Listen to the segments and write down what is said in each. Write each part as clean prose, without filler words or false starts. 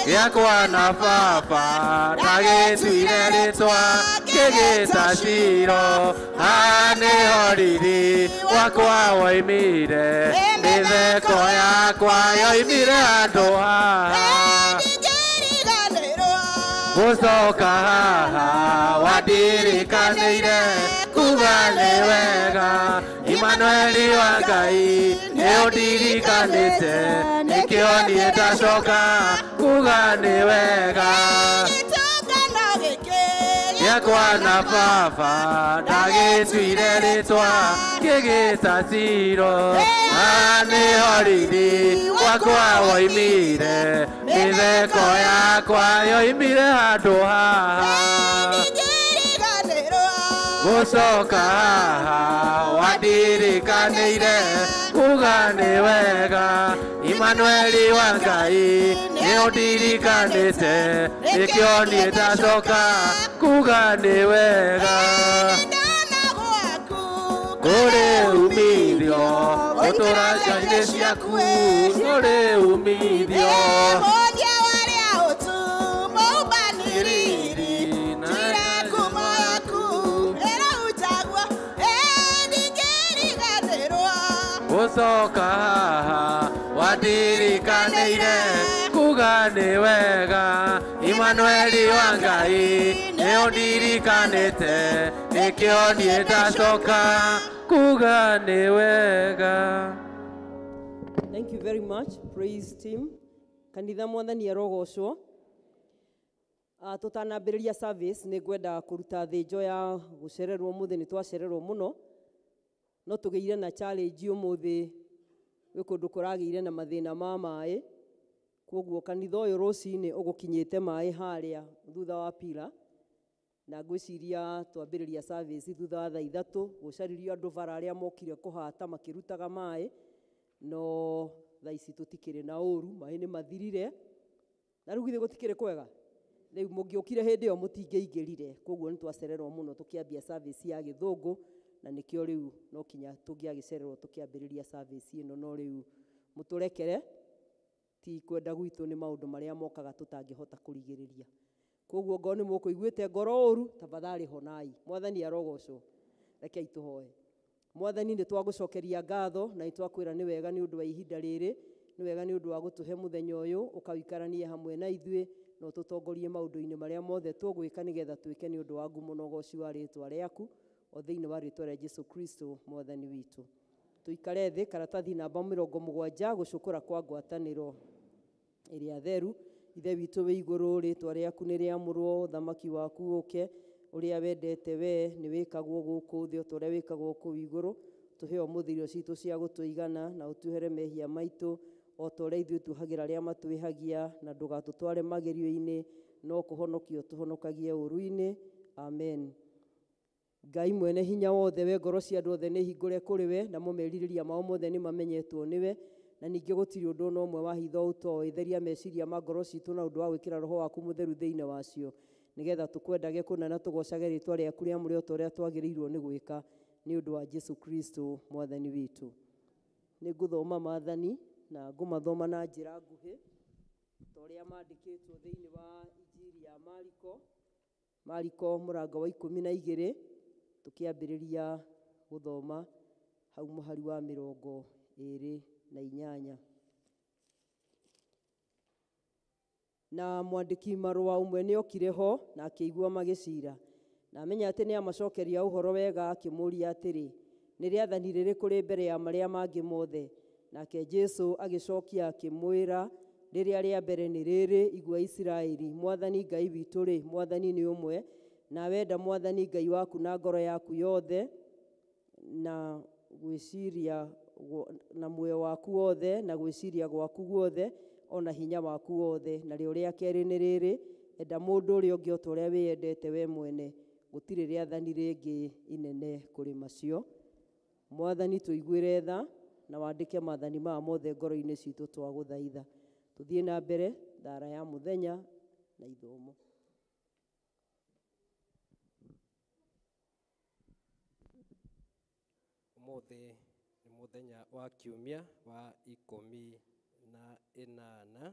Gĩakwa na baba ndagĩtuire rĩtwa ngĩgĩta Shiro. Haha nĩho riri wakwa woimire, mĩtheko yakwa yoimire handũ haha. Gũcoka haha wandirikanĩire kuga nĩ wega. Imanueli wa Ngai nĩ ũndirikanĩte, nĩkĩo niĩ ndacoka kuga nĩ wega. Gĩakwa na baba ndagĩtuire rĩtwa ngĩgĩta Shiro. Haha nĩho riri wakwa woimire, mĩtheko yakwa yoimire handũ haha. Gũcoka haha wandirikanĩire kuga nĩ wega. Imanueli wa Ngai nĩ ũndirikanĩte, nĩkĩo niĩ ndacoka kuga nĩ wega. Kũrĩ umithio ũtũra nja-inĩ ciaku, kũrĩ umithio. Gũcoka haha wandirikanĩire kuga nĩ wega. Imanueli wa Ngai nĩ ũndirikanĩte, nĩkĩo niĩ ndacoka kuga nĩ wega. Thank you very much, praise team. Kanitha mwathani arogocwo. Tũtanambĩrĩria service nĩ ngwenda kũruta thĩnjo ya gũcererwo ũmũthĩ. Nĩ twacererwo mũno, no tũgĩire na challenge ũmũthĩ gwĩ kũndũ kũragĩire na mathĩna ma maĩ. Kwoguo kanitha ũyũ rũcinĩ ũgũkinyĩte maĩ harĩa thutha wa pila, na ngwĩciria twambĩrĩria service thutha wa thaa 3. Gũcaririo andũ bara arĩa mokire kũhata makĩrutaga maĩ, no thaa ici tũtikĩrĩ na ũru, maĩ nĩ mathirire. Na rĩu githĩ gũtikĩrĩ kwega? Rĩu mũngĩũkire hĩndĩ ĩyo mũtingĩingĩrire. Kwoguo nĩ twacererwo mũno tũkĩambia service ya gĩthũngũ, na nĩkĩo rĩu no kinya tũngĩagĩcererwo tũkĩambĩrĩria service ĩno. No rĩu mũtũrekere, ti kwenda gwitũ, nĩ maũndũ marĩa mokaga tũtangĩhota kũrigĩrĩria. Kwoguo ngorwo nĩ mũkũiguĩte ngoro ũru, tafadhali honai. Mwathani arogocwo. Rekei tũhoe. Mwathani, nĩ twagũcokeria ngatho na nĩ twakwĩra nĩ wega nĩ ũndũ wa ihinda rĩrĩ, nĩ wega nĩ ũndũ wa gũtũhe mũthenya ũyũ, ũkawĩikaranie hamwe na ithuĩ, na ũtũtongorie maũndũ-inĩ marĩa mothe tũgwĩka, nĩgetha twĩke nĩ ũndũ wa ngumo na ũgoci wa rĩtwa rĩaku, o thĩinĩ wa rĩtwa rĩa Jesu Kristo mwathani witũ. Tũikare thĩ. Karatathi namba 70, gũcũkũra kwa ngwatanĩro ĩrĩa theru. Ithe witũ wĩ igũrũ, rĩtwa rĩaku nĩ rĩamũrwo, ũthamaki waku ũke, ũrĩa wendete we nĩ wĩkagwo gũkũ thĩ o ta ũrĩa wĩkagwo kũu igũrũ. Tũhe ũmũthĩ irio citũ cia gũtũigana, na ũtuohere mehia maitũ o ta ũrĩa ithuĩ tuohagĩra arĩa matwĩhagia, na ndũgatũtware magerio-inĩ, no kũhonokio tũhonokagie ũũru-inĩ. Amen. Ngai mwene hinya wothe, we ngoro cia andũ othe nĩ hingũre kũrĩ we, namo merirĩria mao mothe nĩ mamenyetwo nĩwe, na ningĩ gũtirĩ ũndũ ona ũmwe wa hitho ũtoĩ. Theria meciria ma ngoro citũ na ũndũ wa gwĩkĩra roho waku mũtheru thĩinĩ wacio, nĩgetha tũkwendage kũna na tũgocage rĩtwa rĩaku rĩamũre o ta ũrĩa twagĩrĩirwo nĩ gwĩka, nĩ ũndũ wa Jesu Kristo mwathani witũ. Nĩ ngũthoma maathani na ngũmathoma na njĩra nguhĩ ta ũrĩa mandĩkĩtwo thĩinĩ wa Injiri ya Mariko. Mariko mũrango wa 12, tũkĩambĩrĩria gũthoma hau mũhari wa 28. Na mwandĩki marũa ũmwe nĩ okire ho na akĩigua magĩcira, na amenya atĩ nĩ amacokeria ũhoro wega, akĩmũũria atĩrĩ, nĩ rĩathani rĩrĩkũ rĩ mbere ya marĩa mangĩ mothe? Nake Jesu agĩcokia akĩmwĩra, rĩrĩa rĩa mbere nĩ rĩrĩ, igua Isiraeli, Mwathani Ngai witũ rĩ, Mwathani nĩ ũmwe, na wenda Mwathani Ngai waku na ngoro yaku yothe, na gwĩciria na muoyo waku wothe, na gwĩciria gwaku guothe, ona hinya waku wothe. Na rĩo rĩa kerĩ nĩ rĩrĩ, enda mũndũ ũrĩa ũngĩ o ta ũrĩa wĩyendete we mwene. Gũtirĩ rĩathani rĩngĩ inene kũrĩ macio. Mwathani tũiguĩre tha na wandĩke maathani maya mothe ngoro-inĩ citũ, twagũthaitha. Tũthiĩ na mbere thara ya mũthenya na ithomo. Ũmũthĩ nĩ mũthenya wa kiumia wa 18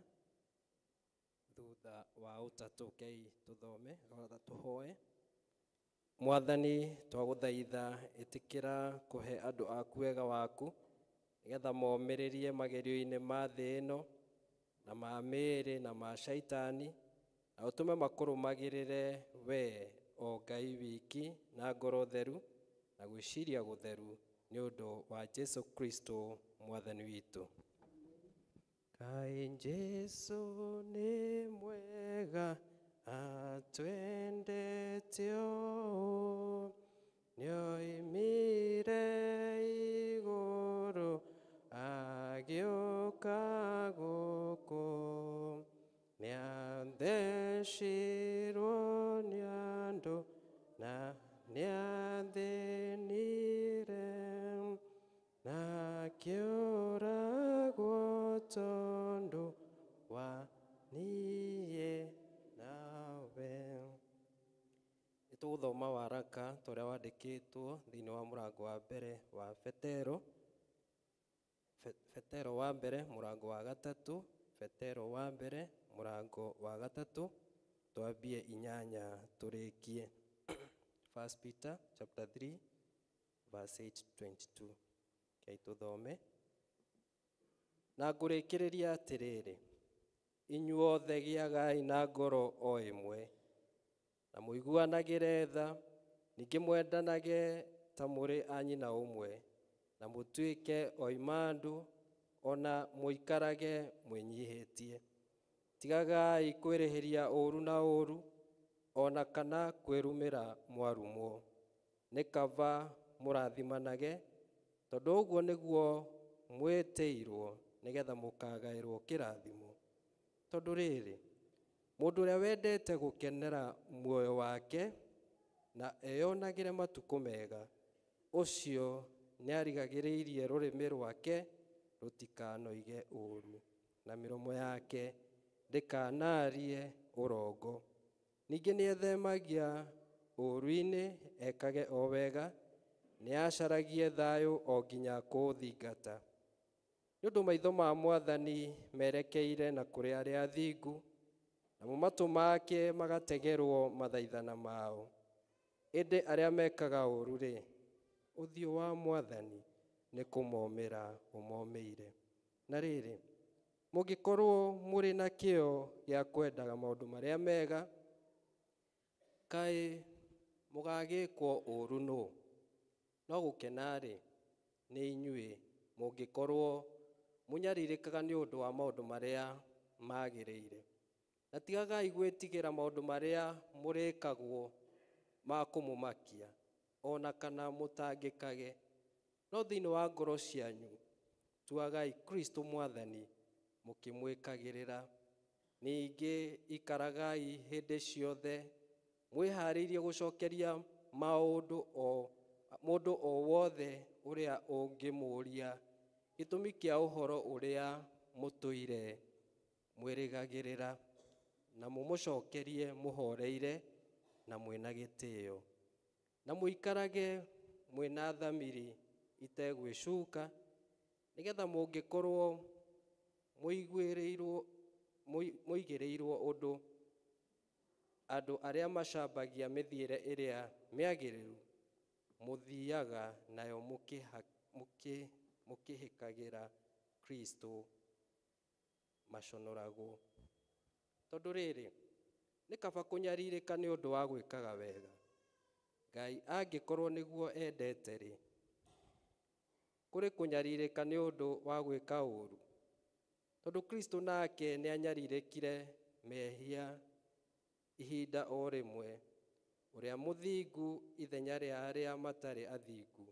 thutha Thutha wa ũtatũ kei tũthome tũhoe. Mwathani, twagũthaitha ĩtĩkĩra kũhe andũ aku wega waku nĩgetha momĩrĩrie magerio-inĩ ma thĩ ĩno na ma mĩĩrĩ na ma shaitani, na ũtũme makũrũmagĩrĩre we o Ngai wiki na ngoro theru na gwĩciria gũtheru nĩ ũndũ wa Jesu Kristo Mwathani witũ. Kaĩ Jesu nĩ mwega atwendete ũũ, nĩoimire igũrũ agĩũka gũkũ, nĩathecirwo nĩ andũ na nĩathĩnire, na akĩũragwo tondũ wa niĩ nawe. Nĩtũgũthoma waraka ta ũrĩa wandĩkĩtwo thĩinĩ wa mũrango wa mbere wa Petero. Petero wa mbere mũrango wa gatatũ, Petero wa mbere mũrango wa gatatũ, twambie 8 tũrĩkie. 1 Peter chapter 3 verse 8-22. Kei tũthome. Na ngũrĩkĩrĩria atĩrĩrĩ, inyuothe gĩagai na ngoro o ĩmwe, na mũiguanagĩre tha, ningĩ mwendanage ta mũrĩ a nyina ũmwe, na mũtuĩke oimandu, ona mũikarage mwĩnyihĩtie. Tigagai kwĩrĩhĩria ũũru na ũũru, ona kana kwĩrumĩra mwarumwo. Nĩ kaba mũrathimanage, tondũ ũguo nĩguo mwĩtĩirwo, nĩgetha mũkagaĩrwo kĩrathimo. Tondũ rĩrĩ, mũndũ ũrĩa wendete gũkenera muoyo wake na eyonagĩre matukũ mega, ũcio nĩarigagĩrĩirie rũrĩmĩ rwake rũtikanoige ũũru, na mĩromo yake ndĩkanaarie ũrongo. Ningĩ nĩethemagia ũũru-inĩ ekage o wega, nĩacaragie thayũ o nginya kũũthingata. Nĩ ũndũ maitho ma Mwathani merekeire na kũrĩ arĩa athingu, namo matũ make magategerwo mathaithana mao. Ĩndĩ arĩa mekaga ũũru-rĩ, ũthiũ wa Mwathani nĩ kũmomĩra ũmomĩire. Na rĩrĩ, mũngĩkorwo mũrĩ na kĩyo gĩa kwendaga maũndũ marĩa mega, kaĩ mũgagĩkwo ũũru nũ? No gũkena-rĩ, nĩ inyuĩ mũngĩkorwo mũnyarirĩkaga nĩ ũndũ wa maũndũ marĩa magĩrĩire. Na tigagai gwĩtigĩra maũndũ marĩa mũrĩkagwo ma kũmũmakia, ona kana mũtangĩkage. No thĩinĩ wa ngoro cianyu tuagai Kristo Mwathani mũkĩmwĩkagĩrĩra. Ningĩ ikaragai hĩndĩ ciothe mwĩharĩirie gũcokeria maũndũ o mũndũ o wothe ũrĩa ũngĩmũũria gĩtũmi kĩa ũhoro ũrĩa mũtũire mwĩrĩgagĩrĩra, na mũmũcokerie mũhoreire na mwĩna gĩtĩo. Na mũikarage mwĩna thamiri itegwĩcuka, nĩgetha mũngĩkorwo mũigĩrĩirwo ũndũ andũ arĩa macambagia mĩthiĩre ĩrĩa mĩagĩrĩru mũthiaga nayo mũkĩhĩkagĩra Kristo maconoragwo. Tondũ rĩrĩ, nĩ kaba kũnyarirĩka nĩ ũndũ wa gwĩkaga wega, Ngai angĩkorwo nĩguo endete-rĩ, kũrĩ kũnyarirĩka nĩ ũndũ wa gwĩka ũũru. Tondũ Kristo nake nĩanyarirĩkire mehia ihinda o rĩmwe, ũrĩa mũthingu ithenya rĩa arĩa matarĩ athingu,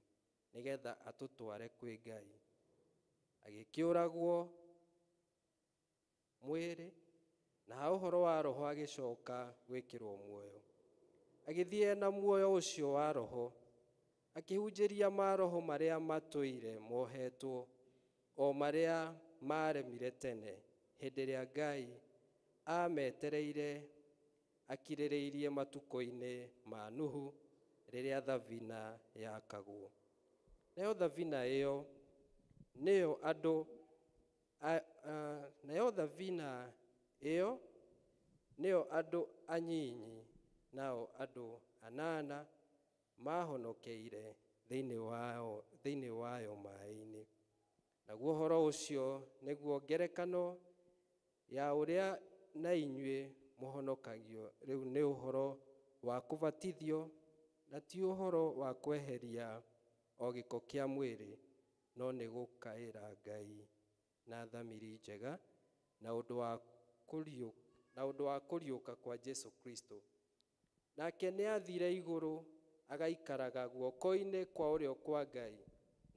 nĩgetha atũtware kwĩ Ngai. Agĩkĩũragwo mwĩrĩ, na ha ũhoro wa roho agĩcoka gwĩkĩrwo muoyo. Agĩthiĩ na muoyo ũcio wa roho, akĩhunjĩria maroho marĩa matũire mohetwo, o marĩa maremire tene, hĩndĩ ĩrĩa Ngai ametereire akirĩrĩirie matukũ-inĩ ma Nuhu, rĩrĩa thabina yakagwo. Nayo thabina ĩyo nĩyo andũ nayo thabina ĩyo Nĩo andũ anyinyi, nao andũ anana mahonokeire thĩinĩ wayo maĩ-inĩ. Naguo ũhoro ũcio nĩguo ngerekano ya ũrĩa na inyuĩ mũhonokagio rĩu nĩ ũhoro wa kũbatithio, na ti ũhoro wa kweheria o gĩko kĩa mwĩrĩ, no nĩ gũkaĩra Ngai na thamiri njega na ũndũ wa kũriũka kwa Jesu Kristo. Nake nĩ aathire igũrũ agaikaraga guoko-inĩ kwa ũrĩo kwa Ngai,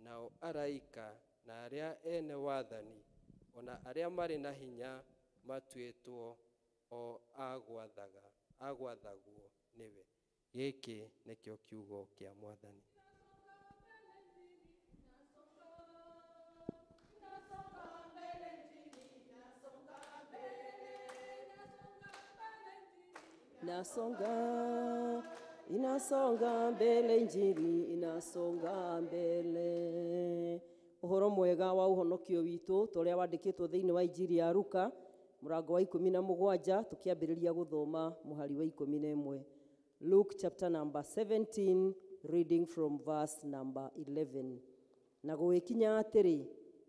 nao araika na arĩa ene wathani ona arĩa marĩ na hinya matuĩtwo o agwathagwo nĩwe. Gĩkĩ nĩkĩo kiugo kĩa Mwathani. Inasonga, inasonga mbele, injili inasonga mbele. Ũhoro mwega wa ũhonokio witũ ta ũrĩa wandĩkĩtwo thĩinĩ wa Injiri ya Luka mũrango wa 17 tũkĩambĩrĩria gũthoma mũhari wa 11. Luke chapter number 17 reading from verse number 11. Na gũgĩkinya atĩrĩ,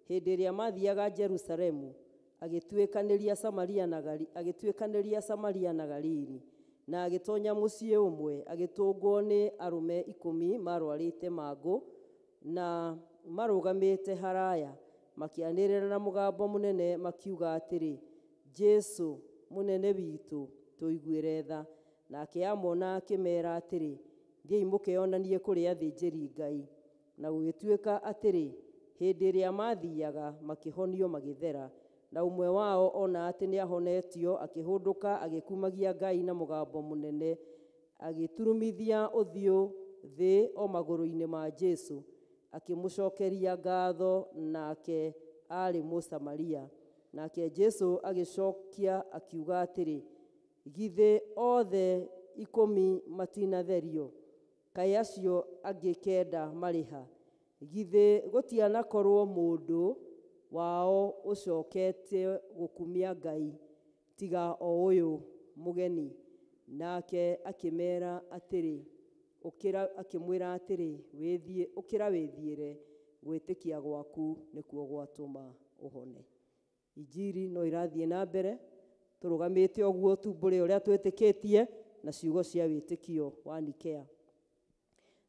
hĩndĩ ĩrĩa mathiaga Jerusalemu, agĩtuĩkanĩria Samaria na Galili, na agĩtonya mũciĩ ũmwe, agĩtũngwo nĩ arũme 10 marwarĩte mangũ na marũgamĩte haraya, makĩanĩrĩra na mũgambo mũnene makiuga atĩrĩ, Jesu mũnene witũ, tũiguĩre tha. Nake amona akĩmera atĩrĩ, thiĩi mũkeyonanie kũrĩ athĩnjĩri Ngai. Na gũgĩtuĩka atĩrĩ, hĩndĩ ĩrĩa mathiaga makĩhonio magĩthera. Na ũmwe wao ona atĩ nĩahonetio, akĩhũndũka agĩkumagia Ngai na mũgambo mũnene, agĩturumithia ũthiũ thĩ o magũrũ-inĩ ma Jesu, akĩmũcokeria ngatho, nake aarĩ Mũsamaria. Nake Jesu agĩcokia akiuga atĩrĩ, githĩ othe 10 matinatherio? Kaĩ acio angĩ 9 marĩ ha? Githĩ gũtianakorwo mũndũ wao ũcokete gũkumia Ngai tiga o ũyũ mũgeni? Nake akĩmera atĩrĩ, akĩmwĩra atĩrĩ, ũkĩra wĩthiĩre, gwĩtĩkia gwaku nĩkuo gwatũma ũhone. Injiri no irathiĩ na mbere tũrũgamĩte ũguo tumbũre ũrĩa twĩtĩkĩtie na ciugo cia wĩtĩkio wa Nikea.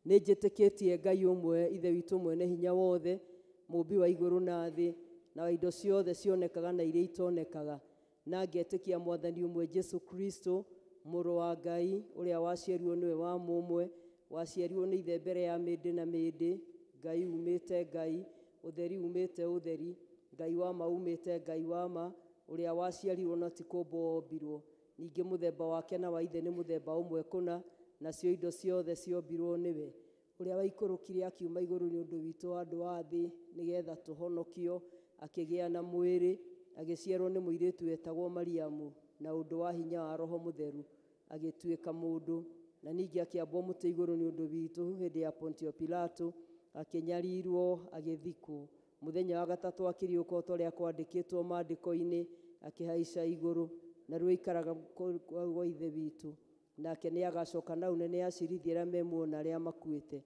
Nĩ njĩtĩkĩtie Ngai ũmwe, Ithe witũ mwene hinya wothe, mũũmbi wa igũrũ na thĩ, na wa indo ciothe cionekaga na iria itonekaga, na ngetĩkia Mwathani ũmwe Jesu Kristo, mũrũ wa Ngai, ũrĩa waciarirwo nĩwe wa mũmwe, waciarirwo nĩ Ithe mbere ya mĩndĩ na mĩndĩ, Ngai umĩte Ngai, ũtheri umĩte ũtheri, Ngai wa ma umĩte Ngai wa ma, ũrĩa waciarirwo na ti kũmbwo wombirwo. Ningĩ mũthemba wake na wa Ithe nĩ mũthemba ũmwe kũna, nacio indo ciothe ciombirwo nĩwe. Ũrĩa waikũrũkire akiuma igũrũ nĩ ũndũ witũ andũ a thĩ, nĩgetha tũhonokio, akĩgĩa na mwĩrĩ, agĩciarwo nĩ mũirĩtu wetagwo Mariamu, na ũndũ wa hinya wa Roho Mũtheru, agĩtuĩka mũndũ, na ningĩ akĩambwo mũtĩ igũrũ nĩ ũndũ witũ hĩndĩ ya Pontio Pilato, akĩnyarirwo, agĩthikwo. Mũthenya wa gatatũ akĩriũka o ta ũrĩa kwandĩkĩtwo maandĩko-inĩ, akĩhaica igũrũ, na rĩu aikaraga gwa Ithe witũ. Nake nĩagacoka na ũnene acirithie arĩa me muoyo na arĩa makuĩte,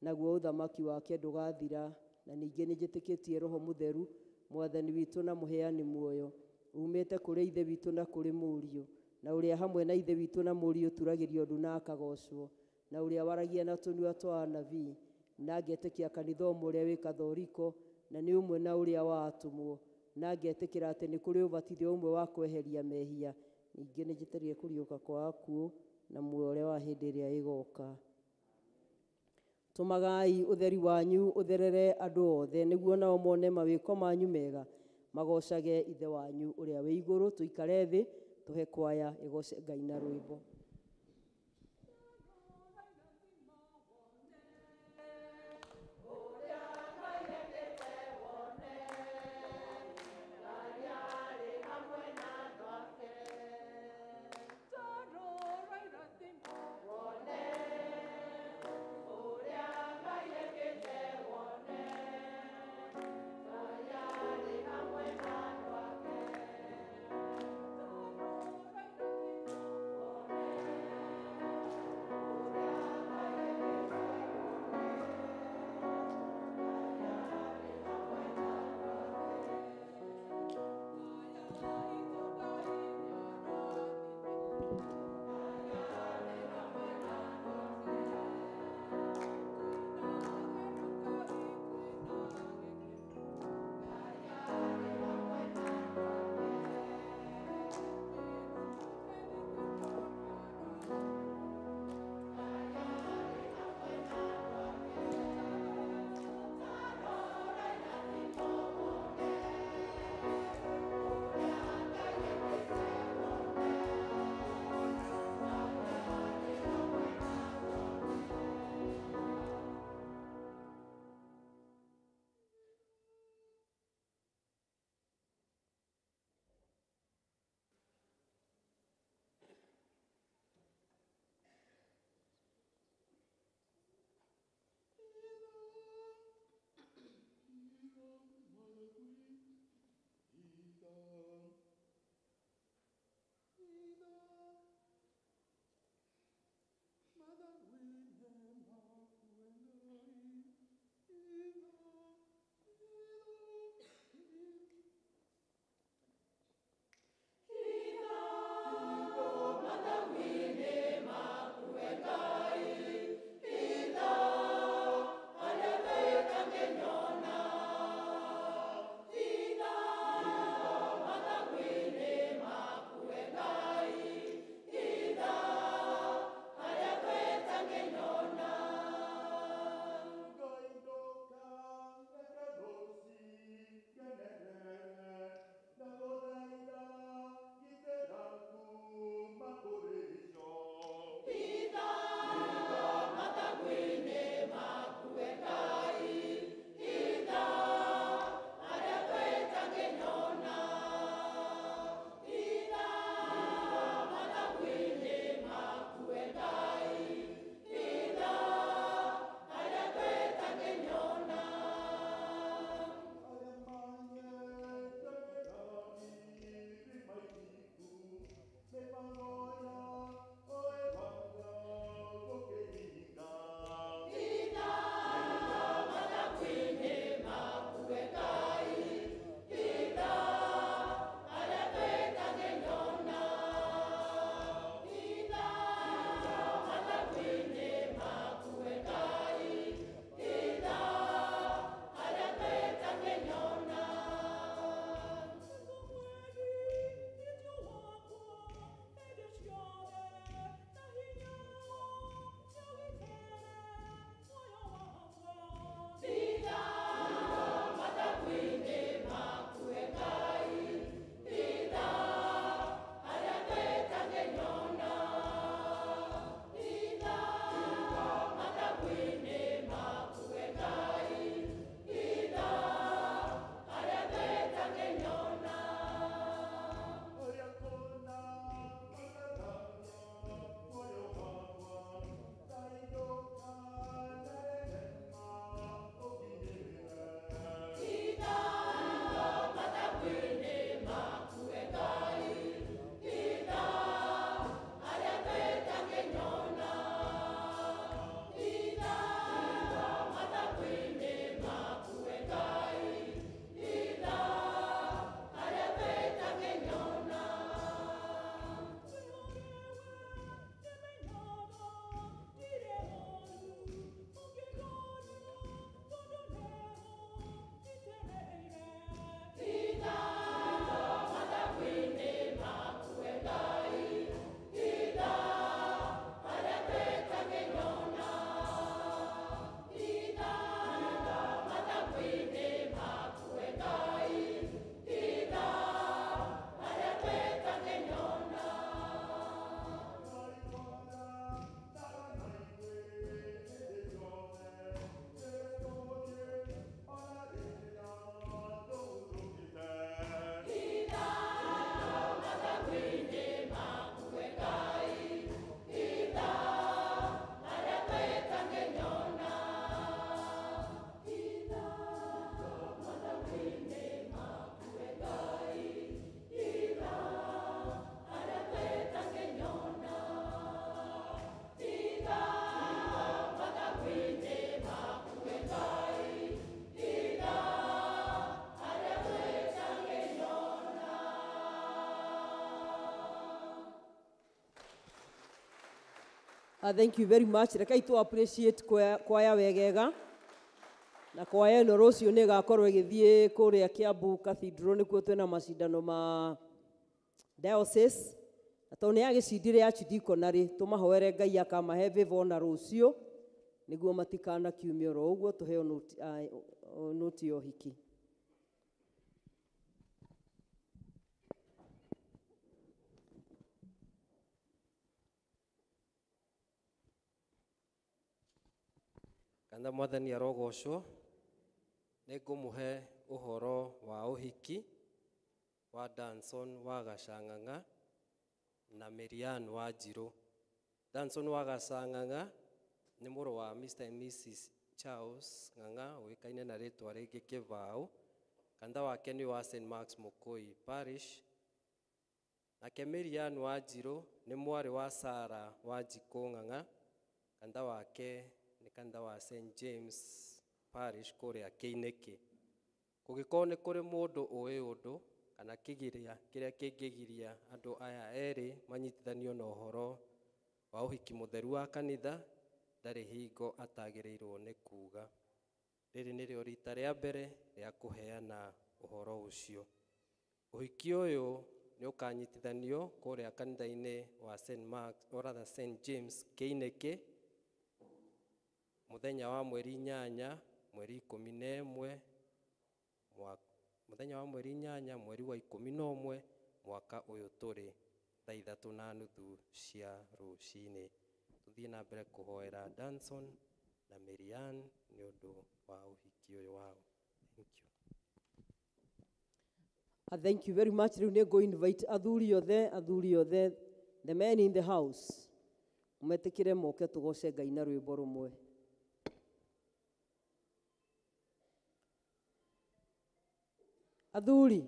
naguo ũthamaki wake ndũgathira. Na ningĩ nĩnjĩtĩkĩtie Roho Mũtheru, Mwathani witũ na mũheani muoyo, umĩte kũrĩ Ithe witũ na kũrĩ Mũriũ, na ũrĩa hamwe na Ithe witũ na Mũriũ turagĩrio ndu na akagocwo, na ũrĩa waragia na tũnua twa anabii. Na ngetĩkia kanitha ũmwe ũrĩa wĩ Kathoriko, na nĩ ũmwe na ũrĩa wa atũmwo, na ngetĩkĩra atĩ nĩ kũrĩ ũbatithio ũmwe wa kweheria mehia. Ningĩ nĩnjĩtĩkĩrie kũriũka kwa akuũ na muoyo ũrĩa wa hĩndĩ ĩrĩa ĩgoka. Tũmagai ũtheri wanyu ũtherere andũ othe, nĩguo nao mone mawĩko manyu mega, magocage Ithe wanyu ũrĩa wĩ igũrũ. Tũikare thĩ, tũhe kwaya ĩgoce Ngai na rwĩmbo. Thank you very much. Rekai tu appreciate kwaya wegega. Na kwaya ĩno rũciũ nĩ ĩgakorwo ĩgĩthiĩ kũrĩa Kiambu Cathedral nĩkuo twĩna macindano ma diocese. Na tondũ nĩ yagĩcindire archdeaconry, tũmahoere Ngai akamahe favor na rũciũ nĩguo matikanakiumie oro ũguo tũheo noti ya ũhiki. Kana mwathani arogocwo, nĩ ngũmũhe ũhoro wa ũhiki wa Danson wa Gacang'ang'a na Marianne wa Njirũ. Danson wa Gacang'ang'a nĩ mũrũ wa Mr and Mrs Charles Ng'ang'a, ũĩkaine na rĩtwa rĩngĩ Kĩbaũ, Kanitha wake nĩ wa St. Mark's Mũkũi Parish. Nake Miriam Wanjirũ nĩ mwarĩ wa Sara Wanjikũ Ng'ang'a. Kanitha wake nĩ kanitha wa St. James Parish kũrĩa Kĩinĩkĩ. Kũngĩkorwo nĩ kũrĩ mũndũ ũĩ ũndũ kana kĩgiria kĩrĩa kĩngĩgiria andũ aya erĩ manyitithanio na ũhoro wa ũhiki mũtheru wa kanitha, ndarĩ hingo atagĩrĩirwo nĩ kuga. Rĩrĩ nĩrĩo rita rĩa mbere rĩa kũheana ũhoro ũcio. Ũhiki ũyũ nĩ ũkanyitithanio kũrĩa kanitha-inĩ wa St. Mark, or rather St. James Kĩinĩkĩ, mũthenya wa mweri 8 mweri 11 mũthenya wa mweri 8 mweri wa 11 mwaka ũyũ tũrĩ thaa 3:30 cia rũcinĩ. Tũthiĩ na mbere kũhoera Danson na Marianne nĩ ũndũ wa ũhiki ũyũ wao. Thank you. Thank you very much. Rĩu nĩ ngũ invite athuri othe, the men in the house, metĩkĩre moke tũgoce Ngai na rwĩmbo rũmwe. Athuri,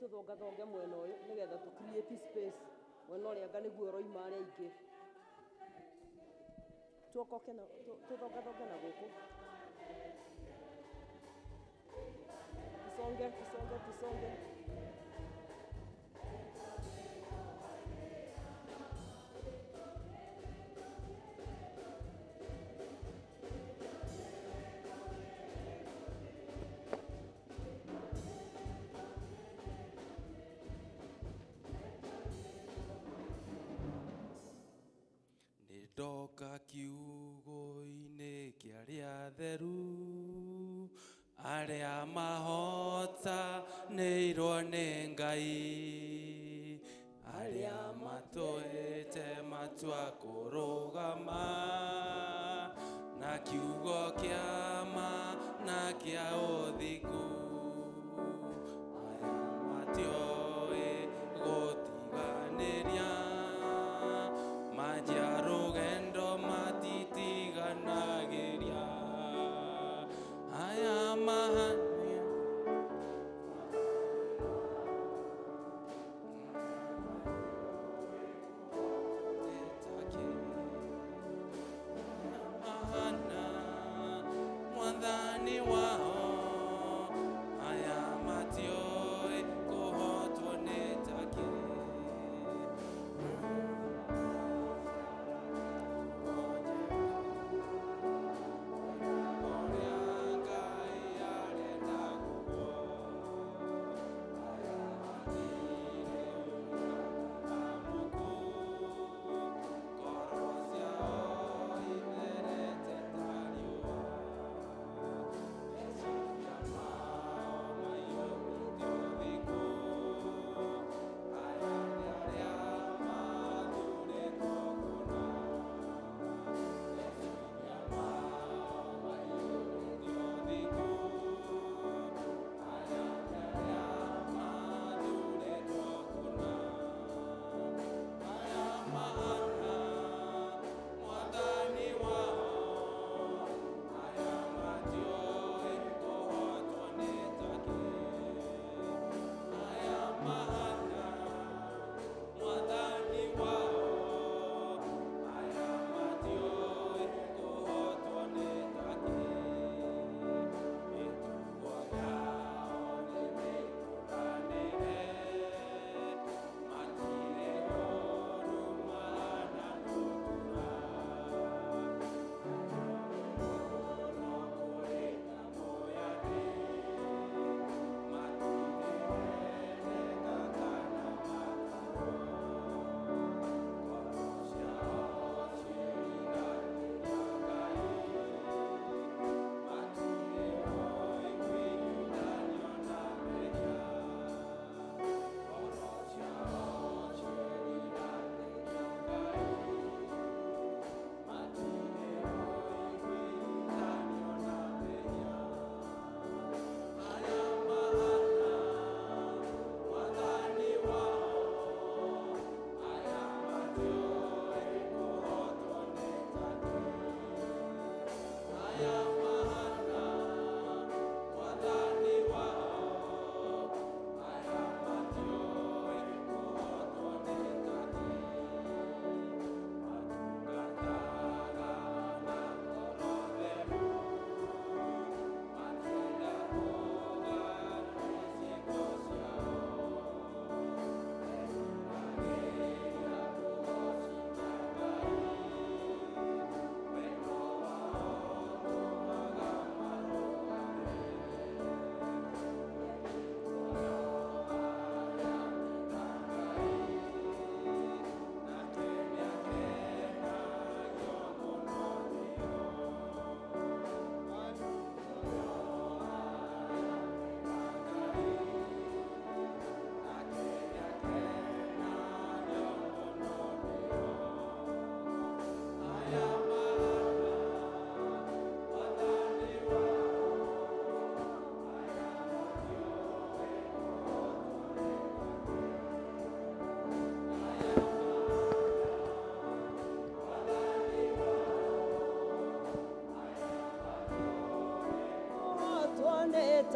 tũthongathonge mwena ũyũ nĩgetha tũ create space mwena ũrĩa anga nĩguo ũroima arĩa aingĩ. Tuokoke na tũthongathonge na gũkũ. Tusonge, tusonge, tusonge. Ndoka kiugo-inĩ kĩa arĩa atheru, arĩa mahotanĩirwo nĩ Ngai, arĩa matũĩte matua kũrũgama na kiugo kĩa ma na kĩa ũthingu, aya matioĩ gũtiganĩria, manjia rũgendo matitiganagĩria, aya mahania mahana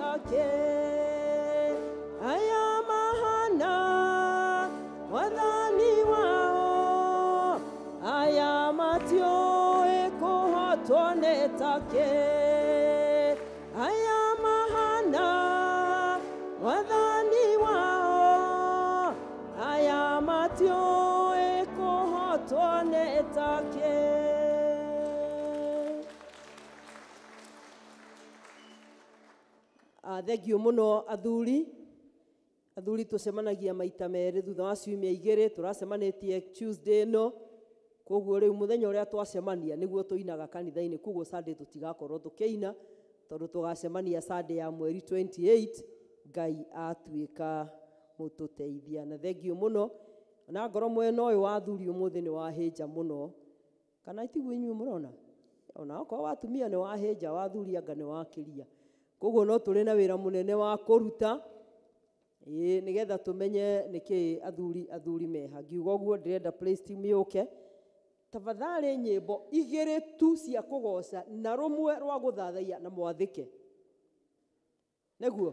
take aya mahana wathani wao aya matioĩ kũhotwo nĩ take aya mahana wathani wao aya matioĩ kũhotwo nĩ take. Thengiũ mũno athuri. Athuri tũcemanagia maita merĩ thutha wa ciumia igĩrĩ, tũracemanĩtie Tuesday ĩno, koguo rĩu mũthenya ũrĩa twacemania nĩguo tũinaga kanitha-inĩ, koguo Sunday tũtigakorwo tũkĩina tondũ tũgacemania Sunday ya mweri 28 Ngai atuĩka mũtũteithia. Na thengiũ mũno na ngoro mwena ũyũ wa athuri ũmũthĩ nĩ wahĩnja mũno, kana itiguo inyuĩ mũrona? Ona okorwo wa atumia nĩ wahĩnja, wa athuri anga nĩ wakĩria. Koguo no tũrĩ na wĩra mũnene wa kũruta ĩĩ nĩgetha tũmenye nĩkĩ athuri meha. Ngiuga ũguo ndĩrenda praise team yũke tafadhali, nyĩmbo igĩrĩ tu cia kũgoca na rũmwe rwa gũthathaiya na mwathĩke nĩguo.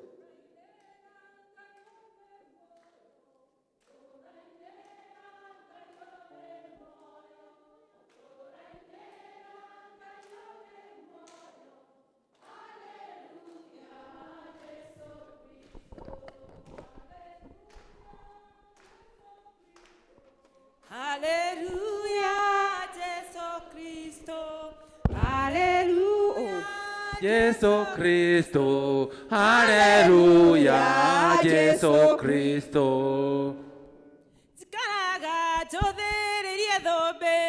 Hallelujah, Jesu Kristo. Hallelujah, Jesu Kristo. Hallelujah, Jesu Kristo. Njikaraga njũthĩrĩirie thũmbĩ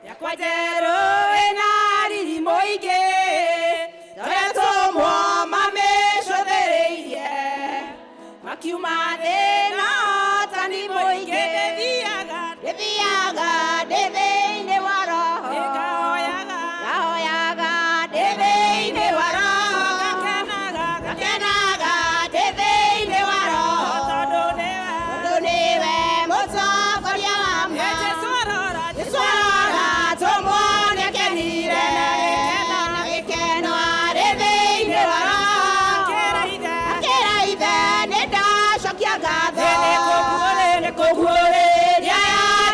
yakwa njerũ ĩna riri mũingĩ, arĩa atũmwo mamĩcũthĩrĩirie makiuma thĩna ũtani mũingĩ. Ndĩthiaga ndĩ thĩinĩ wa Roho, Ngahoyaga ngahoyaga ndĩ thĩinĩ wa Roho, ngakenaga ngakenaga ndĩ thĩinĩ wa Roho, tondũ nĩwe tondũ nĩwe mũtongoria wa ma. Jesũ arora, Jesũ arora tũmuone akenire, na gĩkeno arĩ thĩinĩ wa Roho, akĩra Ithe, akĩra Ithe nĩ ndacokia ngatho, nĩ kũguũrĩria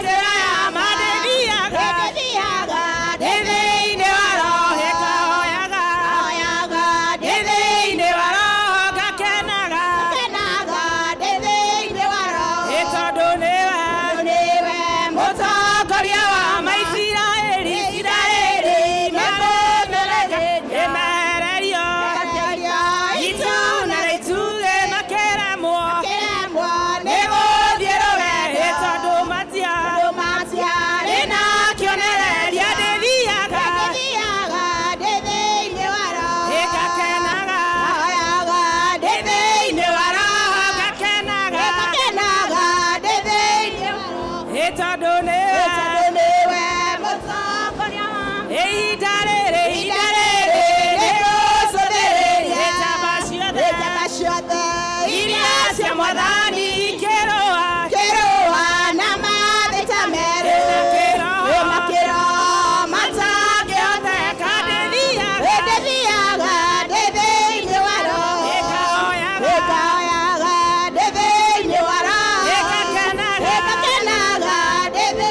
njĩra ya ma. Ndĩthiaga Ndĩthiaga ndĩ thĩinĩ wa Roho, ngahoyaga ngahoyaga ndĩ thĩinĩ wa Roho, ngakenaga ngakenaga ndĩ thĩinĩ wa Roho, tondũ nĩwe tondũ nĩwe mũtongoria wa ma. Isiraeli, Isiraeli nĩkũmereria ĩmehererio Ĩmehererio itu na rĩtuge makĩremwo makĩremwo nĩ nĩ gũthiĩ rũgendo, tondũ matia tondũ matiarĩ na kĩonereria. Ndĩthiaga Ndĩthiaga ndĩ thĩinĩ wa Roho, ngakenaga ngahoyaga ndĩ thĩinĩ wa Roho, ngakenaga ngakenaga ndĩ thĩinĩ wa Roho, tondũ nĩwe tondũ nĩwe mũtongoria wa ma. Ihinda rĩrĩ, Ihinda rĩrĩ nĩgũcũthĩrĩria njamba ciothe njamba ciothe iria cia Mwathani ikĩrũa kĩrũa na mathĩta merũ, makĩro matangĩhoteka. Ndĩthiaga Ndĩthiaga ndĩ thĩinĩ wa Roho, ngahoyaga ngahoyaga ndĩ thĩinĩ wa Roho, ngakenaga ngakenaga ndĩ thĩinĩ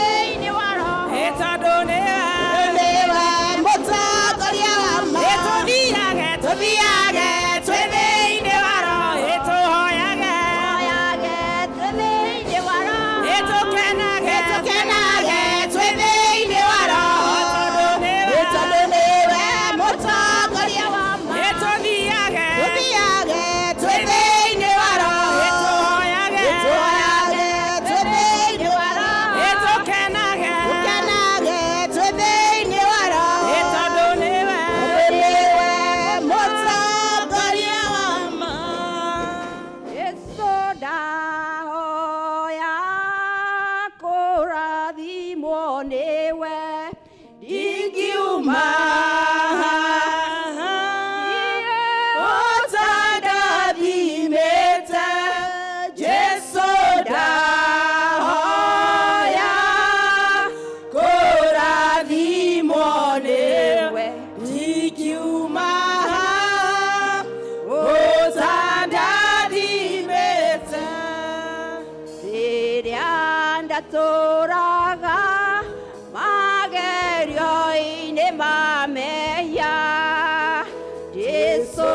Ndatũraga magerio-inĩ ma mehia, Jesũ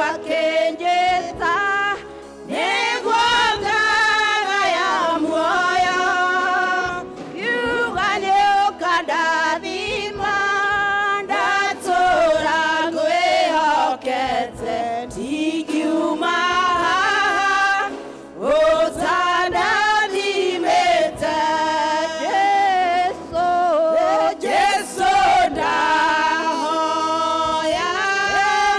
akĩnjĩta nĩguo ngagaya muoyo, ngiuga nĩũkandathima, ndatũra ngwĩhokete, ndingiuma haha ũtandathimĩte. Jesũ, Jesũ ndahoya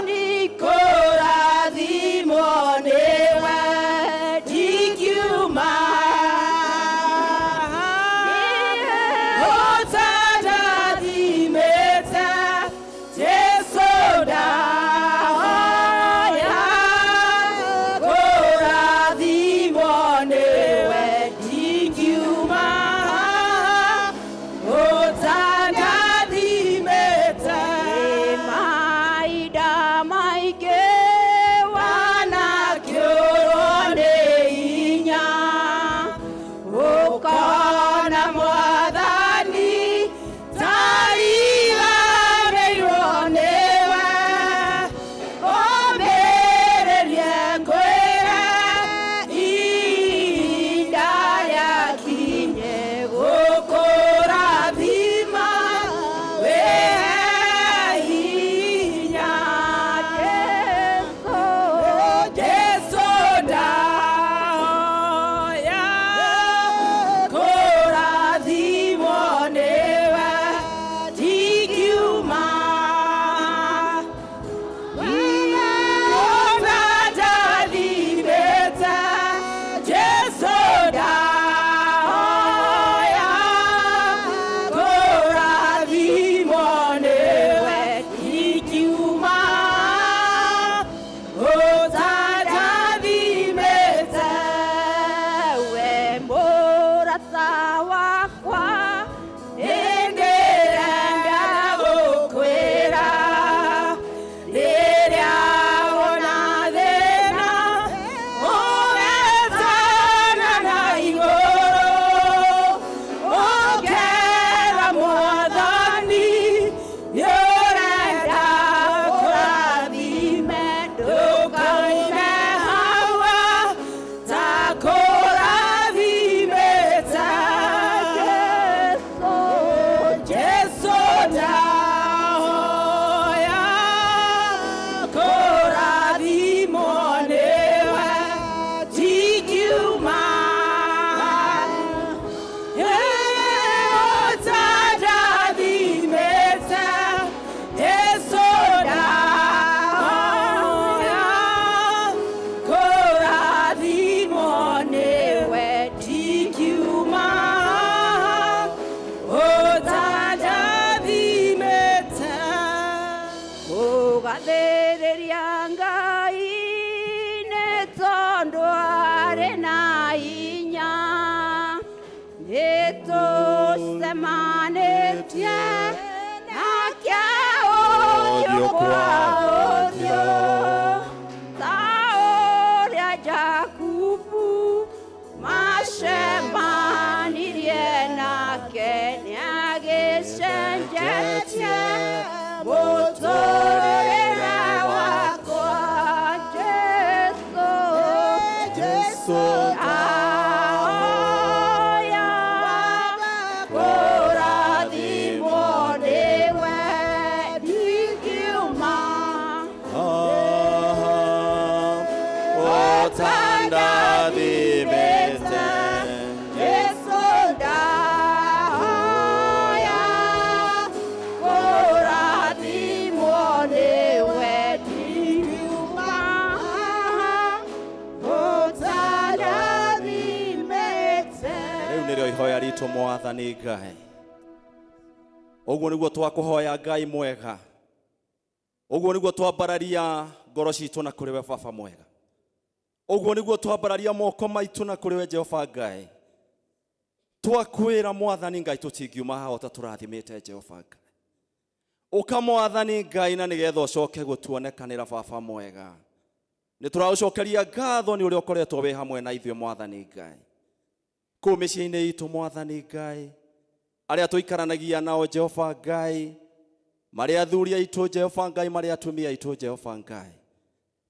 nikũrathimwo nĩwe, ndingiuma ũtandathimĩte. Jesũ ndahoya kũrathimwo nĩwe, ndingiuma ũtandathimĩte. Mahinda maingĩ wanakĩũrwo nĩ hinya, ũkona Mwathani tariganĩirwo nĩwe, ũmĩrĩrie ngwĩre ihinda rĩakinye gũkũrathima wĩhe hinya. Jesũ, Jesũ ndahoya kũrathimwo nĩwe, ndingiuma ũtandathimĩte. Jesũ ndahoya kũrathimwo nĩwe, ndingiuma ũtandathimĩte. We mũrata wakwa, nĩndĩrenda gũkwĩra, rĩrĩa wona thĩna ũgetana na igũrũ, ũkera Mwathani nĩũrenda kũrathime, ndũkaume hawa ta kũrathimĩte. Jesũ, Jesũ ndahoya kũrathimwo nĩwe, ndingiuma ũtandathimĩte. Jesũ ndahoya kũrathimwo nĩwe, ndingiuma ũtandathimĩte. Kũgathĩrĩria Ngai nĩ tondũ arĩ na hinya, nĩtũcemanĩtie nake ũthiũ kwa ũthiũ, ta ũrĩa Jakubu macemanirie nake, nĩagĩcenjetie mũtũrĩre wakwa. Jesũ, Jesũ ndahoya kũrathimwo nĩwe, ndingiuma ũtandathimĩte. Jesũ ndahoya kũrathimwo nĩwe, ndingiuma ũtandathimĩte. Rĩu nĩrĩo ihoya ritũ Mwathani Ngai. Ũguo nĩguo twakũhoya Ngai mwega. Ũguo nĩguo twambararia ngoro citũ na kũrĩ we Baba mwega. Ũguo nĩguo twambararia moko maitũ na kũrĩ we Jehova Ngai. Twakwĩra Mwathani Ngai tũtingiuma haha ũtatũrathimĩte Jehova Ngai. Ũka Mwathani Ngai na nĩgetha ũcoke gũtuonekanĩra Baba mwega. Nĩ tũragũcokeria ngatho nĩ ũrĩa ũkoretwo wĩ hamwe na ithuĩ Mwathani Ngai. Kũu mĩciĩ-inĩ itũ Mwathani Ngai, arĩa tũikaranagia nao Jehova Ngai, marĩ athuri aitũ Jehova Ngai, marĩ atumia aitũ Jehova Ngai,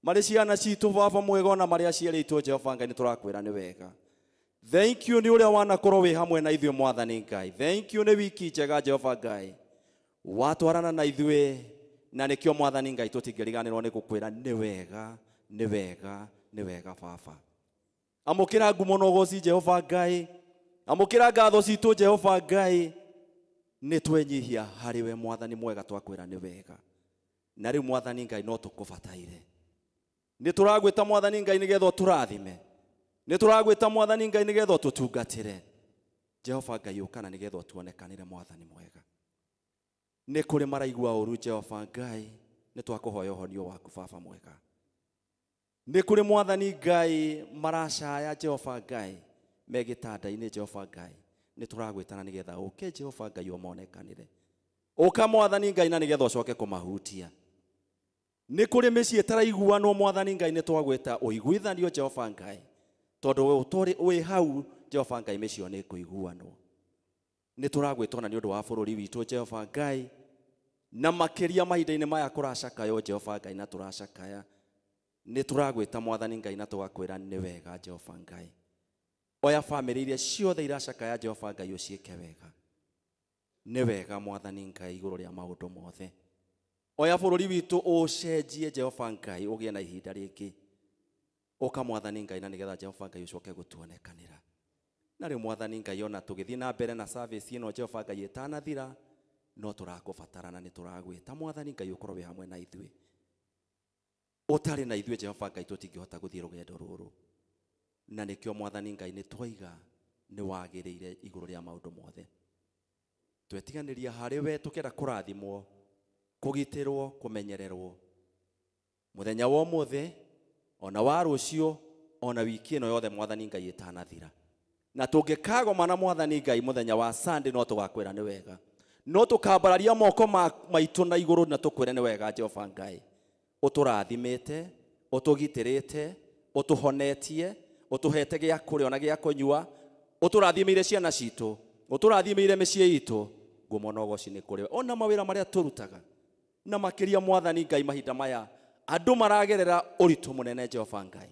marĩ ciana citũ Baba mwega, ona marĩ aciari aitũ Jehova Ngai, nĩ tũrakwĩra nĩ wega. Thank you nĩ ũrĩa wanakorwo wĩ hamwe na ithuĩ Mwathani Ngai. Thank you nĩ wiki njega Jehova Ngai, watwarana na ithuĩ, na nĩkĩo Mwathani Ngai tũtingĩriganĩrwo nĩ gũkwĩra nĩ wega, nĩ wega, nĩ wega Baba. Amũkĩra ngumo na ũgoci Jehova Ngai, amũkĩra ngatho citũ Jehova Ngai, nĩ twenyihia harĩ we Mwathani mwega, twakwĩra nĩ wega. Na rĩu Mwathani Ngai no tũkũbataire. Nĩ tũragwĩta Mwathani Ngai nĩgetha ũtũrathime. Nĩ tũragwĩta Mwathani Ngai nĩgetha ũtũtungatĩre. Jehova Ngai ũkana nĩgetha ũtuonekanĩre Mwathani mwega. Nĩ kũrĩ maraigua ũru Jehova Ngai, nĩ twakũhoya ũhonio waku Baba mwega. Nĩ kũrĩ Mwathani Ngai maracaya Jehova Ngai, me gĩtanda-inĩ Jehova Ngai, nĩ tũragwĩtana nĩgetha ũke Jehova Ngai ũmonekanĩre. Ũka Mwathani Ngai na nĩgetha ũcoke kũmahutia. Nĩ kũrĩ mĩciĩ ĩtaraiguanwo Mwathani Ngai, nĩ twagwĩta ũiguithanio Jehova Ngai, tondũ we ũtũrĩ wĩ hau Jehova Ngai, mĩciĩ ĩyo nĩ ĩkũiguanwo. Nĩ tũragwĩta ona nĩ ũndũ wa bũrũri witũ Jehova Ngai, na makĩria mahinda-inĩ maya kũracakaywo Jehova Ngai, na tũracakaya. Nĩ tũragwĩta Mwathani Ngai na tũgakwĩra nĩ wega Jehova Ngai. Oya bamĩrĩ iria ciothe iracakaya Jehova Ngai, ũciĩke wega. Nĩ wega Mwathani Ngai igũrũ rĩa maũndũ mothe. Oya bũrũri witũ ũcenjie Jehova Ngai, ũgĩe na ihinda rĩngĩ. Ũka Mwathani Ngai na nĩgetha Jehova Ngai ũcoke gũtuonekanĩra. Na rĩu Mwathani Ngai ona tũgĩthiĩ na mbere na service ĩno Jehova Ngai ĩtanathira, no tũrakũbatara na nĩ tũragwĩta Mwathani Ngai ũkorwo wĩ hamwe na ithuĩ. Ũtarĩ na ithuĩ Jehova Ngai tũtingĩhota gũthiĩ rũgendo rũrũ. Na nĩkĩo Mwathani Ngai nĩ twaiga nĩ wagĩrĩire igũrũ rĩa maũndũ mothe. Twetiganĩria harĩ we tũkĩenda kũrathimwo, kũgitĩrwo, kũmenyererwo. Mũthenya wa ũmũthĩ, ona wa rũciũ, ona wiki ĩno yothe Mwathani Ngai ĩtanathira. Na tũngĩkagomana Mwathani Ngai mũthenya wa Sunday no tũgakwĩra nĩ wega. No tũkambararia moko maitũ na igũrũ na tũkwĩre nĩ wega Jehova Ngai. Ũtũrathimĩte, ũtũgitĩrĩte, ũtũhonetie, ũtũhete gĩa kũrĩa ona gĩa kũnyua, ũtũrathimĩire ciana citũ, ũtũrathimĩire mĩciĩ itũ, ngumo na ũgoci nĩ kũrĩ we. Ona mawĩra marĩa tũrutaga, na makĩria Mwathani Ngai mahinda maya andũ maragerera ũritũ mũnene Jehova Ngai,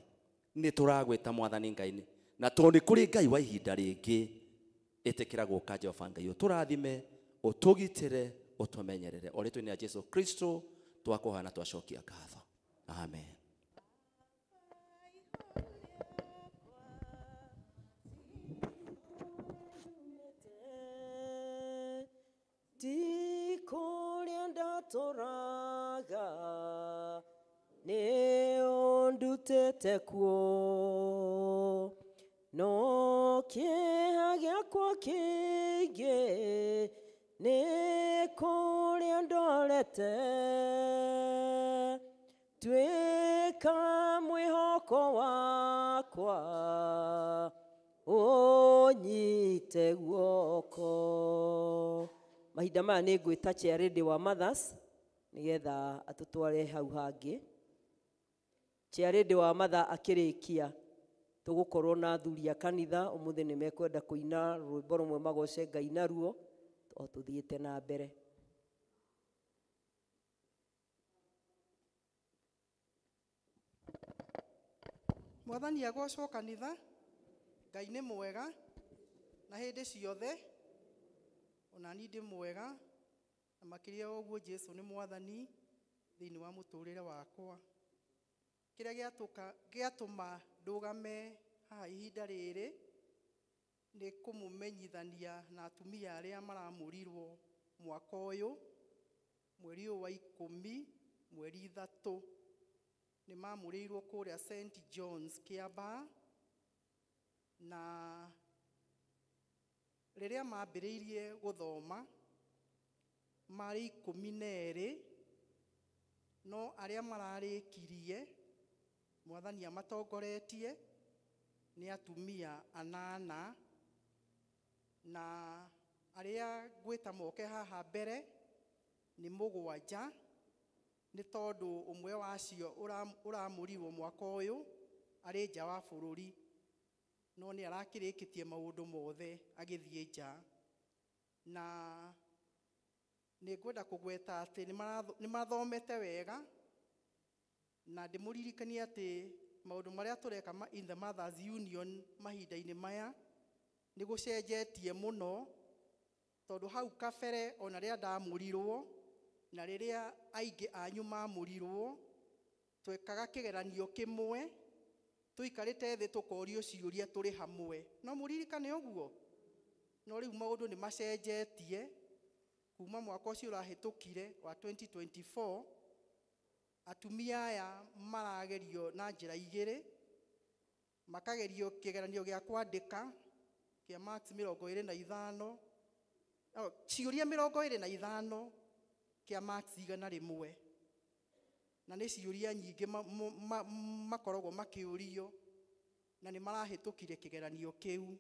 nĩ tũragwĩta Mwathani Ngai, na tondũ nĩ kũrĩ Ngai wa ihinda rĩngĩ, ĩtĩkĩra gũka Jehova Ngai, ũtũrathime, ũtũgitĩre, ũtũmenyerere. O rĩtwa-inĩ rĩa Jesu Kristo twakũhoya na twacokia ngatho. Amen. Ti kũrĩa ndatũraga nĩ ũndutĩte kuo, no kĩeha gĩakwa kĩingĩ nĩ kũrĩa ndorete. Tuĩka mwĩhoko wakwa, ũnyite guoko. Mahinda maya nĩ ngwĩta chairlady wa Mothers nĩgetha atũtware hau hangĩ. Chairlady wa Mother akĩrĩkia, tũgũkorwo na athuri a kanitha ũmũthĩ nĩ mekwenda kũina rwĩmbo rũmwe magoce Ngai naruo o tũthiĩte na mbere. Mwathani agocwo kanitha, Ngai nĩ mwega na hĩndĩ ciothe, ona niĩ ndĩ mwega, na makĩria ũguo Jesu nĩ Mwathani thĩinĩ wa mũtũrĩre wakwa. Kĩrĩa gĩatũma ndũgame haha ihinda rĩrĩ nĩ kũmũmenyithania na atumia arĩa maramũrirwo mwaka ũyũ, mweri ũyũ wa 10, mweri 3, nĩ mamũrĩirwo kũrĩa St John's Kiambaa, na rĩrĩa mambĩrĩirie gũthoma marĩ 12, no arĩa mararĩkirie Mwathani amatongoretie nĩ atumia 8, na arĩa ngwĩta moke haha mbere nĩ 7, nĩ tondũ ũmwe wacio ũramũrirwo mwaka ũyũ arĩ nja wa bũrũri. No nĩ arakĩrĩkĩtie maũndũ mothe agĩthiĩ nja. Na nĩ ngwenda kũgweta atĩ nĩ mathomete wega, na ndĩmũririkanie atĩ maũndũ marĩa tũreka in the Mothers Union mahinda-inĩ maya nĩ gũcenjetie mũno, tondũ hau kabere ona rĩrĩa ndamũrirwo na rĩrĩa aingĩ anyu mamũrirwo, twekaga kĩgeranio kĩmwe, tũikarĩte thĩ tũkorio ciũria tũrĩ hamwe. No mũririkane ũguo? No rĩu maũndũ nĩ macenjetie kuma mwaka ũcio ũrahĩtũkire wa 2024. Atumia aya maragerio na njĩra igĩrĩ, makagerio kĩgeranio gĩa kwandĩka kĩa marks 25, ciũria 25 kĩa marks 100, na nĩ ciũria nyingĩ makoragwo makĩũrio, na nĩ marahĩtũkire kĩgeranio kĩu,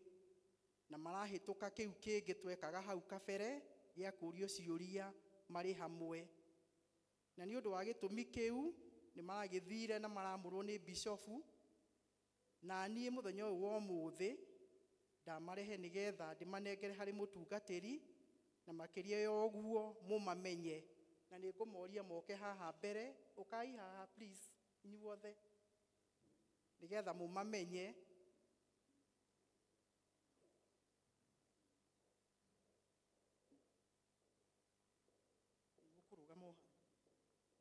na marahĩtũka kĩu kĩngĩ twekaga hau kabere gĩa kũũrio ciũria marĩ hamwe. Na nĩ ũndũ wa gĩtũmi kĩu nĩ maragĩthire na maramũrwo nĩ bishofu, na niĩ mũthenya ũyũ wa ũmũthĩ ndamarehe nĩgetha ndĩmanengere harĩ mũtungatĩri, na makĩria ya ũguo mũmamenye. Na nĩ ngũmoria moke haha mbere, ũkai haha please inyuothe, nĩgetha mũmamenye. Mũkũrũgama haha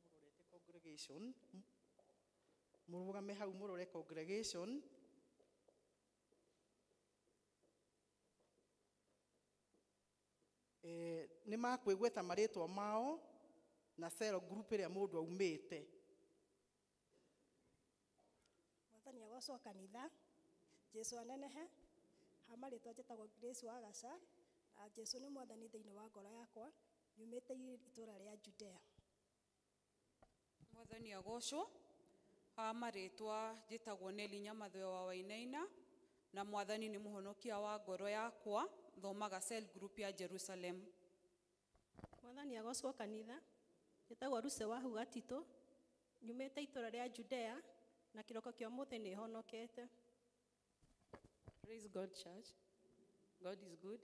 mũrorete congregation, mũrũgame hau mũrore congregation. Nĩ makwĩgweta marĩtwa mao na cell group ĩrĩa mũndũ aumĩte. Mwathani agocwo kanitha, Jesu anenehe. Ha marĩtwa njĩtagwo Grace wa Gaca, na Jesu nĩ mwathani thĩinĩ wa ngoro yakwa, nyumĩte itũũra rĩa Judea. Mwathani agocwo. Ha marĩtwa njĩtagwo Nelly Nyamathwe wa Wainaina, na mwathani nĩ mũhonokia wa ngoro yakwa, thomaga cell group ya Jerusalem. Mwathani agocwo kanitha, njĩtagwo Ruse wa Hugatitũ, nyumĩte itũũra rĩa Judea, na kĩroko kĩa ũmũthĩ nĩ honokete. Praise God, church. God is good.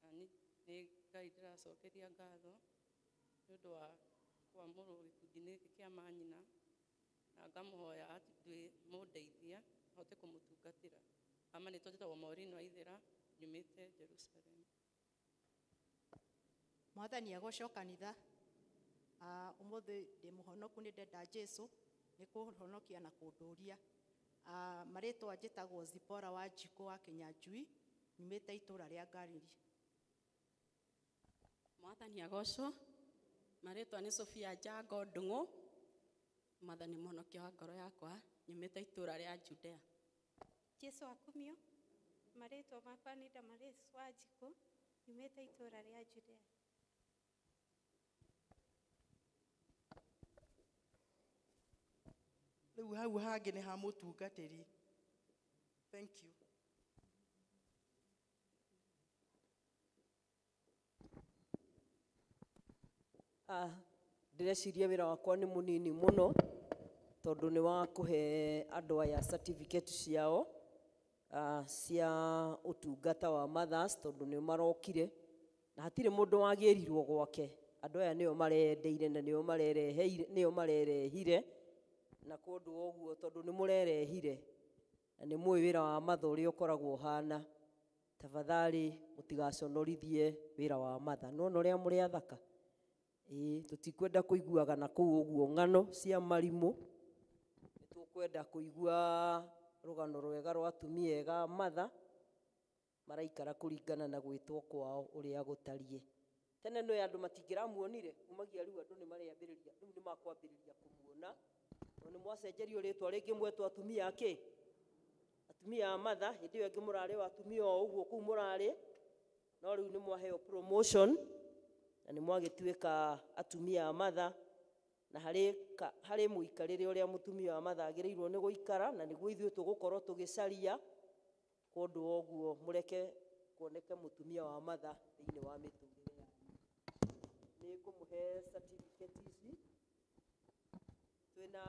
Na nĩ Ngai ndĩracokeria ngatho nĩ ũndũ wa kwamũrwo gĩkundi-inĩ gĩkĩ kĩa manyina, na ngamũhoya atue mũndeithia hote kũmũtungatĩra. Ama nĩ tũnjĩtagwo Maureen Waithera, nyumĩte Jerusalem. Mwathani agocwo kanitha. Ũmũthĩ ndĩ mũhonoku, nĩ ndenda Jesu nĩ kũhonokia na kũndũria. Marĩtwa njĩtagwo Zipora wa Njikũ wa Kĩnyanjui, nyumĩte itũũra rĩa Galili. Mwathani agocwo. Marĩtwa nĩ Sofia Njango Ndung'u, mwathani mũhonokia wa ngoro yakwa, nyumĩte itũũra rĩa Judea. Jesu akumio. Marĩtwa makwa nĩ Damaris wa Njikũ, nyumĩte itũũra rĩa Judea. Rĩu hau hangĩ nĩ ha mũtungatĩri. Thank you. Ndĩreciria wĩra wakwa nĩ mũnini mũno, tondũ nĩ wa kũhe andũ aya certificate ciao cia ũtungata wa mothers, tondũ nĩ marokire na hatirĩ mũndũ wagĩrirwo gwake. Andũ aya nĩo marendeire na nĩo marereheire, nĩo marerehire, na kũndũ ũguo tondũ nĩ mũrerehire na nĩ mũĩ wĩra wa matha ũrĩa ũkoragwo ũhana. Tafadhali mũtigaconorithie wĩra wa matha. Nĩwona ũrĩa mũrĩ athaka? Ĩĩ, tũtikwenda kũiguaga na kũu ũguo ng'ano cia marimũ. Nĩ tũkwenda kũigua rũgano rwega rwa atumia ega matha maraikara kũringana na gwĩtwo kwao ũrĩa gũtariĩ. Tene nĩ andũ matingĩramuonire, kumagia rĩu andũ nĩ marĩambĩrĩria, rĩu nĩ makwambĩrĩria kũmuona. Tondũ nĩ mwacenjerio rĩtwa rĩngĩ mwetwo atumia akĩ? Atumia a matha, hĩndĩ ĩyo ĩngĩ mũrarĩ o atumia o ũguo kũu mũrarĩ, no rĩu nĩ mwaheo promotion na nĩ mwagĩtuĩka atumia a matha, na harĩ mũikarĩre ũrĩa mũtumia wa matha agĩrĩirwo nĩ gũikara, na nĩguo ithuĩ tũgũkorwo tũgĩcaria. Kũndũ ũguo mũreke kuoneke mũtumia wa matha thĩinĩ wa mĩtũrĩre yanyu. Nĩ ngũmũhe certificate ici. Twĩna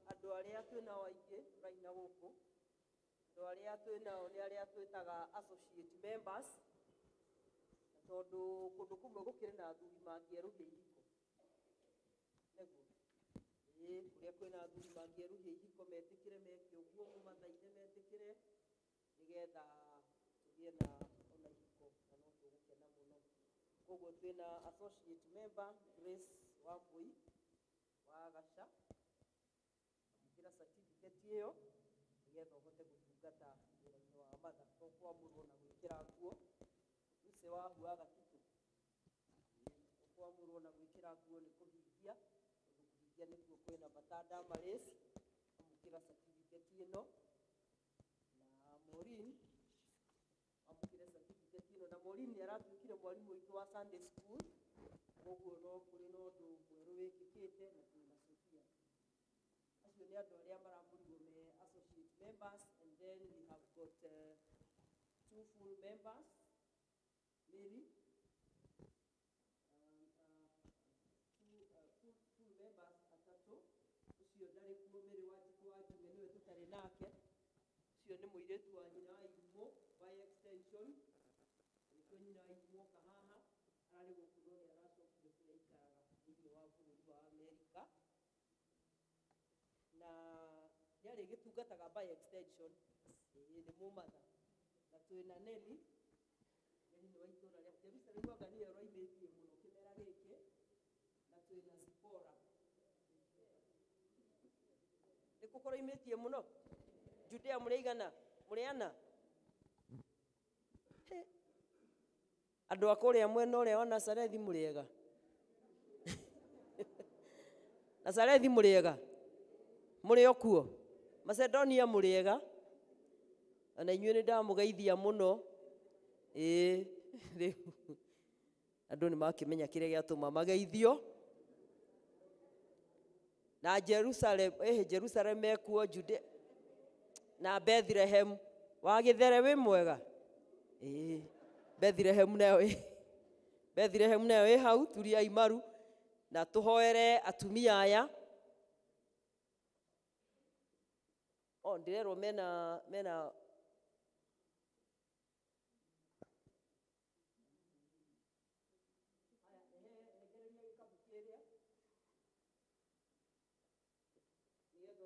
andũ arĩa twĩnao aingĩ tũraina gũkũ, andũ Andũ arĩa twĩ nao nĩ arĩa twĩtaga associate members, na tondũ kũndũ kũmwe gũkĩrĩ na athuri mangĩerũhia ihiko. Nĩguo. Ĩĩ, kũrĩa kwĩna athuri mangĩerũhia ihiko metĩkĩre meke ũguo, mũmathaithe metĩkĩre nĩgetha tũgĩe na ona ihiko, na no tũgũkena mũno. Koguo twĩna associate member Grace Wambui wa Gaca, amũkĩra certificate ĩyo nĩgetha ũhote gũtungata wĩra-inĩ wa matha, to kwamũrwo na gwĩkĩra nguo. Lucy Wahu wa Gatitũ, to kwamũrwo na gwĩkĩra nguo nĩ kũhingia, tondũ kũhingia nĩkuo kwĩna bata. Damaris, amũkĩra certificate ĩno, na Maureen amũkĩre certificate ĩno. Na Maureen nĩ aratuĩkire mwarimũ witũ wa Sunday school, koguo no kũrĩ na ũndũ mwerũ wĩkĩkĩte. Na twĩna Sophia. Acio nĩ andũ arĩa maramũrirwo me associate members, and then we have got two full members, Mary, two full members atatũ. Ũcio ndarĩ kuo, Mary Wanjikũ wa Njung'e nĩwe tũtarĩ nake. Ũcio nĩ mũirĩtu wa nyina wa Irumo by extension, nĩkĩo nyina wa Irumo oka haha, ararĩ gũkũ no nĩ aracokire kũrĩa aikaraga thĩinĩ wa bũrũri wa Amerika, na nĩ arĩgĩtungataga by extension. Ĩĩ, nĩ mũmatha. Na twĩna Nelly. Nelly nĩ wa itũũra rĩa Jerusalem, anga nĩwe ũroimĩtie mũno kĩmera gĩkĩ. Na twĩna Zipora. Nĩ kũ kũroimĩtie mũno? Judea mũrĩ aigana? Mũrĩ ana? Andũ a kũrĩa mwena ũrĩa wa Nazarethi mũrĩ ega? Nazarethi mũrĩ ega? Mũrĩ o kuo? Macedonia mũrĩ ega? Ona inyuĩ nĩ ndamũgeithia mũno. Ĩĩ, rĩu andũ nĩ makĩmenya kĩrĩa gĩatũma mageithio. Na Jerusalem, Jerusalem mekuo, Judea na Bethlehem. Wa Gĩthere wĩ mwega? Ĩĩ, Bethlehem nayo ĩ Bethlehem nayo ĩ hau, turiai maru na tũhoere atumia aya. O ndĩrerwo mena nĩgetha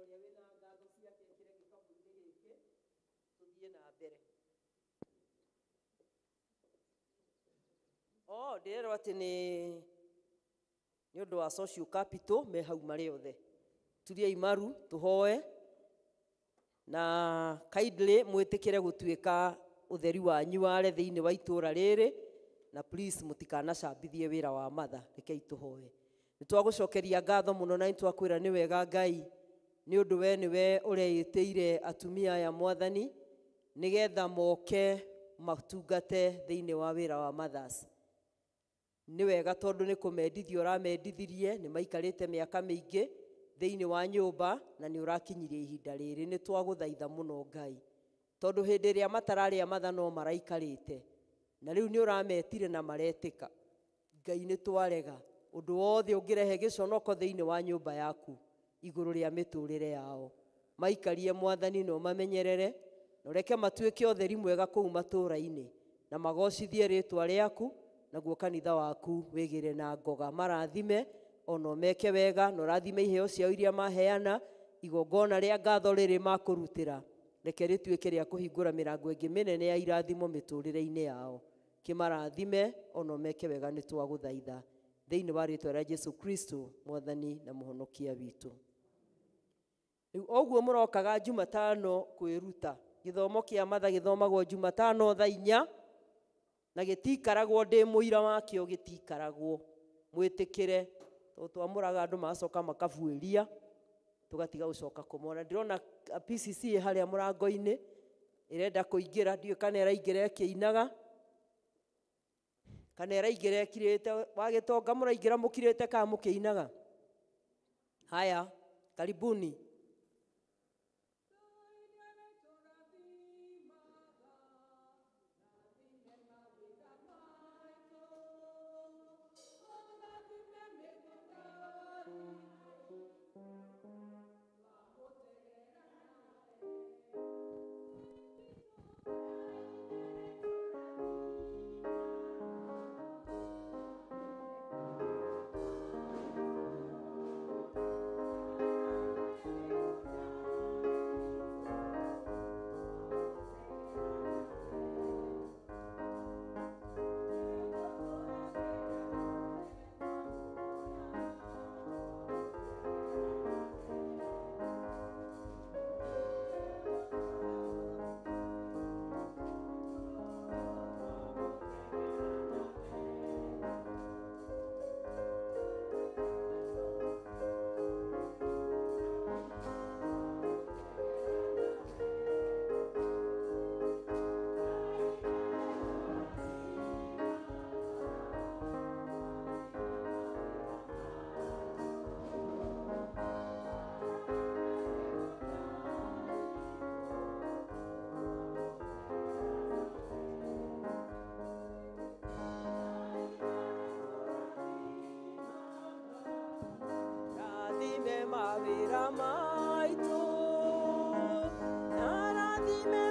ũrĩa wĩna ngatho ciake ekĩre gĩkabũ-inĩ gĩkĩ, tũthiĩ na mbere. O ndĩrerwo atĩ nĩ ũndũ wa social capital me hau marĩ othe. Turiai maru tũhoe, na kindly mwĩtĩkĩre gũtuĩka ũtheri wanyu ware thĩinĩ wa itũũra rĩrĩ, na please mũtikanacambithie wĩra wa matha. Rekei tũhoe. Nĩ twagũcokeria ngatho mũno na nĩ twakwĩra nĩ wega Ngai, nĩ ũndũ we nĩwe ũreĩtĩire atumia aya Mwathani, nĩgetha moke matungate thĩinĩ wa wĩra wa mothers. Nĩ wega tondũ nĩ kũmendithia ũramendithirie, nĩ maikarĩte mĩaka mĩingĩ thĩinĩ wa nyũmba, na nĩ ũrakinyirie ihinda rĩrĩ. Nĩ twagũthaitha mũno Ngai, tondũ hĩndĩ ĩrĩa matararĩa matha no maraikarĩte, na rĩu nĩ ũrametire na maretĩka. Ngai nĩ twarega ũndũ wothe ũngĩrehe gĩconoko thĩinĩ wa nyũmba yaku igũrũ rĩa mĩtũrĩre yao. Maikarie Mwathani na ũmamenyerere, na ũreke matuĩke ũtheri mwega kũu matũũra-inĩ, na magocithie rĩtwa rĩaku, naguo kanitha waku wĩgĩre na ngoga. Marathime ona ũmeke wega, na ũrathime iheo ciao iria maheana, igongona rĩa ngatho rĩrĩ makũrutĩra, reke rĩtuĩke rĩa kũhingũra mĩrango ĩngĩ mĩnene ya irathimo mĩtũrĩre-inĩ yao. Kĩmarathime ona ũmeke wega, nĩ twagũthaitha thĩinĩ wa rĩtwa rĩa Jesu Kristo Mwathani na Mũhonokia witũ. Rĩu ũguo mũrokaga Jumatano kwĩruta gĩthomo kĩa matha, gĩthomagwo Jumatano thaa 4, na gĩtikaragwo, ndĩ mũira wakĩo, gĩtikaragwo. Mwĩtĩkĩre, tondũ twamũraga andũ magacoka makabuĩria, tũgatiga gũcoka kũmona. Ndĩrona PCC harĩa mũrango-inĩ ĩrenda kũingĩra, ndiũĩ kana ĩraingĩra ĩkĩinaga kana ĩraingĩra ĩkirĩte. Wa Gĩtonga mũraingĩra mũkirĩte kana mũkĩinaga? Haya, karibuni.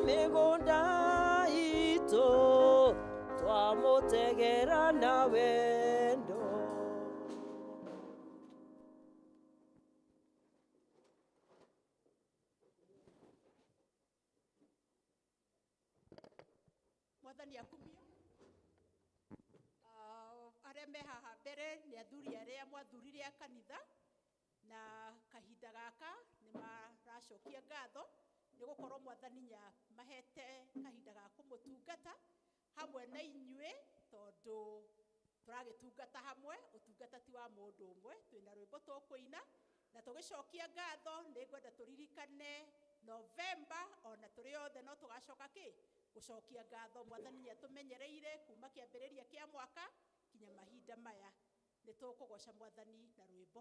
mĩgũnda itũ twamũtegera na wendo. Mwathani akumio. Arĩa me haha mbere nĩ athuri arĩa mwathurire a kanitha, na kahinda gaka nĩ maracokia ngatho nĩ gũkorwo mwathani nĩamahete kahinda ga kũmũtungata hamwe na inyuĩ, tondũ tũragĩtungata hamwe, ũtungata ti wa mũndũ ũmwe. Twĩna rwĩmbo tũkũina na tũgĩcokia ngatho. Nĩ ngwenda tũririkane Novemba ona tũrĩ othe no tũgacoka kĩ gũcokia ngatho. Mwathani nĩatũmenyereire kuma kĩambĩrĩria kĩa mwaka kinya mahinda maya. Nĩ tũkũgoca mwathani na rwĩmbo.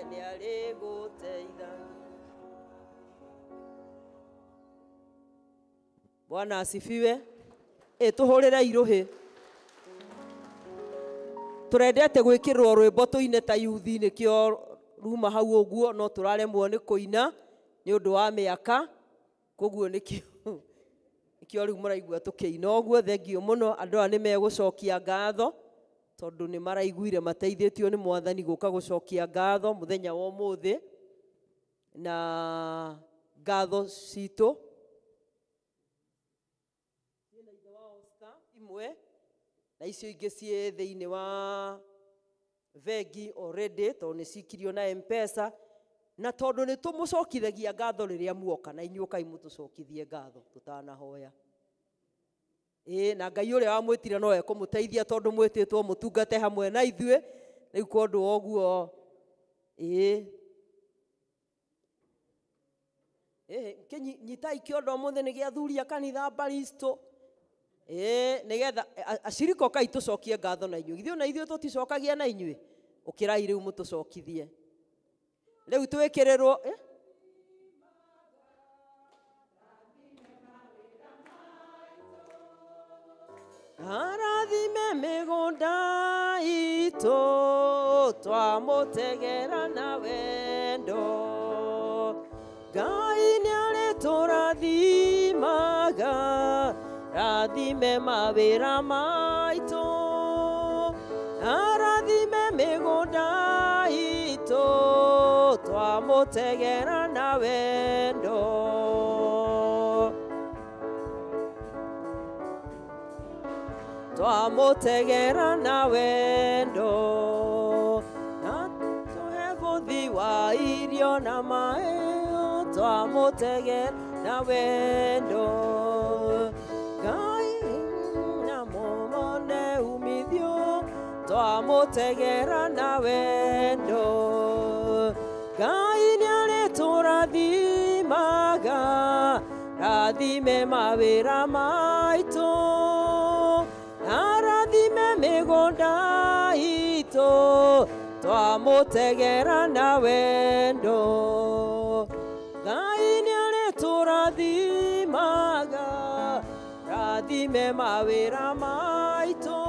nĩ arĩgũteithagia. Bwana asifiwe. Tũhũrĩre irũhĩ. Tũrendete gwĩkĩrwo rwĩmbo tũine ta yuthi nĩkĩo ruma hau ũguo, no tũraremwo nĩ kũina nĩ ũndũ wa mĩaka, koguo nĩkĩo rĩu mũraigua tũkĩina ũguo. Thengiũ mũno, andũ aya nĩ megũcokia ngatho tondũ nĩ maraiguire mateithĩtio nĩ Mwathani gũka gũcokia ngatho mũthenya wa ũmũthĩ, na ngatho citũ ciĩna ithe wa Oscar imwe na icio ingĩ ciĩ thĩinĩ wa bengi already tondũ nĩ cikirio na M-Pesa, na tondũ nĩ tũmũcokithagia ngatho rĩrĩa muoka, na inyuĩ ũkai mũtũcokithie ngatho tũtanahoya. Na Ngai ũrĩa wamwĩtire no ekũmũteithia tondũ mwĩtĩtwo mũtungate hamwe na ithuĩ. Rĩu kwa ũndũ wa ũguo, nyitai kĩondo ũmũthĩ nĩ gĩa athuri a kanitha Baristo. Nĩgetha acirika ũkai tũcokie ngatho na inyuĩ. Githĩ ona ithuĩ tũticokagia na inyuĩ? Ũkĩrai rĩu mũtũcokithie. Rĩu twĩkĩrĩrwo Arathime mĩgũnda itũ twamũtegera na wendo. Ngai nĩarĩtũrathimaga, rathime mawĩra maitũ. Arathime mĩgũnda itũ twamũtegera na wendo. Twamũtegera na wendo, na tũhe bũthi wa irio na maĩ. Twamũtegera na wendo, Ngai na mũmone umithio. Twamũtegera na wendo, Ngai nĩarĩtũrathimaga, rathime mawĩra maitũ. Arathime mĩgũnda itũ twamũtegera na wendo. Ngai nĩarĩtũrathimaga, rathime mawĩra maitũ.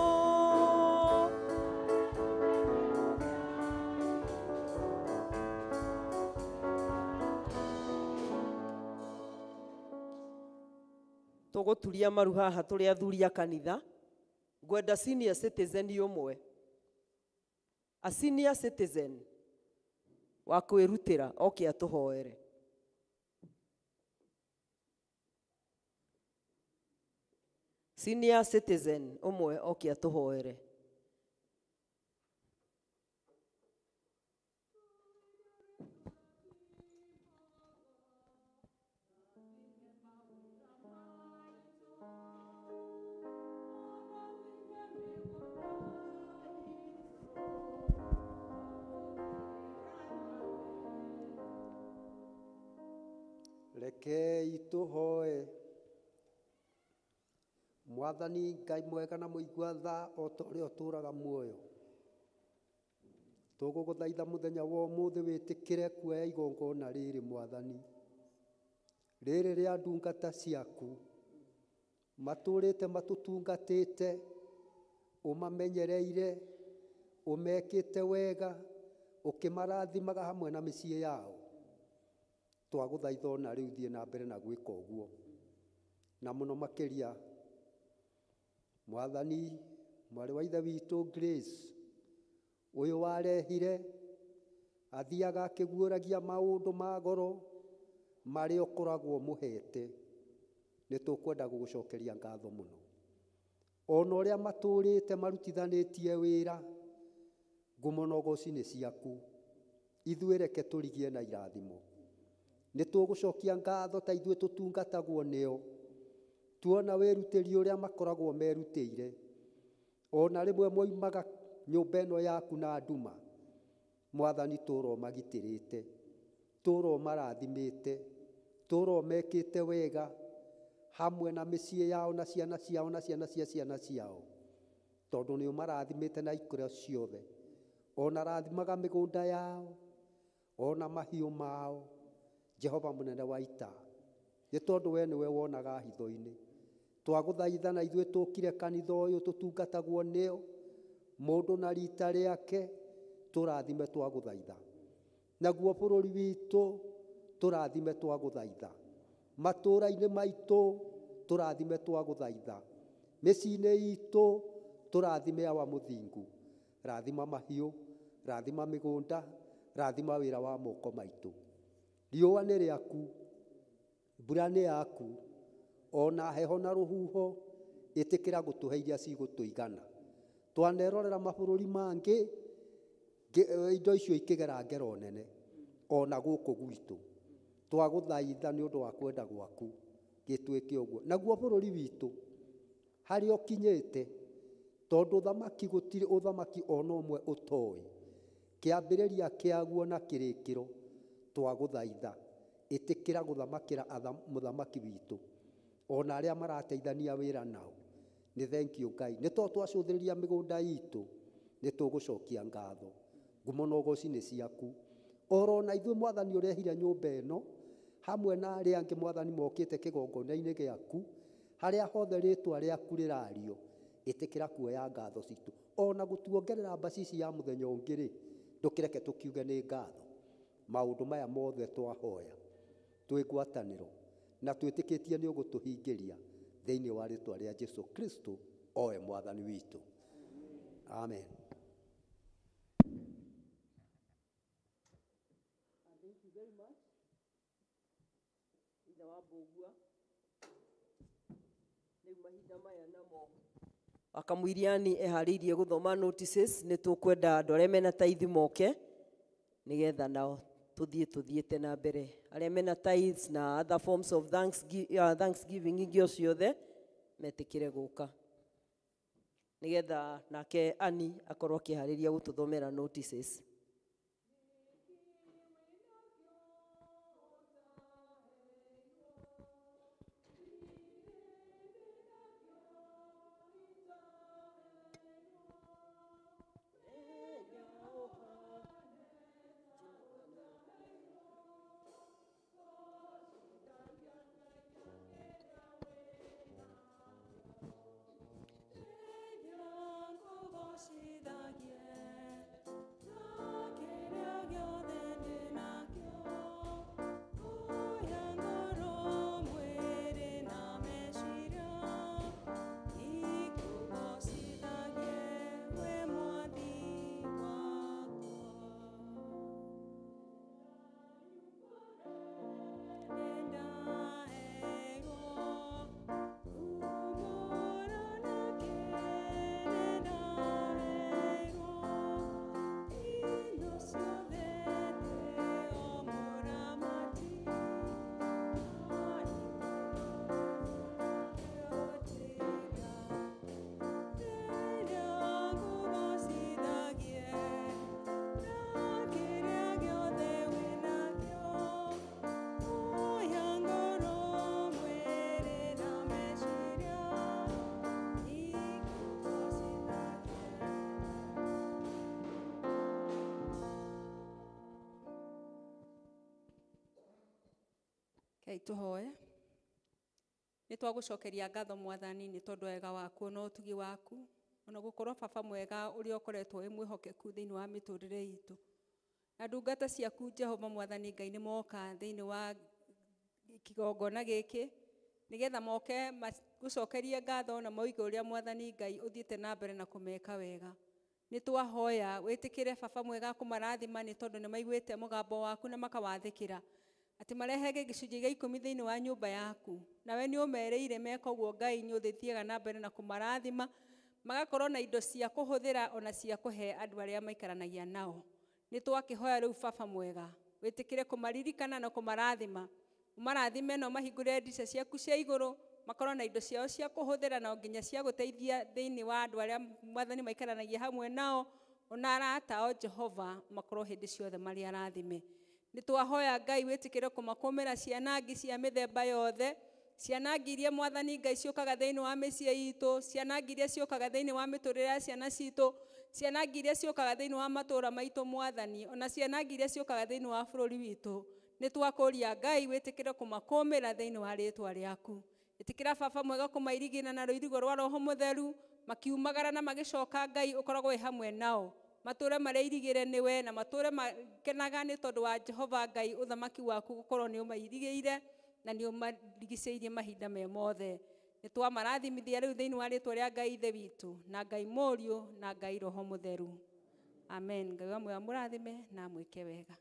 Tũgũturia maru haha tũrĩ athuri a kanitha. Ngwenda senior citizen ũmwe, a senior citizen wa kwĩrutĩra oke atũhoere. Senior citizen ũmwe oke atũhoere. Rekei tũhoe. Mwathani Ngai mwega na mũigua tha o ta ũrĩa ũtũũraga muoyo, tũgũgũthaitha mũthenya wa ũmũthĩ wĩtĩkĩre kuoya igongona rĩrĩ Mwathani, rĩrĩ rĩa ndungata ciaku matũũrĩte matũtungatĩte, ũmamenyereire, ũmekĩte wega, ũkĩmarathimaga hamwe na mĩciĩ yao. Twagũthaitha ona rĩu thiĩ na mbere na gwĩka ũguo, na mũno makĩria Mwathani mwarĩ wa ithe witũ Grace ũyũ warehire athiaga akĩguũragia maũndũ ma goro marĩa ũkoragwo mũhete. Nĩ tũkwenda gũgũcokeria ngatho mũno, ona ũrĩa matũũrĩte marutithanĩtie wĩra, ngumo na ũgoci nĩ ciaku. Ithuĩ reke tũrigie na irathimo. Nĩ tũgũcokia ngatho ta ithuĩ tũtungatagwo nĩo, tuona wĩrutĩri ũrĩa makoragwo merutĩire. Ona rĩmwe moimaga nyũmba ĩno yaku na nduma, Mwathani tũũra ũmagitĩrĩte, tũũra ũmarathimĩte, tũũra ũmekĩte wega hamwe na mĩciĩ yao na ciana ciao na ciana cia ciana ciao, tondũ nĩ ũmarathimĩte na ikũra ciothe. Ona rathimaga mĩgũnda yao, Ona mahiũ mao, Jehova mũnene wa ita, nĩ tondũ we nĩwe wonaga hitho-inĩ. Twagũthaitha na ithuĩ tũkire kanitha ũyũ tũtungatagwo nĩo, mũndũ na rita rĩake, tũrathime twagũthaitha. Naguo bũrũri witũ tũrathime twagũthaitha. Matũũra-inĩ maitũ tũrathime twagũthaitha. Mĩciĩ-inĩ itũ tũrathime awa mũthingu. Rathima mahiũ, rathima mĩgũnda, rathima wĩra wa moko maitũ. Riũa nĩ rĩaku, mbura nĩ yaku, ona heho na rũhuho, ĩtĩkĩra gũtũhe iria cigũtũigana. Twanerorera mabũrũri mangĩ, indo icio ikĩgera ngero nene, ona gũkũ gwitũ. Twagũthaitha nĩ ũndũ wa kwenda gwaku, gĩtuĩke ũguo. Naguo bũrũri witũ, harĩa ũkinyĩte, tondũ ũthamaki gũtirĩ ũthamaki ona ũmwe ũtoĩ, kĩambĩrĩria kĩaguo na kĩrĩkĩro, twagũthaitha, ĩtĩkĩra gũthamakĩra mũthamaki witũ, ona arĩa marateithania wĩra nao. Nĩ thank you Ngai. Nĩ tondũ twacũthĩrĩria mĩgũnda itũ, nĩ tũgũcokia ngatho. Ngumo na ũgoci nĩ ciaku. Oro na ithuĩ Mwathani ũrehire nyũmba ĩno, hamwe na arĩa angĩ Mwathani mokĩte kĩgongona-inĩ gĩaku, harĩa hothe rĩtwa rĩaku rĩrario, ĩtĩkĩra kuoya ngatho citũ. Ona gũtuongerera mbacici ya mũthenya ũngĩ rĩ, ndũkĩreke tũkiuge nĩ ngatho. Maũndũ maya mothe twahoya, twĩ ngwatanĩro, na twĩtĩkĩtie nĩ ũgũtũhingĩria thĩinĩ wa rĩtwa rĩa Jesu Kristo, owe Mwathani witũ. Amen. Thank you very much. Ithe wa Mbũgua. Rĩu mahinda maya namo Wakamũiriani eharĩirie gũthoma notices, nĩ tũkwenda andũ arĩa mena tithe moke nĩgetha nao tũthiĩ tũthiĩte na mbere. Arĩa mena tithes na other forms of thanksgiving ingĩ o ciothe metĩkĩre gũka nĩgetha nake Ani akorwo akĩharĩria gũtũthomera notices. Tuhoe nĩ twagũcokeria ngatho Mwathani nĩ tondũ wega waku na ũtugi waku, ona gũkorwo baba mwega ũrĩa ũkoretwo wĩ mwĩhokeku thĩinĩ wa mĩtũrĩre itũ. Na ndungata ciaku Jehova Mwathani Ngai nĩ moka thĩinĩ wa kĩgongona gĩkĩ nĩgetha moke gũcokeria ngatho na moige ũrĩa Mwathani Ngai ũthiĩte na mbere na kũmeka wega. Nĩ twahoya wĩtĩkĩre baba mwega kũmarathima nĩ tondũ nĩ maiguĩte mũgambo waku na makawathĩkĩra, atĩ marehege gĩcunjĩ gĩa 10 thĩinĩ wa nyũmba yaku. Nawe nĩ ũmerĩire meka ũguo Ngai nĩ ũthĩthiaga na mbere na kũmarathima, magakorwo na indo cia kũhũthĩra ona cia kũhe andũ arĩa maikaranagia nao. Nĩ twakĩhoya rĩu baba mwega wĩtĩkĩre kũmaririkana na kũmarathima, ũmarathime na ũmahingũre ndica ciaku cia igũrũ, makorwo na indo ciao cia kũhũthĩra na nginya cia gũteithia thĩinĩ wa andũ arĩa Mwathani maikaranagia hamwe nao, ona arata ao Jehova makorwo hĩndĩ ciothe marĩ arathime. Nĩ twahoya Ngai wĩtĩkĩre kũmakũmĩra ciana ngi cia mĩthemba yothe, Ciana ngiria Mwathani Ngai ciũkaga thĩinĩ wa mĩciĩ itũ, ciana ngiria ciũkaga thĩinĩ wa mĩtũrĩre ya ciana citũ, ciana ngiria ciũkaga thĩinĩ wa matũũra maitũ Mwathani, ona ciana ngiria ciũkaga thĩinĩ wa bũrũri witũ. Nĩ twakũria Ngai wĩtĩkĩre kũmakũmĩra thĩinĩ wa rĩtwa rĩaku. Ĩtĩkĩra Baba mwega kũmairigĩra na rũirigo rwa Roho Mũtheru, makiumagara na magĩcoka Ngai ũkoragwo wĩ hamwe nao. Matũũre marĩa irigĩre nĩwe na matũũre makenaga nĩ tondũ wa Jehova Ngai ũthamaki waku gũkorwo nĩ ũmairigĩire na nĩ ũmarigicĩirie mahinda me mothe. Nĩ twamarathimithia rĩu thĩinĩ wa rĩtwa rĩa Ngai Ithe witũ na Ngai Mũriũ na Ngai Roho Mũtheru. Amen. Ngai wa muoyo amũrathime na amwĩke wega.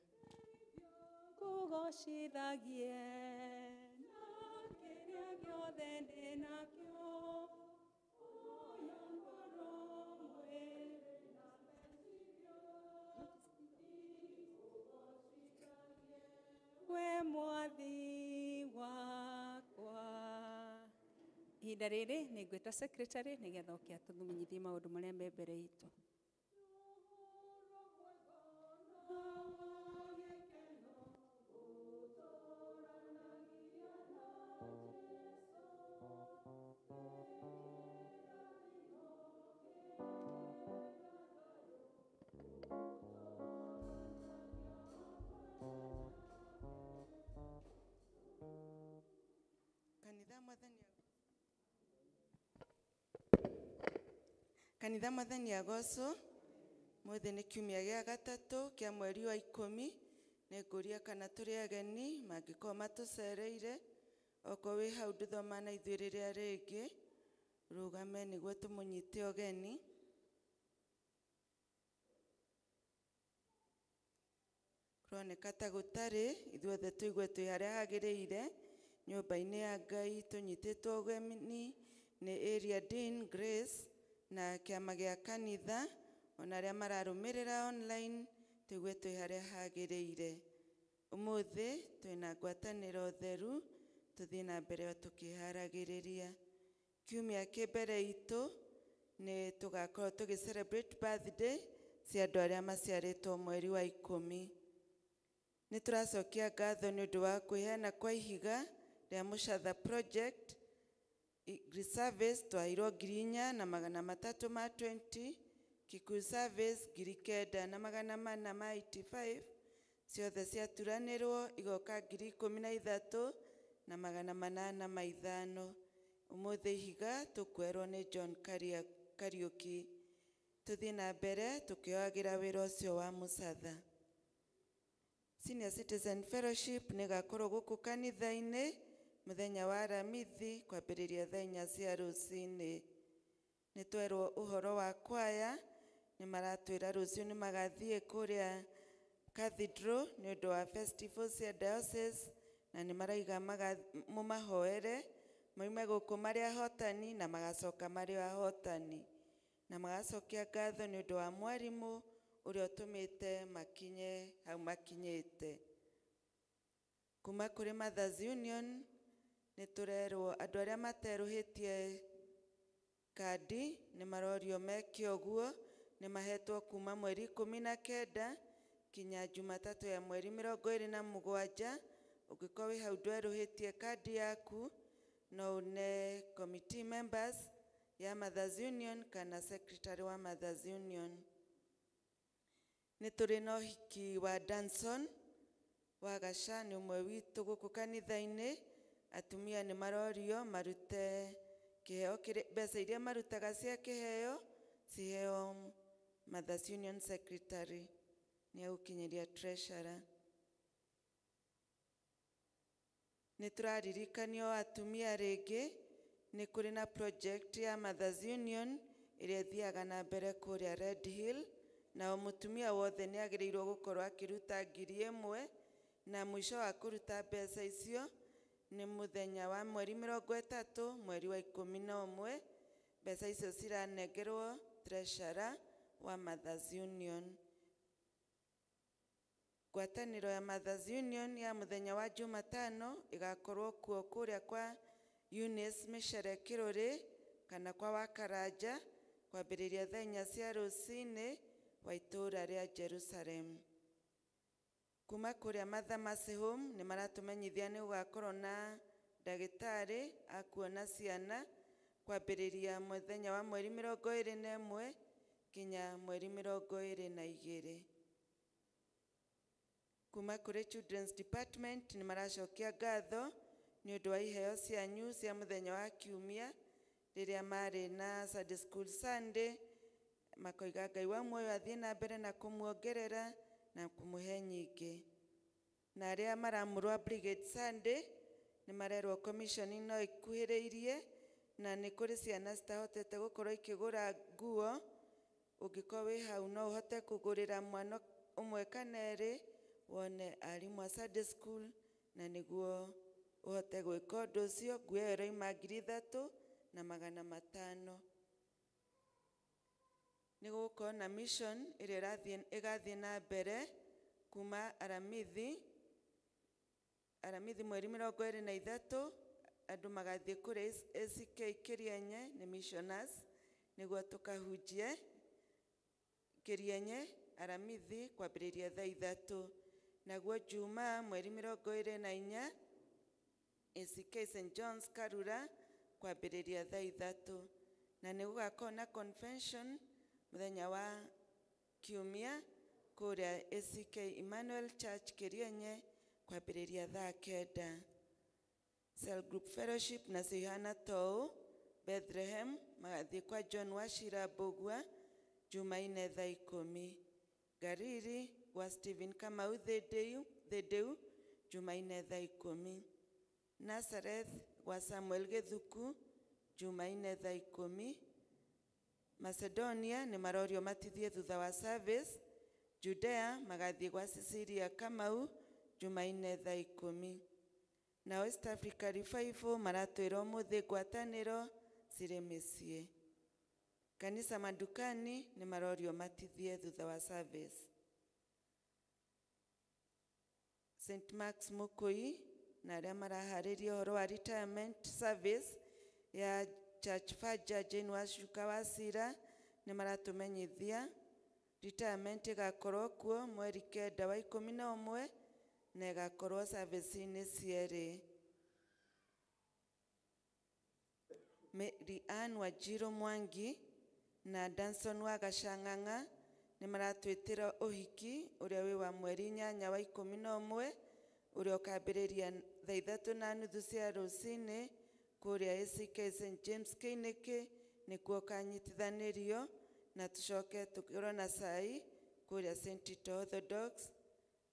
Ngũgocithagie na kĩrĩa gĩothe ndĩ nakĩo. We mwathi wakwa. Ihinda rĩrĩ nĩ ngwĩta secretary nĩgetha oke atũmenyithie maũndũ marĩa me mbere itũ. Kanitha Mwathani agocwo. Mũthĩ nĩ kiumia gĩa gatatũ kĩa mweri wa 10. Nĩ ngũria kana tũrĩ ageni mangĩkorwo matũcereire, okorwo wĩ hau ndũthoma na ithuĩ rĩrĩa rĩngĩ, rũgame nĩguo tũmũnyite ũgeni. Kũroneka ta gũtarĩ, ithuothe tũigue twĩ harĩa hagĩrĩire nyũmba-inĩ ya Ngai, tũnyitĩtwo ũgeni nĩ Area Dean Grace na kĩama gĩa kanitha, ona arĩa mararũmĩrĩra online, tũigue twĩ harĩa hagĩrĩire. Ũmũthĩ twĩna ngwatanĩro theru, tũthiĩ na mbere o tũkĩharagĩrĩria. Kiumia kĩ mbere itũ nĩ tũgakorwo tũgĩ celebrate birthday cia andũ arĩa maciarĩtwo mweri wa 10. Nĩ tũracokia ngatho nĩ ũndũ wa kwĩheana kwa ihiga rĩa Mũcatha project. Green Service twaheirwo 4,320, Kikuyu Service 9,485, ciothe ciaturanĩrwo igoka 13,805. Ũmũthĩ ihiga tũkwerwo nĩ John Kariuki. Tũthiĩ na mbere tũkĩoyagĩra wĩra ũcio wa Mũcatha. Senior Citizen Fellowship nĩ ĩgakorwo gũkũ kanitha-inĩ mũthenya wa Aramithi kwambĩrĩria thaa 4 cia rũcinĩ. Nĩ twerwo ũhoro wa kwaya, nĩ maratwĩra rũciũ nĩ magathiĩ kũrĩa Cathedral nĩ ũndũ wa festival cia diocese, na nĩ maraiga mũmahoere moime gũkũ marĩ ahotani na magacoka marĩ ahotani, na magacokia ngatho nĩ ũndũ wa mwarimũ ũrĩa ũtũmĩte makinye hau makinyĩte. Kuma kũrĩ Mothers Union nĩ tũrerwo andũ arĩa materũhĩtie kandi nĩ marorio meke ũguo, nĩ mahetwo kuma mweri 19 kinya Jumatatũ ya mweri 27. Ũngĩkorwo wĩ hau ndwerũhĩtie kandi yaku, no une committee members ya Mothers Union kana secretary wa Mothers Union. Nĩ tũrĩ na ũhiki wa Danson wa Gaca, nĩ ũmwe witũ gũkũ kanitha-inĩ. Atumia nĩ marorio marute kĩheo kĩrĩa, mbeca iria marutaga cia kĩheo ciheo Mothers Union secretary, nĩ egũkinyĩria treasurer. Nĩ tũraririkanio atumia rĩngĩ nĩ kũrĩ na project ya Mothers Union ĩrĩa ĩthiaga na mbere kũrĩa Red Hill, na o mũtumia wothe nĩ agĩrĩirwo gũkorwo akĩruta 1,000, na mũico wa kũruta mbeca icio nĩ mũthenya wa mweri 30 mweri wa 11. Mbeca icio ciranengerwo treasurer wa Mothers Union. Ngwatanĩro ya Mothers Union ya mũthenya wa Jumatano ĩgakorwo kuo kũrĩa kwa Eunice Michere Kĩrũrĩ kana kwa Wakaranja kwambĩrĩria thaa 4 cia rũcinĩ wa itũũra rĩa Jerusalem. Kuma kũrĩa Mother Mercy Home nĩ maratũmenyithia nĩ gũgakorwo na ndagĩtarĩ a kuona ciana kwambĩrĩria mũthenya wa mweri 21 nginya mweri 22. Kuma kũrĩ Children's Department nĩ maracokia ngatho nĩ ũndũ wa iheo cianyu cia mũthenya wa kiumia rĩrĩa marĩ na Sunday School Sunday, makoiga Ngai wa muoyo athiĩ na mbere na kũmuongerera na kũmũhe nyingĩ. Na arĩa maramũrwa Brigade Sunday nĩ marerwo commission no ĩkuhĩrĩirie na nĩ kũrĩ ciana citahotete gũkorwo ikĩgũra nguo. Ũngĩkorwo wĩ hau no ũhote kũgũrĩra mwana ũmwe kana erĩ wone arimũ a Sunday school, na nĩguo ũhote gwĩka ũndũ ũcio. Nguo ĩyo ĩroima 3500. Nĩ gũgũkorwo na mission ĩrĩa ĩgathiĩ na mbere kuma Aramithi mweri 23, andũ magathiĩ kũrĩa ACK Kĩrienye, nĩ missioners, nĩguo tũkahunjie Kĩrienye Aramithi kwambĩrĩria thaa 3. Naguo Jumaa mweri 24 ACK St John's Karura kwambĩrĩria thaa 3. Na nĩ gũgakorwo na convention mũthenya wa kiumia kũrĩa ACK Emmanuel Church Kĩrienye kwambĩrĩria thaa 9. Cell Group Fellowship nacio ihana tou Bethlehem magathiĩ kwa John Wachira Mbũgua Jumaine thaa 10. Gariri gwa Stephen Kamau Thĩndĩu Jumaine thaa 10. Nazareth gwa Samuel Gĩthuku Jumaine thaa 10. Macedonia nĩ marorio matithie thutha wa service. Judea magathiĩ gwa Cecilia Kamau Jumaine thaa 10. Na West Africa Revival maratwĩra ũmũthĩ ngwatanĩro cirĩ mĩciĩ. Kanisa madukani nĩ marorio matithie thutha wa service. St Mark's Mukui na arĩa maraharĩria ũhoro wa retirement service ya Church Faja Jane Wacuka wa Cira nĩ maratũmenyithia retirement ĩgakorwo kuo mweri 9 wa 11 na ĩgakorwo service-inĩ cierĩ. Mary Ann Wanjiru Mwangi na Danson wa Gacang'ang'a nĩ maratwĩtĩra ũhiki ũrĩa wĩ wa mweri 8 wa 11 ũrĩa ũkambĩrĩria thaa 3:30 cia rũcinĩ kũrĩa ACK St James Kĩinĩkĩ, nĩkuo ũkanyitithanĩrio, na tũcoke tũkorwo na cai kũrĩa St Tito Orthodox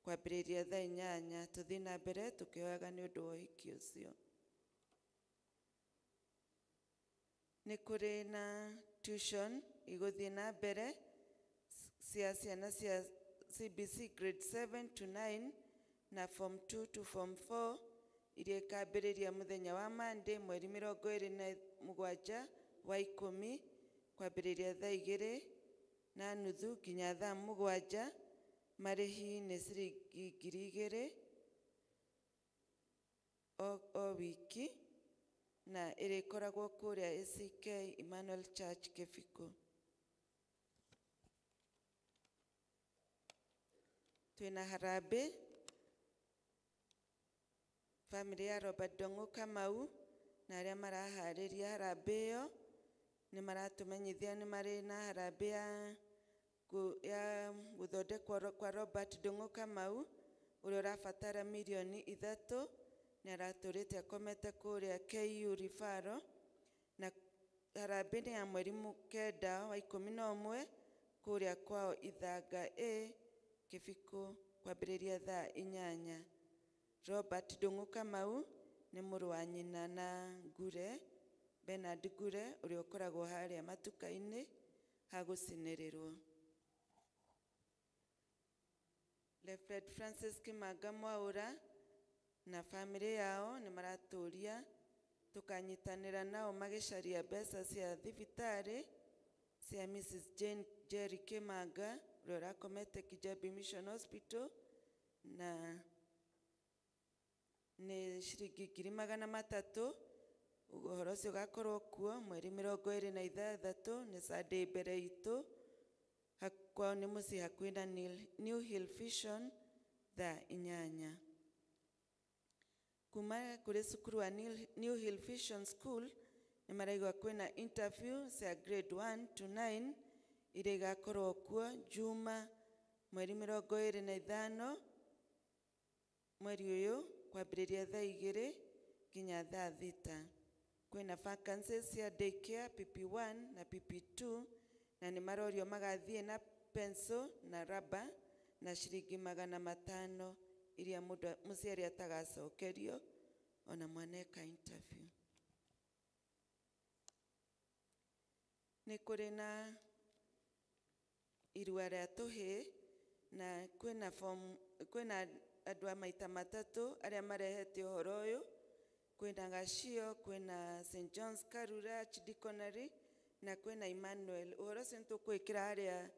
kwambĩrĩria thaa 8. Tũthiĩ na mbere tũkĩhoyaga nĩ ũndũ wa ũhiki ũcio. Nĩ kũrĩ na tuition igũthiĩ na mbere cia ciana cia CBC grade 7 to 9 na form 2 to form 4 iria ikambĩrĩria mũthenya wa Monday mweri 27 wa 10 kwambĩrĩria thaa 2:30 nginya thaa 7. Marĩhi nĩ ciringi 2000 o wiki, na ĩrĩkoragwo kũrĩa ACK Emmanuel Church Kĩbiko. Twĩna harambĩ famĩlĩ ya Robert Ndong'u Kamau na arĩa maraharĩria harambĩ ĩyo nĩ maratũmenyithia nĩ marĩ na harambĩ ya gũthondekwo kwa Robert Ndong'u Kamau ũrĩa ũrabatara 3 milioni. Nĩ aratũrĩte akomete kũrĩa KU Referral, na harambĩ nĩ ya mweri 9 wa 11 kũrĩa kwao Ithanga A Kĩbiko kwambĩrĩria thaa 8. Robert Ndung'u Kamau nĩ mũrũ wa nyina na Ngure Bernard Ngure ũrĩa ũkoragwo harĩa matuka-inĩ ha gũcinĩrĩrwo. Lefred Francis Kimanga Mwaura na famĩlĩ yao nĩ maratũria tũkanyitanĩra nao magĩcaria mbeca cia thibitarĩ cia Mrs Jane Jerry Kimanga ũrĩa ũrakomete Kijabi Mission Hospital, na nĩ ciringi 300,000. Ũhoro ũcio ũgakorwo kuo mweri 26 nĩ Sunday mbere itũ. Kwao nĩ mũciĩ hakuhĩ na New Hill Vision thaa 8. Kuma kuri cukuru wa New Hill Vision School nĩ maraigua kwĩna interview cia grade 1 to 9 iria igakorwo kuo Juma mweri 25 mweri ũyũ kwambĩrĩria thaa 2 nginya thaa 6. Kwĩna vacancies cia daycare PP1 na PP2 na nĩ marorio magathiĩ na pencil na raba na ciringi 500 iria mũndũ mũciari atagacokerio ona mwana eka interview. Nĩ kũrĩ na irua rĩa tũhĩĩ na kwĩna form, kwĩna andũ a maita matatũ arĩa marehete ũhoro ũyũ. Kwĩna Gacio, kwĩna St John's Karura Archdeaconry na kwĩna Emmanuel. Ũhoro ũcio nĩtũkwĩkĩra harĩa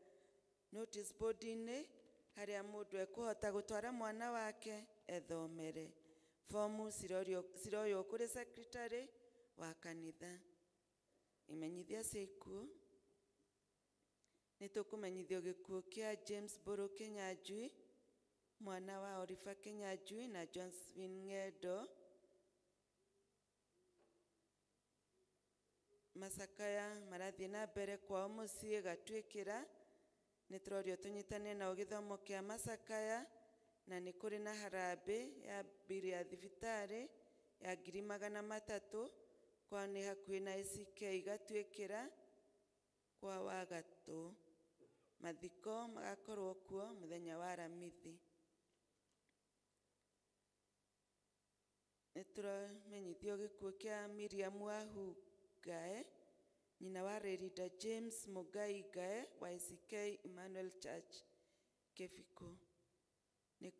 notice board-inĩ harĩa mũndũ ekũhota gũtwara mwana wake ethomere. Fomu ciroywo kũrĩ secretary wa kanitha. Imenyithia cia ikuũ. Nĩtũkũmenyithio gĩkuũ kĩa James Mbũrũ Kĩnyanjui, mwana wa Oliver Kĩnyanjui na Josephine Ng'endo. Macakaya marathiĩ na mbere kwao mũciĩ Gatuĩkĩra. Nĩtũrorio tũnyitane nao gĩthomo kĩa macakaya na nĩ kũrĩ na harambĩ ya mbiri ya thibitarĩ ya 300,000 kwao nĩ hakuhĩ na ACK Gatuĩkĩra kwa Wagatũ. Mathiko magakorwo kuo mũthenya wa Aramithi. Nĩtũramenyithio gĩkuũ kĩa Miriam Wahu Ngae, nyina wa Rerida James Mugai Ngae wa ACK Emmanuel Church Kĩbiko. Nĩ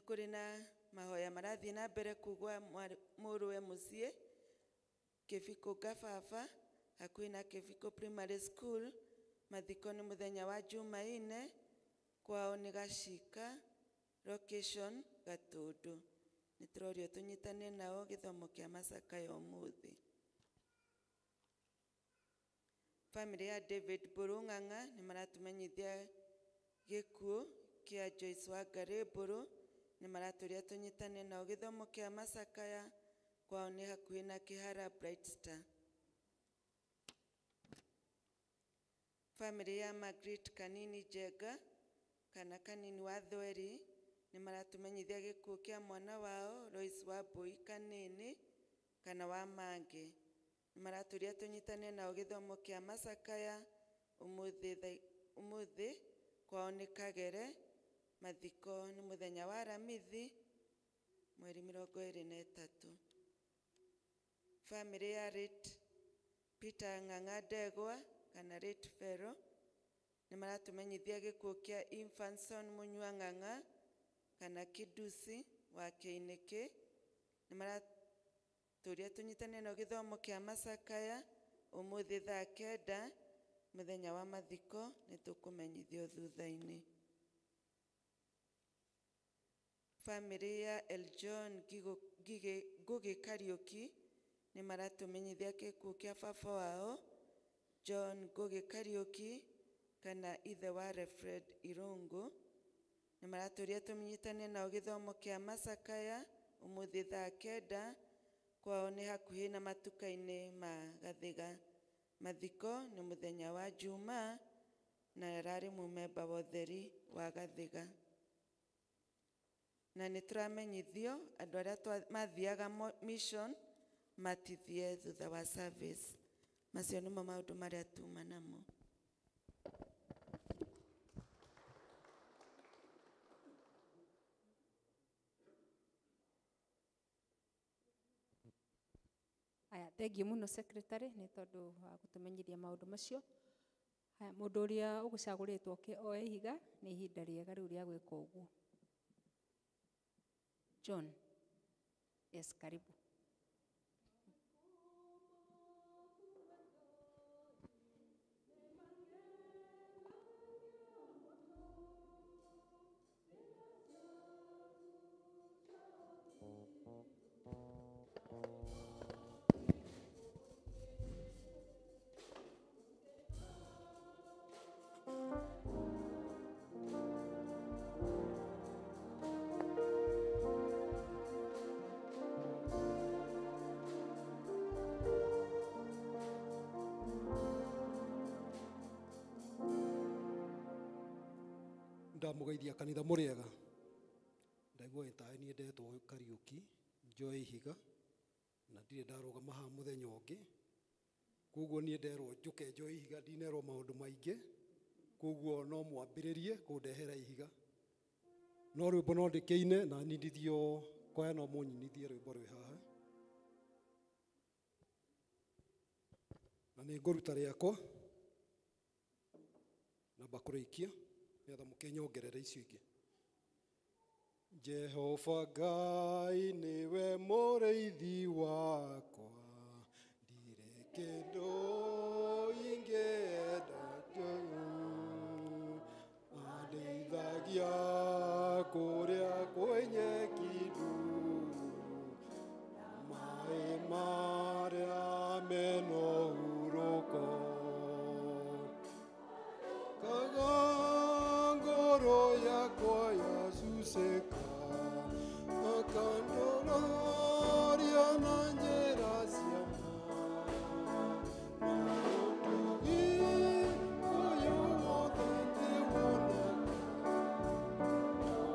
kũrĩ na mahoya marathiĩ na mbere kugwa mũrũwe mũciĩ Kĩbiko Gababa hakuhĩ na Kĩbiko Primary School. Mathiko nĩ mũthenya wa Jumaine, kwao nĩ Gacika location Gatũndũ. Nĩtũrorio tũnyitane nao gĩthomo kĩa macakaya ũmũthĩ. Famĩlĩ ya David Mbũrũ Ng'ang'a nĩ maratũmenyithia gĩkuũ kĩa Joyce Wangarĩ Mbũrũ. Nĩ maratũria tũnyitane nao gĩthomo kĩa macakaya, kwao nĩ hakuhĩ na Kĩhara Bright Star. Famĩlĩ ya Margaret Kanini Njenga kana Kanini wa Thweri nĩ maratũmenyithia gĩkuũ kĩa mwana wao Lois Wambui Kanini kana wa Mange. Nĩ maratũria tũnyitane nao gĩthomo kĩa macakaya ũmũthĩ kwao nĩ Kagere. Mathiko nĩ mũthenya wa Aramithi mweri 23. Famĩlĩ ya Rit Peter Ng'ang'a Ndegwa kana Rit Fero nĩ maratũmenyithia gĩkuũ kĩa Infanson Munyua Ng'ang'a kana Kidusi wa Kĩinĩkĩ. Nĩ maratũria tũnyitane nao gĩthomo kĩa macakaya ũmũthĩ thaa 9. Mũthenya wa mathiko nĩtũkũmenyithio thutha-inĩ. Famĩlĩ ya Eljon Ngũgĩ Kariũki nĩ maratũmenyithia gĩkuũ kĩa baba wao John Ngũgĩ Kariũki kana ithe wa Refred Irũngũ. Nĩ maratũria tũnyitane nao gĩthomo kĩa macakaya ũmũthĩ thaa 9. Kwao nĩ hakuhĩ na matuka-inĩ ma Gathiga. Mathiko nĩ mũthenya wa Juma na ararĩ mũmemba wa ũtheri wa Gathiga. Na nĩ tũramenyithio andũ arĩa mathiaga mission matithie thutha wa service. Macio nĩmo maũndũ marĩa tuma namo. Aya, thengiũ mũno secretary nĩ tondũ wa gũtũmenyithia maũndũ macio. Haya, mũndũ ũrĩa ũgũcagũrĩtwo oke oe ihiga, nĩ ihinda rĩega rĩu rĩa gwĩka ũguo. John, yes, karibu. Ndamũgeithia kanitha mũrĩega. Ndaigua ĩtaĩ niĩ ndetwo Kariũki njoe ihiga na ndirĩ ndarũgama haha mũthenya ũngĩ. Koguo niĩ nderwo njũke njoe ihiga, ndinerwo maũndũ maingĩ, koguo no mwambĩrĩrie kũndehera ihiga. No rwĩmbo no ndĩkĩine na nyinithio kwaya, no mũnyinithie rwĩmbo rwĩ haha. Na nĩ ngũruta rĩakwa namba kũrĩkia nĩgetha mũkĩnyongerere icio ingĩ. Jehova Ngai nĩwe mũrĩithi wakwa, ndirĩ kĩndũ ingĩenda njũru. Andeithagia kũrĩa kwĩ nyeki nduru, maĩ marĩa mena ũhurũko. Kaga ngoro yakwa yacucĩka, akandororia na njĩra cia ma. Na ũtugi ũyũ wothe ndĩwonaga,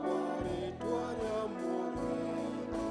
wa rĩĩtwa rĩa Mũrĩithi.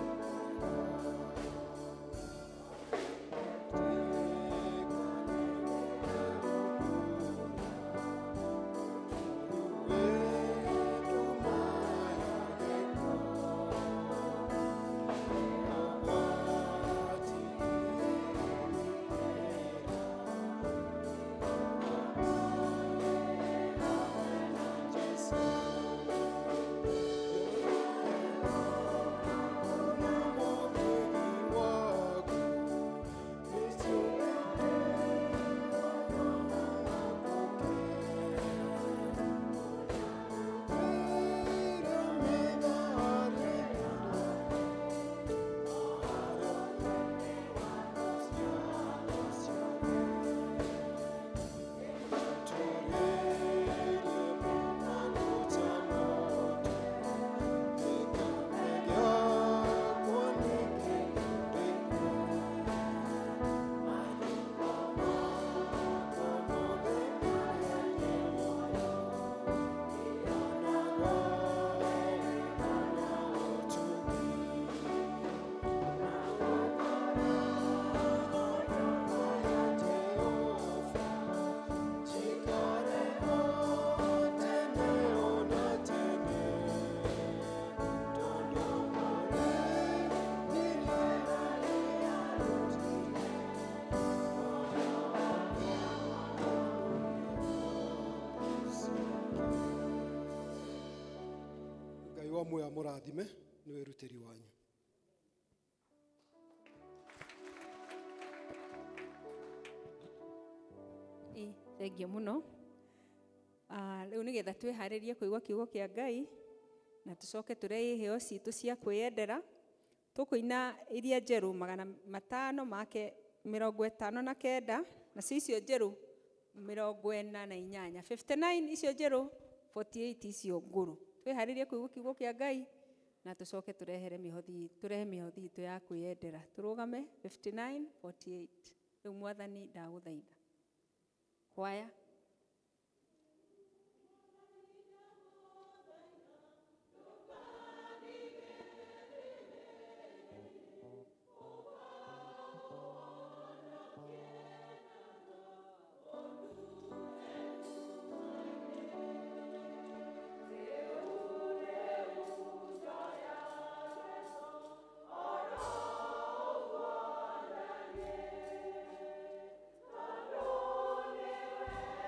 Ngai wa muoyo amũrathime nĩ wĩrutĩri wanyu. Thengiũ mũno. Rĩu nĩgetha twĩharĩrie kũigua kiugo kĩa Ngai na tũcoke tũrehe iheo citũ cia kwĩyendera, tũkũina iria njerũ 559, nacio icio njerũ 48, 59 icio njerũ, 48 icio ngũrũ. Twĩharĩrie kũigua kiugo kĩa Ngai na tũcoke tũrehere mĩhothi, tũrehe mĩhothi itũ ya kwĩyendera. Tũrũgame 59 48. Rĩu Mwathani ndagũthaitha. Kwaya. Thank you.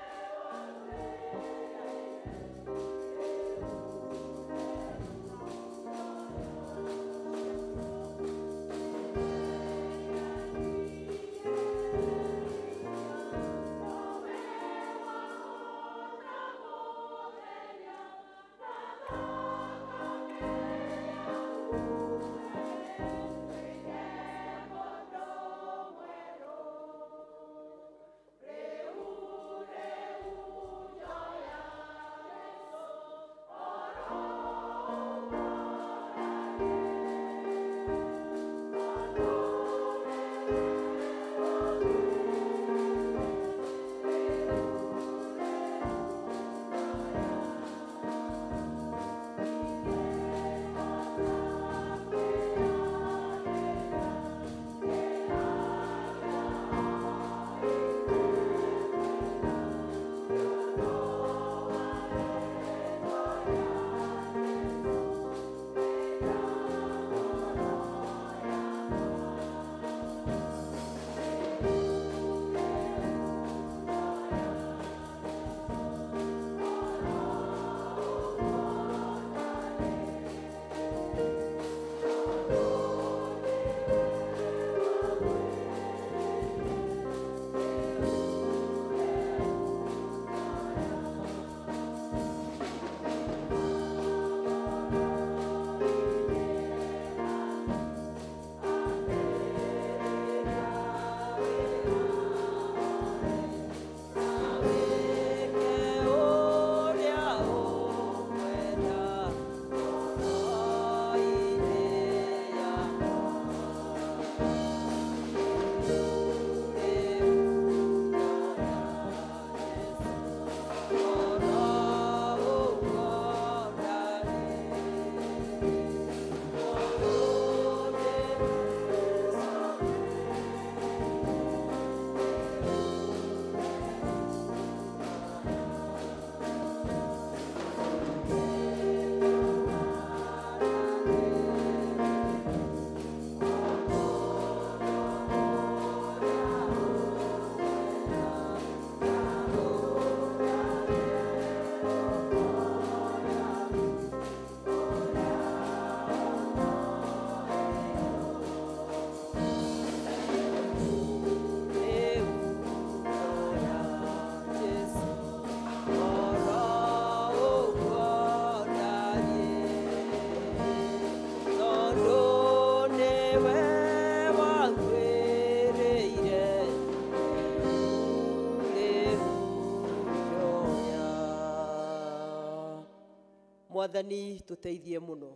Mwathani tũteithie mũno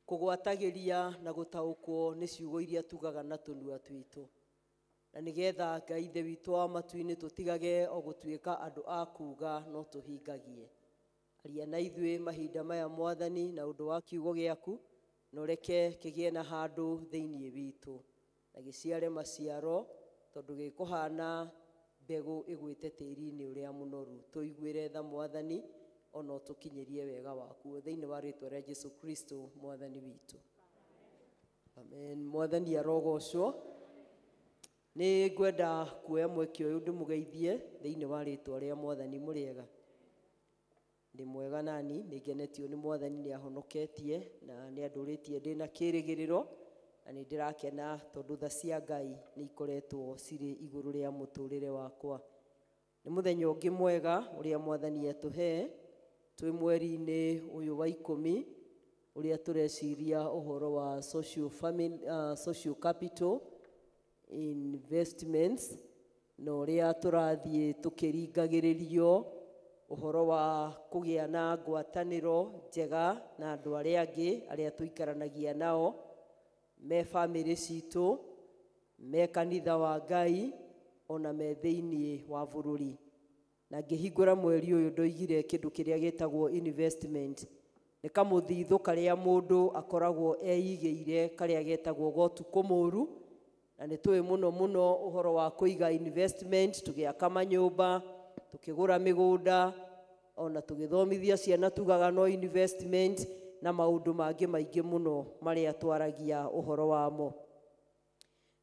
kũgwatagĩria na gũtaũkwo nĩ ciugo iria tugaga na tũnua twitũ, na nĩgetha Ngai Ithe witũ wa matu-inĩ tũtigage o gũtuĩka andũ a kuuga no tũhingagie. Aria na ithuĩ mahinda maya Mwathani na ũndũ wa kiugo gĩaku, na ũreke kĩgĩe na handũ thĩinĩ witũ na gĩciare maciaro, tondũ gĩkũhana mbegũ ĩgwĩte tĩri-inĩ ũrĩa mũnoru. Tũiguĩre tha Mwathani, ona ũtũkinyĩrie wega waku thĩinĩ wa rĩtwa rĩa Jesu Kristo Mwathani witũ. Amen. Mwathani arogocwo. Nĩ ngwenda kuoya mweke ũyũ ndĩmũgeithie thĩinĩ wa rĩtwa rĩa Mwathani. Mũrĩega? Ndĩ mwega nani, nĩ ngenetio nĩ Mwathani, nĩ ahonoketie na nĩ andũrĩtie ndĩna kĩrĩgĩrĩro, na nĩ ndĩrakena tondũ tha cia Ngai nĩ ikoretwo cirĩ igũrũ rĩa mũtũrĩre wakwa. Nĩ mũthenya ũngĩ mwega ũrĩa Mwathani atũhe twĩ mweri-inĩ ũyũ wa 10 ũrĩa tũreciria ũhoro wa social family, social capital investments, na ũrĩa tũrathiĩ tũkĩringagĩrĩrio ũhoro wa kũgĩa na ngwatanĩro njega na andũ arĩa angĩ arĩa tũikaranagia nao, me bamĩrĩ citũ, me kanitha wa Ngai, ona me thĩinĩ wa bũrũri. Na ngĩhingũra mweri ũyũ ndoigire kĩndũ kĩrĩa gĩtagwo investment nĩ kamũthithũ karĩa mũndũ akoragwo eigĩire, karĩa getagwo gotukũ mũru. Na nĩ tũĩ mũno mũno ũhoro wa kũiga investment, tũgĩaka manyũmba, tũkĩgũra mĩgũnda, ona tũgĩthomithia ciana tugaga no investment, na maũndũ mangĩ maingĩ mũno marĩa twaragia ũhoro wamo.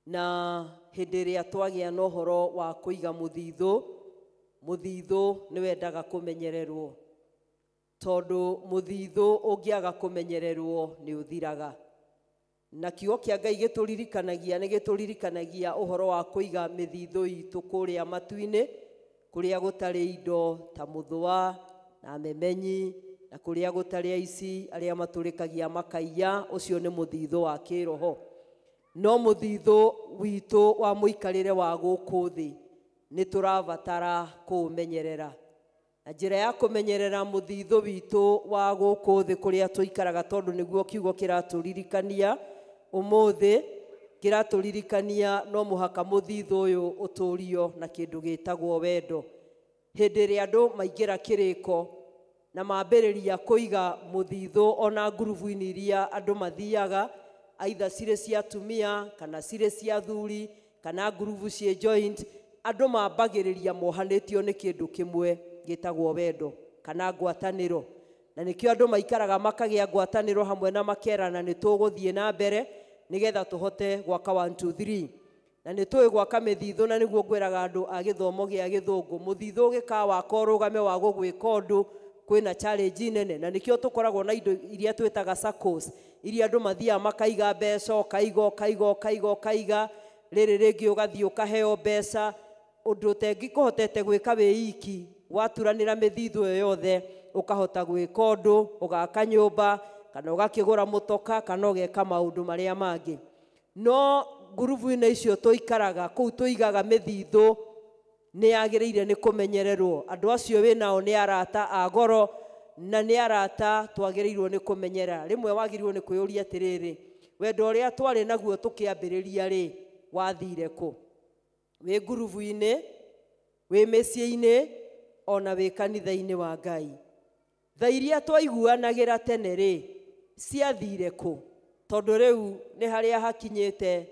Na hĩndĩ ĩrĩa twagĩa na ũhoro wa kũiga mũthithũ, mũthithũ nĩ wendaga kũmenyererwo, tondũ mũthithũ ũngĩaga kũmenyererwo nĩ ũthiraga. Na kiugo kĩa Ngai gĩtũririkanagia, nĩ gĩtũririkanagia ũhoro wa kũiga mĩthithũ itũ kũrĩa matu-inĩ, kũrĩa gũtarĩ indo ta mũthũa na memenyi, na kũrĩa gũtarĩ aici arĩa matũrĩkagia makaiya. Ũcio nĩ mũthithũ wa kĩroho. No mũthithũ witũ wa mũikarĩre wa gũkũ thĩ nĩ tũrabatara kũũmenyerera. Na njĩra ya kũmenyerera mũthithũ witũ wa gũkũ thĩ kũrĩa tũikaraga, tondũ nĩguo kiugo kĩratũririkania ũmũthĩ, kĩratũririkania no mũhaka mũthithũ ũyũ ũtũrio na kĩndũ gĩtagwo wendo. Hĩndĩ ĩrĩa andũ maingĩra kĩrĩko na mambĩrĩria kũiga mũthithũ ona ngurubu-inĩ iria andũ mathiaga, aitha cirĩ cia atumia kana cirĩ cia athuri kana ngurubu ciĩ joint, andũ mambagĩrĩria mohanĩtio nĩ kĩndũ kĩmwe gĩtagwo wendo kana ngwatanĩro. Na nĩkĩo andũ maikaraga makagĩa ngwatanĩro hamwe na makerana nĩ tũgũthiĩ na mbere nĩgetha tũhote gwaka 1 2 3. Na nĩ tũĩ gwaka mĩthithũ, na nĩguo ngwĩraga andũ a gĩthomo gĩa gĩthũngũ, mũthithũ ũgĩkaa waka ũrũgame wa gũgwĩka ũndũ kwĩna challenge nene. Na nĩkĩo tũkoragwo na indo iria twĩtaga SACCOs, iria andũ mathiaga makaiga mbeca, ũkaiga ũkaiga ũkaiga ũkaiga, rĩrĩ rĩngĩ ũgathiĩ ũkaheo mbeca, ũndũ ũtengĩkũhotete gwĩka wĩ iki. Waturanĩra mĩthithũ ĩyo yothe ũkahota gwĩka ũndũ, ũgaka nyũmba kana ũgakĩgũra mũtoka kana ũgeka maũndũ marĩa mangĩ. No ngurubu-inĩ icio tũikaraga kũu tũigaga mĩthithũ nĩ yagĩrĩire nĩ kũmenyererwo. Andũ acio wĩ nao nĩ arata a goro na nĩ arata twagĩrĩirwo nĩ kũmenyera. Rĩmwe wagĩrĩirwo nĩ kwĩyũria atĩrĩrĩ, wendo ũrĩa twarĩ naguo tũkĩambĩrĩria rĩ wathire kũ? Wĩ ngurubu-inĩ, wĩ mĩciĩ-inĩ, ona wĩ kanitha-inĩ wa Ngai. Tha iria twaiguanagĩra tene rĩ ciathire kũ? Tondũ rĩu nĩ harĩa hakinyĩte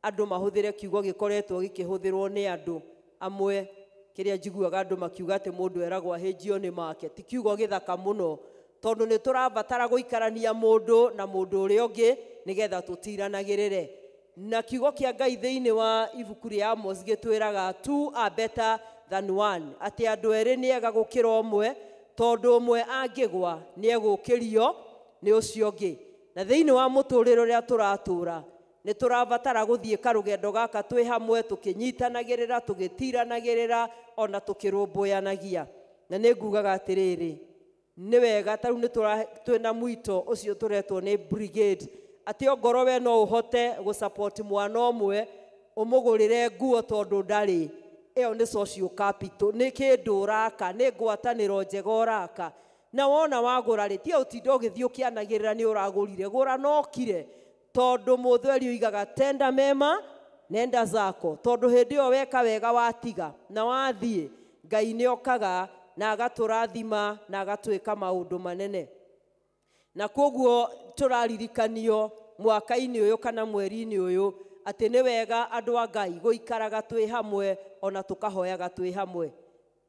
andũ mahũthĩre kiugo gĩkoretwo gĩkĩhũthĩrwo nĩ andũ amwe, kĩrĩa njiguaga andũ makiuga atĩ mũndũ eragwo ahĩnjio nĩ make. Ti kiugo gĩthaka mũno, tondũ nĩ tũrabatara gũikarania mũndũ na mũndũ ũrĩa ũngĩ nĩgetha tũtiranagĩrĩre. Na kiugo kĩa Ngai thĩinĩ wa ibuku rĩa Amos gĩtwĩraga two are better than one, atĩ andũ erĩ nĩ ega gũkĩra ũmwe, tondũ ũmwe angĩgwa nĩ egũkĩrio nĩ ũcio ũngĩ. Na thĩinĩ wa mũtũrĩre ũrĩa tũratũra nĩ tũrabatara gũthiĩ karũgendo gaka twĩ hamwe, tũkĩnyitanagĩrĩra, tũgĩtiranagĩrĩra, ona tũkĩrũmbũyanagia. Na nĩ ngugaga atĩrĩrĩ, nĩ wega ta rĩu nĩ twĩna mwito ũcio tũretwo nĩ brigade, atĩ ongorwo we no ũhote gũsupport mwana ũmwe ũmũgũrĩre nguo tondũ ndarĩ, ĩyo nĩ social capital, nĩ kĩndũ ũraka, nĩ ngwatanĩro njega ũraka. Na wona wagũra rĩ, tiga ũtinda ũgĩthiĩ ũkĩanagĩrĩra nĩ ũragũrire, gũra no kire, tondũ mũthweri oigaga tenda mema nenda zako, tondũ hĩndĩ ĩyo weka wega watiga na wathiĩ, Ngai nĩ okaga na agatũrathima na agatwĩka maũndũ manene. Na koguo tũraririkanio mwaka-inĩ ũyũ kana mweri-inĩ ũyũ atĩ nĩ wega andũ a Ngai gũikaraga twĩ hamwe ona tũkahoyaga twĩ hamwe.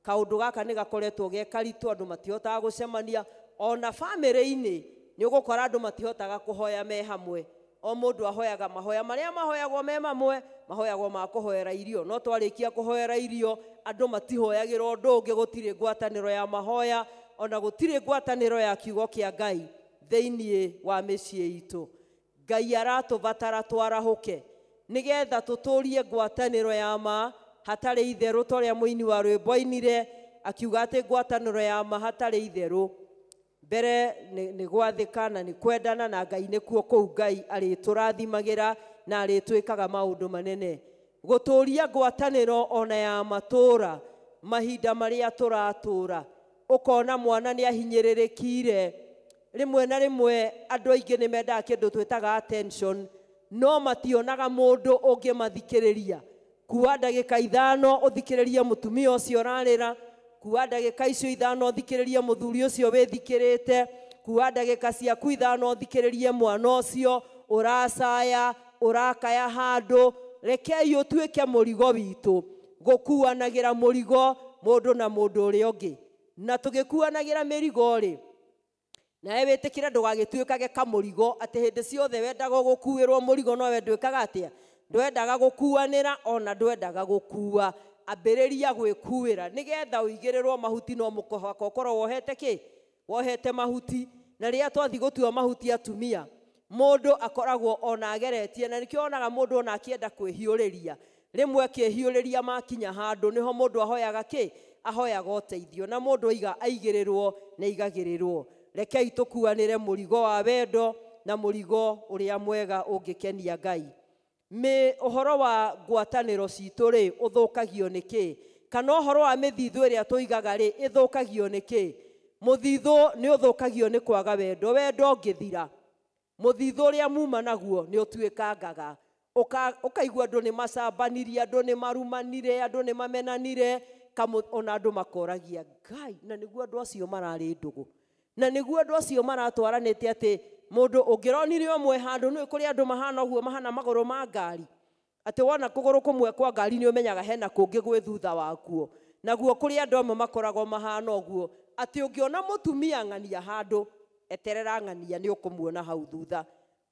Kaũndũ gaka nĩ gakoretwo ge karitũ, andũ matihotaga gũcemania ona bamĩrĩ-inĩ nĩ ũgũkora andũ matihotaga kũhoya me hamwe. O mũndũ ahoyaga mahoya marĩa mahoyagwo me mamwe, mahoyagwo ma kũhoera irio, no twarĩkia kũhoera irio andũ matihoyagĩra ũndũ ũngĩ, gũtirĩ ngwatanĩro ya mahoya ona gũtirĩ ngwatanĩro ya kiugo kĩa Ngai thĩinĩ wa mĩciĩ itũ. Ngai aratũbatara twarahũke nĩgetha tũtũrie ngwatanĩro ya ma hatarĩ itherũ, ta ũrĩa mũini wa rwĩmbo ainire akiuga atĩ ngwatanĩro ya ma hatarĩ itherũ. Mbere nĩ gwathĩka na nĩ kwendana na Ngai, nĩkuo kũu Ngai arĩtũrathimagĩra na arĩtwĩkaga maũndũ manene. Gũtũria ngwatanĩro ona ya matũũra mahinda marĩa tũratũũra, ũkona mwana nĩ ahinyĩrĩrĩkire. Rĩmwe na rĩmwe andũ aingĩ nĩ mendaga kĩndũ twĩtaga attention, no mationaga mũndũ ũngĩmathikĩrĩria. Kuwa ndagĩka 5 ũthikĩrĩrie mũtumia ũcio ũrarĩra, kuwa ndagĩka icio 5 ũthikĩrĩrie mũthuri ũcio wĩthikĩrĩte, kuwa ndagĩka ciaku 5 ũthikĩrĩrie mwana ũcio ũracaya ũrakaya handũ. Rekei ũtuĩke mũrigo witũ gũkuanagĩra mũrigo mũndũ na mũndũ ũrĩa ũngĩ. Na tũgĩkuanagĩra mĩrigo rĩ, nawe wĩtĩkĩre ndũgagĩtuĩkage kamũrigo atĩ hĩndĩ ciothe wendaga gũkuĩrwo mũrigo nowe ndwĩkaga atĩa, ndwendaga gũkuanĩra ona ndwendaga gũkua. Ambĩrĩria gwĩkuĩra nĩgetha ũigĩrĩrwo mahuti, no mũhaka ũkorwo wohete kĩ, wohete mahuti. Na rĩrĩa twathiĩ gũtua mahuti atumia, mũndũ akoragwo ona ageretie, na nĩkĩo wonaga mũndũ ona akĩenda kwĩhiũrĩria, rĩmwe akĩhiũrĩria makinya handũ nĩho mũndũ ahoyaga kĩ, ahoyaga ũteithio, na mũndũ aiga aigĩrĩrwo na aigagĩrĩrwo. Rekei tũkuanĩre mũrigo wa wendo na mũrigo ũrĩa mwega ũngĩkenia Ngai. Ũhoro wa ngwatanĩro citũ rĩ, ũthũkagio nĩ kĩ? Kana ũhoro wa mĩthithũ ĩrĩa tũigaga rĩ, ĩthũkagio nĩ kĩ? Mũthithũ nĩ ũthũkagio nĩ kwaga wendo. Wendo ũngĩthira, mũthithũ ũrĩa muma naguo nĩ ũtuĩkangaga. Ũkaigua andũ nĩ macambanirie, andũ nĩ marumanire, andũ nĩ mamenanire, ona andũ makoragia Ngai, na nĩguo andũ acio mararĩ ndũgũ, na nĩguo andũ acio maratwaranĩte atĩ mũndũ ũngĩronire ũmwe handũ, nĩ kũrĩ andũ mahana ũguo, mahana magũrũ ma ngari, atĩ wona kũgũrũ kũmwe kwa ngari nĩ ũmenyaga hena kũngĩ gwĩ thutha wakuo. Naguo kũrĩ andũ amwe makoragwo mahana ũguo, atĩ ũngĩona mũtumia ng'ania handũ, eterera ng'ania nĩ ũkũmuona hau thutha.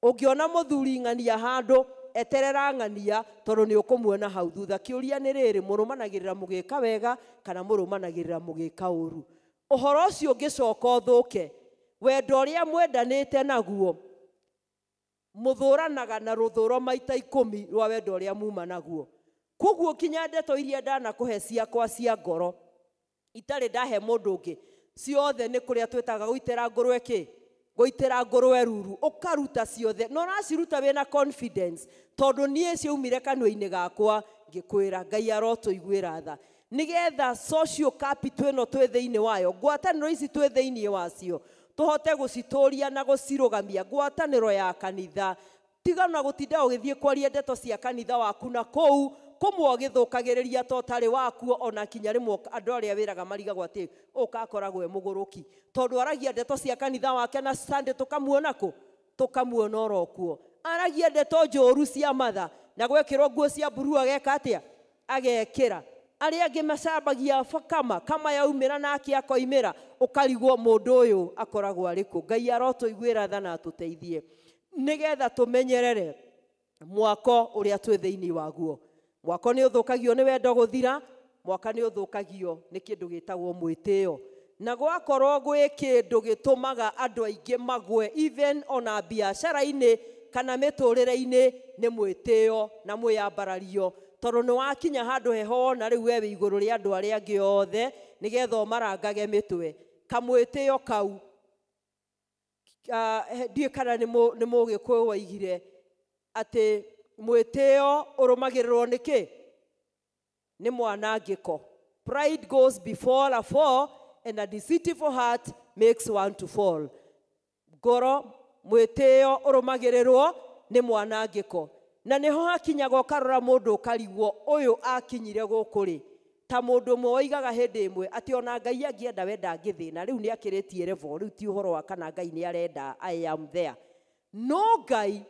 Ũngĩona mũthuri ng'ania handũ, eterera ng'ania tondũ nĩ ũkũmuona hau thutha. Kĩũria nĩ rĩrĩ, mũrũmanagĩrĩra mũgĩka wega kana mũrũmanagĩrĩra mũgĩka ũru? Ũhoro ũcio ũngĩcoka ũthũke, wendo ũrĩa mwendanĩte naguo mũthũranaga na rũthũro maita 10 rwa wendo ũrĩa muma naguo. Koguo kinya ndeto iria ndanakũhe ciakwa cia ngoro itarĩ ndahe mũndũ ũngĩ, ciothe nĩ kũrĩa twĩtaga gũitĩra ngũrwe kĩ, gũitĩra ngũrwe ruru, ũkaruta ciothe, na ũraciruta wĩna confidence tondũ niĩ ciaumire kanua-inĩ gakwa ngĩkwĩra. Ngai arotũiguĩra tha, nĩgetha social capital ĩno twĩ thĩinĩ wayo, ngwatanĩro ici twĩ thĩinĩ wacio, tũhote gũcitũria na gũcirũgamia. Ngwatanĩro ya kanitha, tigana gũtinda ũgĩthiĩ kwaria ndeto cia kanitha waku na kũu kũmwe ũgĩthũkagĩrĩria ta ũtarĩ wakuo, ona kinya rĩmwe andũ arĩa wĩraga marigagwo atĩ ũka akoragwo e mũgũrũki, tondũ aragia ndeto cia kanitha wake na Sunday tũkamuona kũ, tũkamuona oro kuo. Aragia ndeto njũru cia matha na gwekĩrwo nguo cia mburuu ageka atĩa, agekĩra. Arĩa angĩ macambagia kama kama yaumĩra nake akoimĩra, ũkarigwo mũndũ ũyũ akoragwo arĩ kũ. Ngai arotũiguĩra tha na atũteithie nĩgetha tũmenyerere mwako ũrĩa twĩ thĩinĩ waguo. Mwako nĩ ũthũkagio nĩ wendo gũthira, mwaka nĩ ũthũkagio nĩ kĩndũ gĩtagwo mwĩtĩo. Na gwakorwo gwĩ kĩndũ gĩtũmaga andũ aingĩ magwe even ona biacara-inĩ kana mĩtũrĩre-inĩ nĩ mwĩtĩo na mwĩyambarario, tondũ nĩ wakinya handũ heho wona rĩu we wĩ igũrũ rĩa andũ arĩa angĩ othe nĩgetha ũmarangage mĩtwe. Kamwĩtĩo kau, ndiũĩ kana nĩ mũgĩkũyũ waigire atĩ mwĩtĩo ũrũmagĩrĩrwo nĩ kĩ? Nĩ mwanangĩko. Pride goes before a fall and a deceitful heart makes one to fall. Ngoro mwĩtĩo ũrũmagĩrĩrwo nĩ mwanangĩko. Na nĩho hakinyaga ũkarora mũndũ ũkarigwo ũyũ akinyire gũkũ rĩ. Ta mũndũ ũmwe woigaga hĩndĩ ĩmwe atĩ ona Ngai angĩenda we ndangĩthĩna, rĩu nĩ akĩrĩtie level, rĩu ti ũhoro wa kana Ngai nĩ arenda, I am there. No Ngai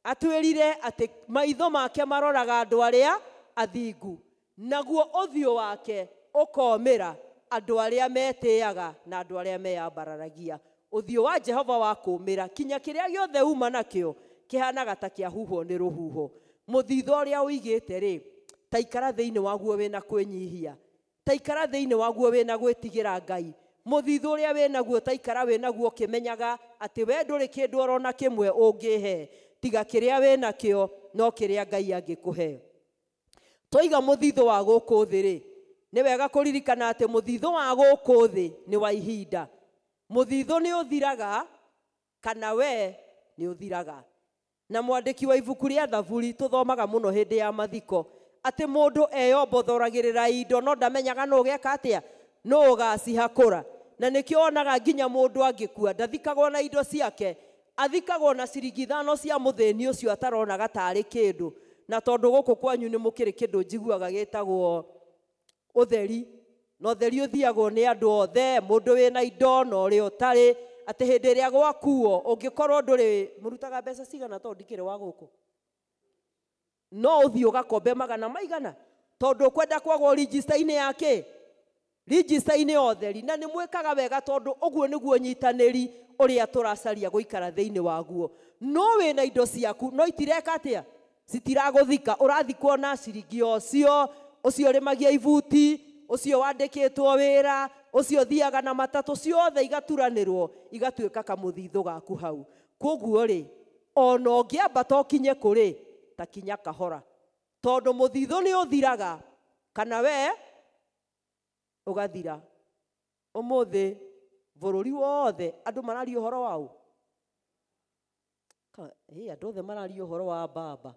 atwĩrire atĩ maitho make maroraga andũ arĩa athingu, naguo ũthiũ wake ũkomĩra andũ arĩa metĩaga na andũ arĩa meyambararagia. Ũthiũ wa Jehova wa kũmĩra kinya kĩrĩa gĩothe uma nakĩo kĩhanaga ta kĩahuhwo nĩ rũhuho. Mũthithũ ũrĩa ũigĩte rĩ, ta ikara thĩinĩ waguo wĩna kwĩnyihia, ta ikara thĩinĩ waguo wĩna gwĩtigĩra Ngai. Mũthithũ ũrĩa wĩnaguo ta ikara wĩnaguo ũkĩmenyaga atĩ we ndũrĩ kĩndũ orona kĩmwe ũngĩhe tiga kĩrĩa wĩnakĩo no kĩrĩa Ngai angĩkũhe. Twaiga mũthithũ wa gũkũ thĩ rĩ, nĩ wega kũririkana atĩ mũthithũ wa gũkũ thĩ nĩ wa ihinda. Mũthithũ nĩ ũthiraga kana we nĩ ũthiraga. Na mwandĩki wa ibuku rĩa Thaburi tũthomaga mũno hĩndĩ ya mathiko atĩ mũndũ eyombothoragĩrĩra indo no ndamenyaga nũ ũgeka atĩa, nũ ũgacihakũra. Na nĩkĩo wonaga nginya mũndũ angĩkua ndathikagwo na indo ciake, athikagwo na ciringi 5 cia mũthĩni ũcio ataronaga tarĩ kĩndũ. Na tondũ gũkũ kwanyu nĩ mũkĩrĩ kĩndũ njiguaga gĩtagwo ũtheri, na ũtheri ũthiagwo nĩ andũ othe, mũndũ wĩna indo na ũrĩa ũtarĩ, atĩ hĩndĩ ĩrĩa gwakuo ũngĩkorwo ndũrĩ mũrutaga mbeca cigana tondũ ndikĩrĩ wa gũkũ, no ũthiĩ ũgakombe magana maigana tondũ ũkwenda kwagwo register-inĩ ya kĩ, register-inĩ ya ũtheri. Na nĩ mwĩkaga wega tondũ ũguo nĩguo ũnyitanĩri ũrĩa tũracaria gũikara thĩinĩ waguo. No wĩna indo ciaku no itireka atĩa, citiragũthika, ũrathikwo na ciringi o cio, ũcio ũrĩmagia ibuti, ũcio wandĩkĩtwo wĩra, ũcio ũthiaga na matatũ, ciothe igaturanĩrwo igatuĩka kamũthithũ gaku hau. Koguo rĩ, ona ũngĩambata ũkinye kũrĩ, ta kinya kahora, tondũ mũthithũ nĩ ũthiraga kana we ũgathira. Ũmũthĩ bũrũri wothe andũ mararia ũhoro wa ũ? Andũ othe mararia ũhoro wa baba.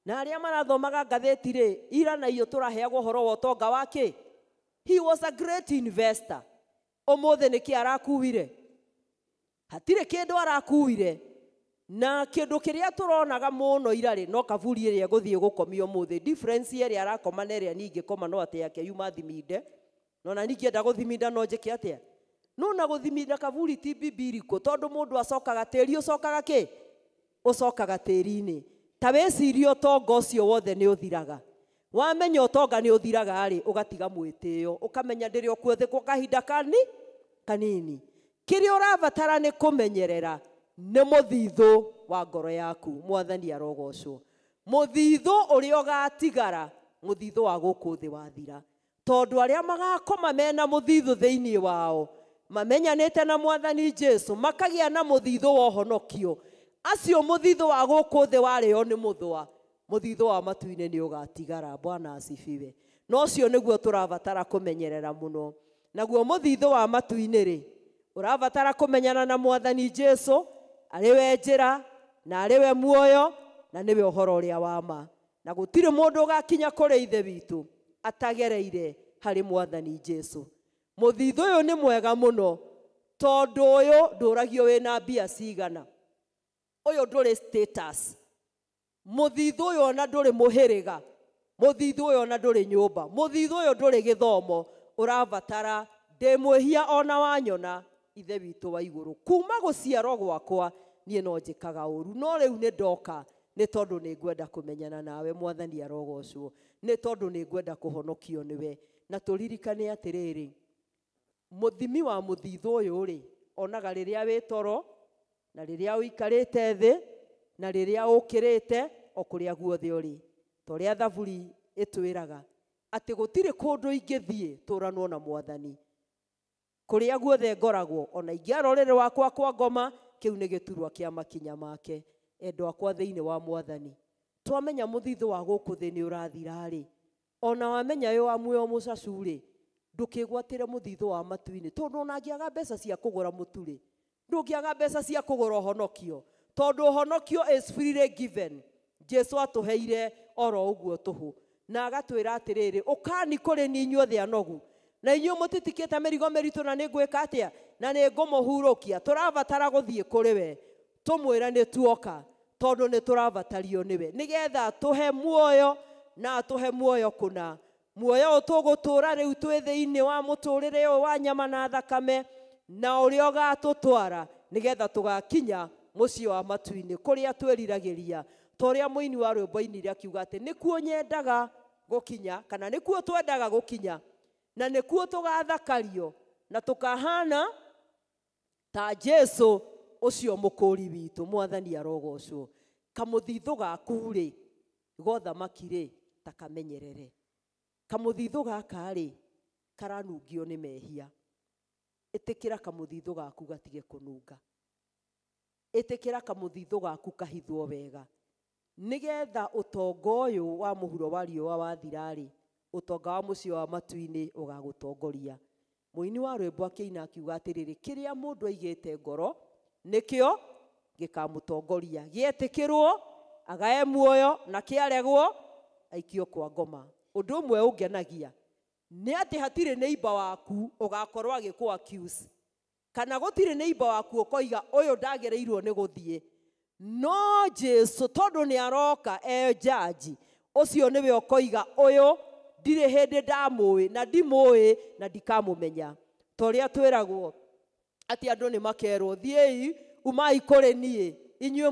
Na arĩa marathomaga ngathĩti rĩ, ira na iyo tũraheagwo ũhoro wa ũtonga wa kĩ? He was a great investor. Ũmũthĩ nĩkĩ arakuire? Hatirĩ kĩndũ arakuire. Na kĩndũ kĩrĩa tũronaga mũno ira rĩ, no kaburi ĩrĩa ĩgũthiĩ gũkomio ũmũthĩ. Difference ĩrĩa arakoma na ĩrĩa niĩ ingĩkoma no atĩ yake yuma thiminde. No na ningĩenda gũthiminda no njĩke atĩa? No na gũthiminda kaburi ti bibiriko, tondũ mũndũ acokaga tĩri, ũcokaga kĩ? Ũcokaga tĩri-inĩ. Ta wĩcirie ũtonga ũcio wothe nĩ ũthiraga. Wamenya ũtonga nĩ ũthiraga rĩ, ũgatiga mwĩtĩo, ũkamenya ndĩrĩ okuo thĩ kwa kahinda kanini. Kĩrĩa ũrabatara nĩ kũmenyerera nĩ mũthithũ wa ngoro yaku. Mwathani arogocwo. Mũthithũ ũrĩa ũgatigara, mũthithũ wa gũkũ thĩ wathira. Tondũ arĩa magakoma mena mũthithũ thĩinĩ wao, mamenyanĩte na Mwathani Jesu, makagĩa na mũthithũ wa ũhonokio, acio mũthithũ wa gũkũ thĩ warĩo nĩ mũthũa, mũthithũ wa matu-inĩ nĩ ũgatigara. Bwana asifiwe. Na ũcio nĩguo tũrabatara kũmenyerera mũno. Naguo mũthithũ wa matu-inĩ rĩ, ũrabatara kũmenyana na Mwathani Jesu, arĩ we njĩra na arĩ we muoyo na nĩwe ũhoro ũrĩa wa ma. Na gũtirĩ mũndũ ũgakinya kũrĩ Ithe witũ atagereire harĩ Mwathani Jesu. Mũthithũ ũyũ nĩ mwega mũno tondũ ũyũ ndũragio wĩna mbia cigana. Ũyũ ndũrĩ status. Mũthithũ ũyũ ona ndũrĩ mũhĩrĩga. Mũthithũ ũyũ ona ndũrĩ nyũmba. Mũthithũ ũyũ ndũrĩ gĩthomo. Ũrabatara ndĩ mwĩhia ona wanyona Ithe witũ wa igũrũ. Kuma gũciarwo gwakwa niĩ no njĩkaga ũru, no rĩu nĩ ndoka nĩ tondũ nĩ ngwenda kũmenyana nawe. Mwathani arogocwo. Nĩ tondũ nĩ ngwenda kũhonokio nĩwe. Na tũririkane atĩrĩrĩ, mũthimi wa mũthithũ ũyũ rĩ, onaga rĩrĩa wĩ toro na rĩrĩa ũikarĩte thĩ na rĩrĩa ũkĩrĩte o kũrĩa guothe ũrĩ. Ta ũrĩa Thaburi ĩtwĩraga atĩ gũtirĩ kũndũ ingĩthiĩ tũranwo na Mwathani. Kũrĩa guothe ngoragwo, ona ingĩara ũrĩrĩ wakwa kwa ngoma, kĩu nĩ gĩturwa kĩa makinya make. Endwa akwa thĩinĩ wa Mwathani, twamenya mũthithũ wa gũkũ thĩ nĩ ũrathira rĩ, ona wamenya wĩ wa muoyo mũcacu rĩ, ndũkĩgwatĩre mũthithũ wa matu-inĩ, tondũ ona angĩaga mbeca cia kũgũra mũtu rĩ, ndũngĩaga mbeca cia kũgũra ũhonokio, tondũ ũhonokio is freely given. Jesu atũheire oro ũguo tũhũ, na agatwĩra atĩrĩrĩ, ũkani kũrĩ ni inyuothe anogu na inyuĩ mũtitikĩte mĩrigo mĩritũ, na nĩ ngwĩka atĩa? Na nĩ ngũmũhurũkia. Tũrabatara gũthiĩ kũrĩ we tũmwĩre nĩ tuoka tondũ nĩ tũrabatario nĩwe nĩgetha tũhe muoyo na tũhe muoyo kũna. Muoyo ũyũ tũgũtũũra rĩu twĩ thĩinĩ wa mũtũrĩre ũyũ wa nyama na thakame na ũrĩa ũgatũtwara nĩgetha tũgakinya mũciĩ wa matu-inĩ kũrĩa twĩriragĩria. Ta ũrĩa mũini wa rwĩmbo ainire akiuga atĩ nĩkuo nyendaga gũkinya kana nĩkuo twendaga gũkinya na nĩkuo tũgathakario na tũkahana ta Jesu ũcio mũkũri witũ. Mwathani arogocwo. Kamũthithũ gaku rĩ gothamaki rĩ ta kamenyerere. Kamũthithũ gaka rĩ karanungio nĩ mehia. Ĩtĩkĩra kamũthithũ gaku gatige kũnunga. Ĩtĩkĩra kamũthithũ gaku kahithwo wega nĩgetha ũtonga ũyũ wa mũhuro wa riũa wathira rĩ ũtonga wa mũciĩ wa matu-inĩ ũgagũtongoria. Mũini wa rwĩmbo akĩina akiuga atĩrĩrĩ kĩrĩa mũndũ aigĩte ngoro nĩkĩo gĩkamũtongoria. Gĩetĩkĩrwo agae muoyo na kĩaregwo aikio kwa ngoma. Ũndũ ũmwe ũngenagia nĩ atĩ hatirĩ neighbor waku ũgakorwo agĩkũ accuse kana gũtirĩ neighbor waku ũkoiga ũyũ ndagĩrĩirwo nĩ gũthiĩ. No Jesu tondũ nĩ aroka e jaji ũcio nĩwe ũkoiga ũyũ ndirĩ hĩndĩ ndamũĩ na ndimũĩ na ndikamũmenya. Ta ũrĩa twĩragwo atĩ andũ nĩ makerwo thiĩi umai kũrĩ niĩ inyuĩ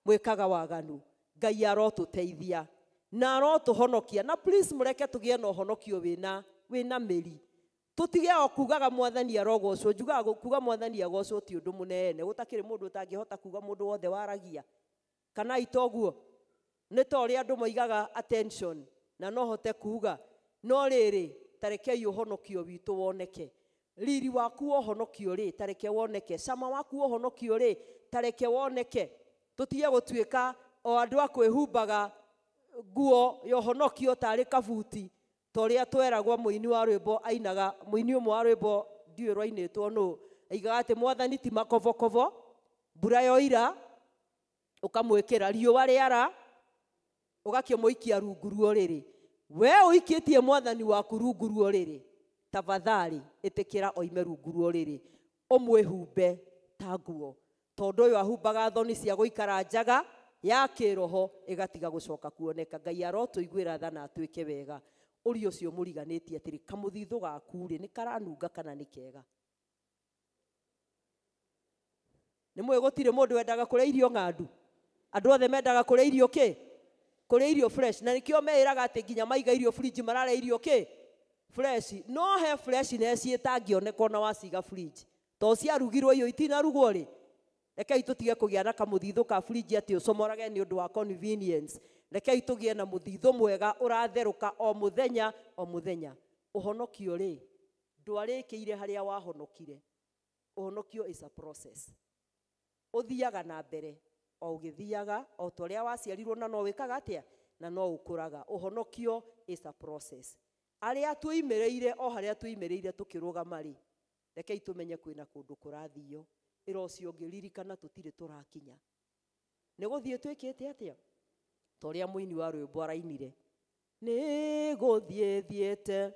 mwĩkaga waganu. Ngai arotũteithia na arotũhonokia. Na please mũreke tũgĩe na ũhonokio wĩna mĩri. Tũtige o kugaga mwathani arogocwo. Njugaga kuga mwathani agocwo ti ũndũ mũnene. Gũtakĩrĩ mũndũ ũtangĩhota kuga mũndũ wothe waragia kana itoguo nĩ ta ũrĩa andũ moigaga attention na no hote kuga. No rĩrĩ tarekei ũhonokio witũ woneke. Riri waku ũhonokio rĩ tareke woneke. Cama waku ũhonokio rĩ tareke woneke. Tũtige gũtuĩka o andũ a kwĩhumbaga nguo ya ũhonokio tarĩ kabuti. Ta ũrĩa tweragwo mũini wa rwĩmbo ainaga mũini ũmwe wa rwĩmbo ndiũĩ rwainĩtwo nũ aigaga atĩ mwathani ti makobokobo mbura yoira ũkamwĩkĩra riũa rĩara ũgakĩmũikia rungu rwa ũrĩrĩ. We ũikĩtie mwathani waku rungu rwa ũrĩrĩ tafadhali ĩtĩkĩra oime rungu rwa ũrĩrĩ ũmwĩhumbe ta nguo tondũ ũyũ ahumbaga thoni cia gũikara njaga ya kĩroho ĩgatiga gũcoka kuoneka. Ngai arotũiguĩra tha na atuĩke wega. Ũria ũcio mũriganĩtie atĩrĩ kamũthithũ gaku rĩ nĩ karanunga kana nĩ kega. Nĩ mũĩ gũtirĩ mũndũ wendaga kũrĩa irio ng'andu. Andũ othe mendaga kũrĩa irio kĩ? Kũrĩa irio fresh. Na nĩkĩo meĩraga atĩ nginya maiga irio fridge mararĩa irio kĩ? Fresh. No he freshness ĩtangĩoneka ona waciga fridge. To ciarugirwo iyo itinarugwo rĩ. Rekei tũtige kũgĩa na kamũthithũ ka fridge atĩ ũcomorage nĩ ũndũ wa convenience. Rekei tũgĩe na mũthithũ mwega ũratherũka o mũthenya o mũthenya. Ũhonokio rĩ ndwarĩkĩire harĩa wahonokire. Ũhonokio is a process. Ũthiaga na mbere o ũgĩthiaga o ta ũrĩa waciarirwo na no wĩkaga atĩa na no ũkũraga. Ũhonokio is a process. Arĩa twĩimĩrĩire o harĩa twĩimĩrĩire tũkĩrũgama rĩ rekei tũmenye kwĩna kũndũ kũrathio. Ĩra ũcio ũngĩririkana tũtirĩ tũrakinya. Nĩ gũthiĩ twĩkĩte atĩa? Ta ũrĩa mũini wa rwĩmbo arainire nĩ gũthiĩ thiĩte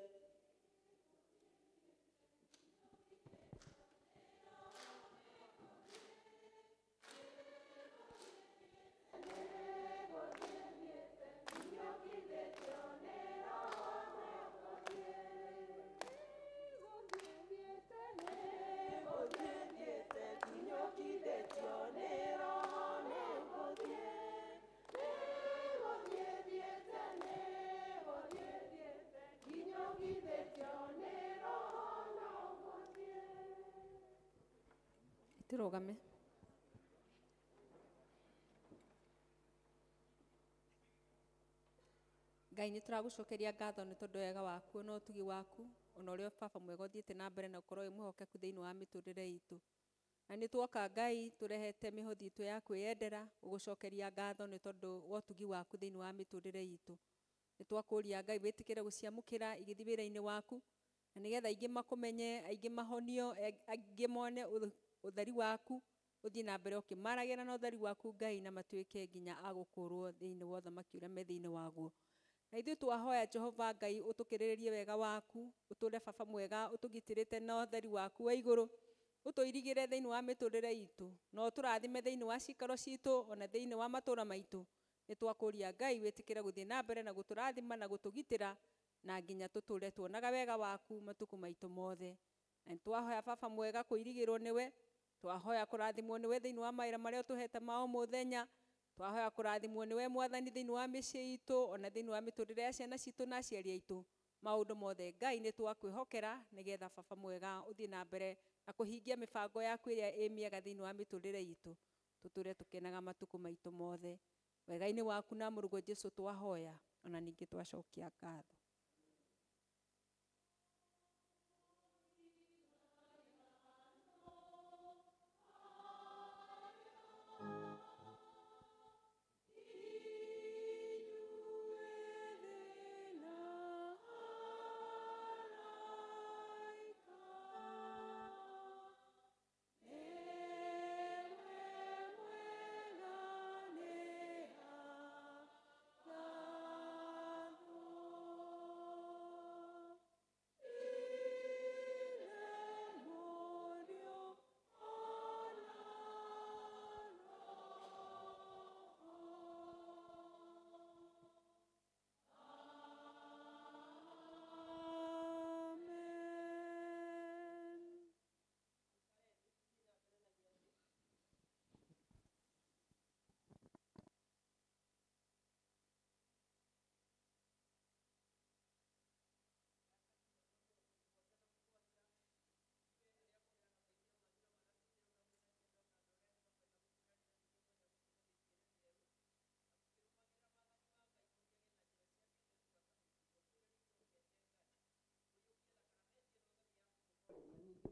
Tũrũgame. Ngai nĩ tũragũcokeria ngatho nĩ tondũ wega waku na ũtugi waku ona ũrĩa baba mwega ũthiĩte na mbere na ũkorwo wĩ mwĩhokeku thĩinĩ wa mĩtũrĩre itũ. Na nĩ tuoka Ngai tũrehete mĩhothi itũ ya kwĩyendera gũgũcokeria ngatho nĩ tondũ wa ũtugi waku thĩinĩ wa mĩtũrĩre itũ. Nĩ twakũria Ngai wĩtĩkĩre gũciamũkĩra igĩthiĩ wĩra-inĩ waku na nĩgetha aingĩ makũmenye, aingĩ mahonio, aingĩ mone ũtheri waku ũthiĩ na mbere ũkĩmaragĩra na ũtheri waku Ngai na matuĩke nginya a gũkũrwo thĩinĩ wa ũthamaki ũrĩa me thĩinĩ waguo. Na ithuĩ twahoya Jehova Ngai ũtũkĩrĩrĩrie wega waku, ũtũre baba mwega, ũtũgitĩrĩte na ũtheri waku wa igũrũ, ũtũirigĩre thĩinĩ wa mĩtũrĩre itũ, na ũtũrathime thĩinĩ wa cikaro citũ ona thĩinĩ wa matũra maitũ. Nĩ twakũria Ngai wĩtĩkĩre gũthiĩ na mbere na gũtũrathima na gũtũgitĩra na nginya tũtũre tuonaga wega waku matukũ maitũ mothe. Na nĩ twahoya baba mwega kũirigĩrwo nĩwe, twahoya kũrathimwo nĩwe thĩinĩ wa mawĩra marĩa ũtũhete ma o mũthenya, twahoya kũrathimwo nĩwe Mwathani thĩinĩ wa mĩciĩ itũ ona thĩinĩ wa mĩtũrĩre ya ciana citũ na aciari aitũ. Maũndũ mothe Ngai nĩ twakwĩhokera nĩgetha baba mwega ũthiĩ na mbere na kũhingia mĩbango yaku ĩrĩa ĩ mĩega thĩinĩ wa mĩtũrĩre itũ, tũtũre tũkenaga matukũ maitũ mothe. Wega-inĩ waku na mũrũguo Jesũ twahoya ona ningĩ twacokia ngatho.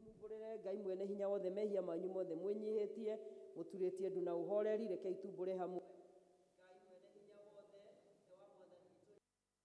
Mumbũrĩre Ngai mwene hinya wothe mehia manyu mothe mwĩnyihĩtie mũturĩtie ndu na ũhoreri, rekei tumbũre hamwe.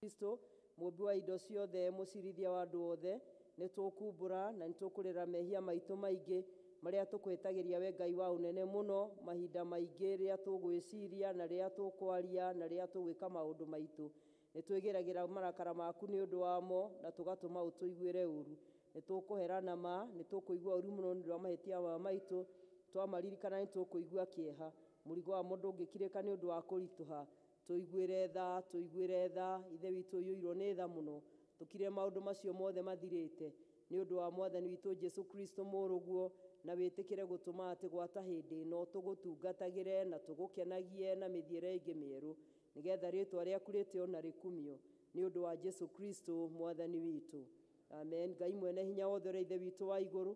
Kristo mũmbi wa indo ciothe, mũcirithia wa andũ othe, nĩ tũkumbũra na nĩ tũkũrĩra mehia maitũ maingĩ marĩa tũkwĩtagĩria we Ngai wa ũnene mũno mahinda maingĩ rĩrĩa tũgwĩciria na rĩrĩa tũkwaria na rĩrĩa tũgwĩka maũndũ maitũ. Nĩ twĩgĩragĩra marakara maku nĩ ũndũ wamo na tũgatũma ũtũiguĩre ũru. Nĩ tũkũhera na ma, nĩ tũkũigua ũru mũno nĩ ũndũ wa mahĩtia maya maitũ, twamaririkana nĩ tũkũigua kĩeha. Mũrigo wamo ndũngĩkirĩka nĩ ũndũ wa kũritũha. Tũiguĩre tha, tũiguĩre tha, Ithe witũ ũiyũirwo nĩ tha mũno. Tũkire maũndũ macio mothe mathirĩte nĩ ũndũ wa Mwathani witũ Jesũ Kristo mũrũguo, na wĩtĩkĩre gũtũma atĩ gwata hĩndĩ ĩno tũgũtungatagĩre na tũgũkenagie na mĩthiĩre ĩngĩ mĩerũ, nĩgetha rĩĩtwa rĩaku rĩtĩo na rĩkumio nĩ ũndũ wa Jesũ Kristo Mwathani witũ. Amen. Ngai mwene hinya wothe ũrĩa Ithe witũ wa igũrũ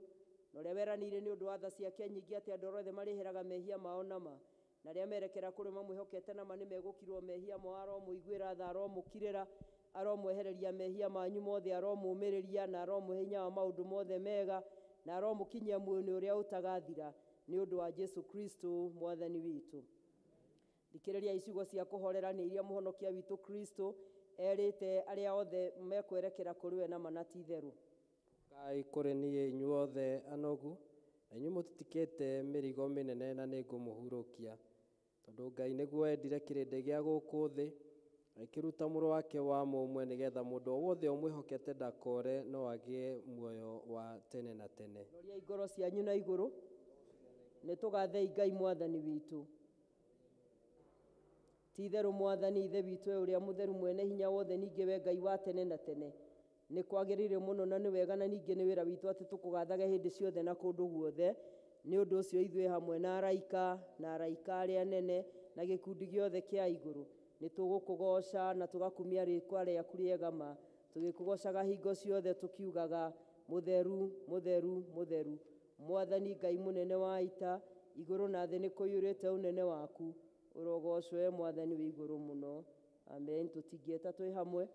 na ũrĩa weranĩire nĩ ũndũ wa tha ciake nyingĩ atĩ andũ othe marĩheraga mehia mao na ma, na arĩa merekera kũrĩ mamwĩhokete na ma nĩ megũkirwo mehia mao, aromũiguĩra tha, aromũkirĩra, aromwehereria mehia manyu mothe, aromũmĩrĩria na aromũhe hinya wa maũndũ mothe mega, na aromũkinyia muoyo-inĩ ũrĩa ũtagathira nĩ ũndũ wa Jesũ Kristo Mwathani witũ. Thikĩrĩria ciugo cia kũhorerania iria mũhonokia witũ Kristo erĩte arĩa othe mekwerekera kũrĩ we na ma na ti itherũ. Ũkai kũrĩ niĩ inyuothe anogu na inyuĩ mũtitikĩte mĩrigo mĩnene na nĩngũmũhurũkia. Tondũ Ngai nĩguo endire kĩrĩndĩ gĩa gũkũ thĩ, agĩkĩruta mũrũ wake wa mũmwe nĩgetha mũndũ o wothe ũmwĩhokete ndakore no agĩe muoyo wa tene na tene. Roriai ngoro cianyu na igũrũ, nĩ tũgathei Ngai Mwathani witũ. Ti itherũ Mwathani Ithe witũ we ũrĩa mũtheru mwene hinya wothe, ningĩ we Ngai wa tene na tene, nĩ kwagĩrĩire mũno na nĩ wega na ningĩ nĩ wĩra witũ atĩ tũkũgathage hĩndĩ ciothe na kũndũ guothe. Nĩ ũndũ ũcio ithuĩ hamwe na araika na araika arĩa anene na gĩkundi gĩothe kĩa igũrũ nĩ tũgũkũgooca na tũgakumia rĩĩtwa rĩaku rĩega ma, tũgĩkũgoocaga hingo ciothe tũkiugaga mũtheru mũtheru mũtheru, Mwathani Ngai mũnene wa ita, igũrũ na thĩ nĩ kũiyũrĩte ũnene waku, ũrogocwo we Mwathani wĩ igũrũ mũno. Amen. Tũtingĩeta twĩ hamwe,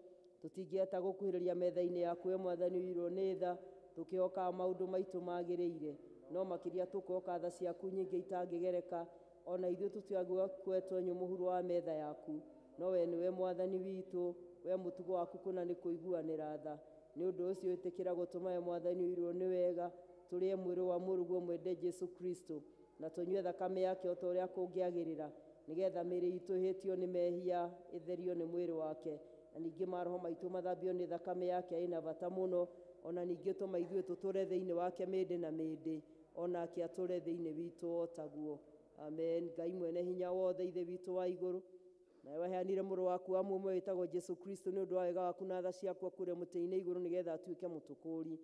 tũtingĩeta gũkuhĩrĩria metha-inĩ yaku we Mwathani ũiyũirwo nĩ tha, tũkĩhokaga maũndũ maitũ magĩrĩire, no makĩria tũkũhoka tha ciaku nyingĩ itangĩgereka, ona ithuĩ tũtiagĩkwetwo nyũ mũhuro wa metha yaku, no we nĩwe Mwathani witũ, we mũtugo waku kũna nĩ kũiguanĩra tha. Nĩ ũndũ ũcio ĩtĩkĩra gũtũma we Mwathani ũiyũirwo nĩ wega, tũrĩe mwĩrĩ wa mũrũguo mwende Jesũ Kristo, na tũnyue thakame yake o ta ũrĩa kũngĩagĩrĩra, nĩgetha mĩĩrĩ itũ ĩhĩtio nĩ mehia ĩtherio nĩ mwĩrĩ wake, Na ningĩ maroho maitũ mathambio nĩ thakame yake ĩna bata mũno, ona ningĩ tũma ithuĩ tũtũre thĩinĩ wake mĩndĩ na mĩndĩ, onake atũre thĩinĩ witũ o taguo. Amen. Ngai mwene hinya wothe, Ithe witũ wa igũrũ, nawe waheanire mũrũ waku wa mũmwe wĩtagwo Jesu Kristo nĩ ũndũ wa wega waku na tha ciaku akũre mũtĩ-inĩ igũrũ nĩgetha atuĩke mũtũkũri.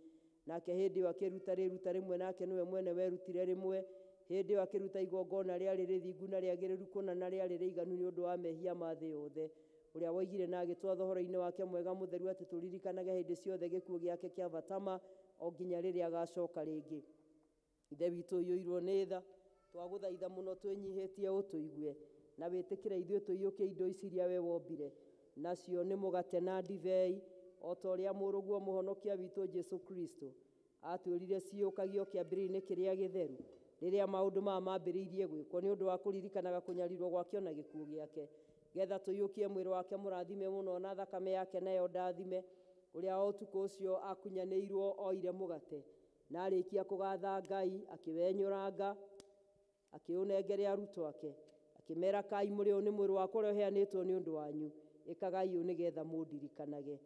Nake hĩndĩ ĩyo akĩruta rĩruta rĩmwe, nake nĩwe mwene werutire rĩmwe. Hĩndĩ ĩyo akĩruta igongona rĩarĩ rĩthingu na rĩagĩrĩru kũna na rĩarĩ rĩiganu nĩ ũndũ wa mehia ma thĩ yothe, ũrĩa woigire na agĩtwatha ũhoro-inĩ wake mwega mũtheru atĩ tũririkanage hĩndĩ ciothe gĩkuũ gĩake kĩa batama o nginya rĩrĩa agacoka rĩngĩ. Ithe witũ ũiyũirwo nĩ tha, twagũthaitha mũno twĩnyihĩtie ũtũigue na wĩtĩkĩre ithuĩ tũiyũkie indo ici iria we wombire, nacio nĩ mũgate na ndibei, o ta ũrĩa mũrũguo mũhonokia witũ Jesu Kristo atwĩrire ciũkagio kĩambĩrĩria-inĩ kĩrĩa gĩtheru rĩrĩa maũndũ maya mambĩrĩirie gwĩkwo nĩ ũndũ wa kũririkanaga kũnyarirwo gwake ona gĩkuũ gĩake, getha tũiyũkie mwĩrĩ wake mũrathime mũno na thakame yake nayo ndathime, ũrĩa o ũtukũ ũcio akunyanĩirwo oire mũgate na arĩkia kũgatha Ngai akĩwenyũranga akĩũnengere arutwo ake akĩmera, kai mũrĩ ũyũ nĩ mwĩrĩ wakwa ũrĩa ũheanĩtwo nĩ ũndũ wanyu, ĩkagai ũũ nĩgetha mũndirikanage.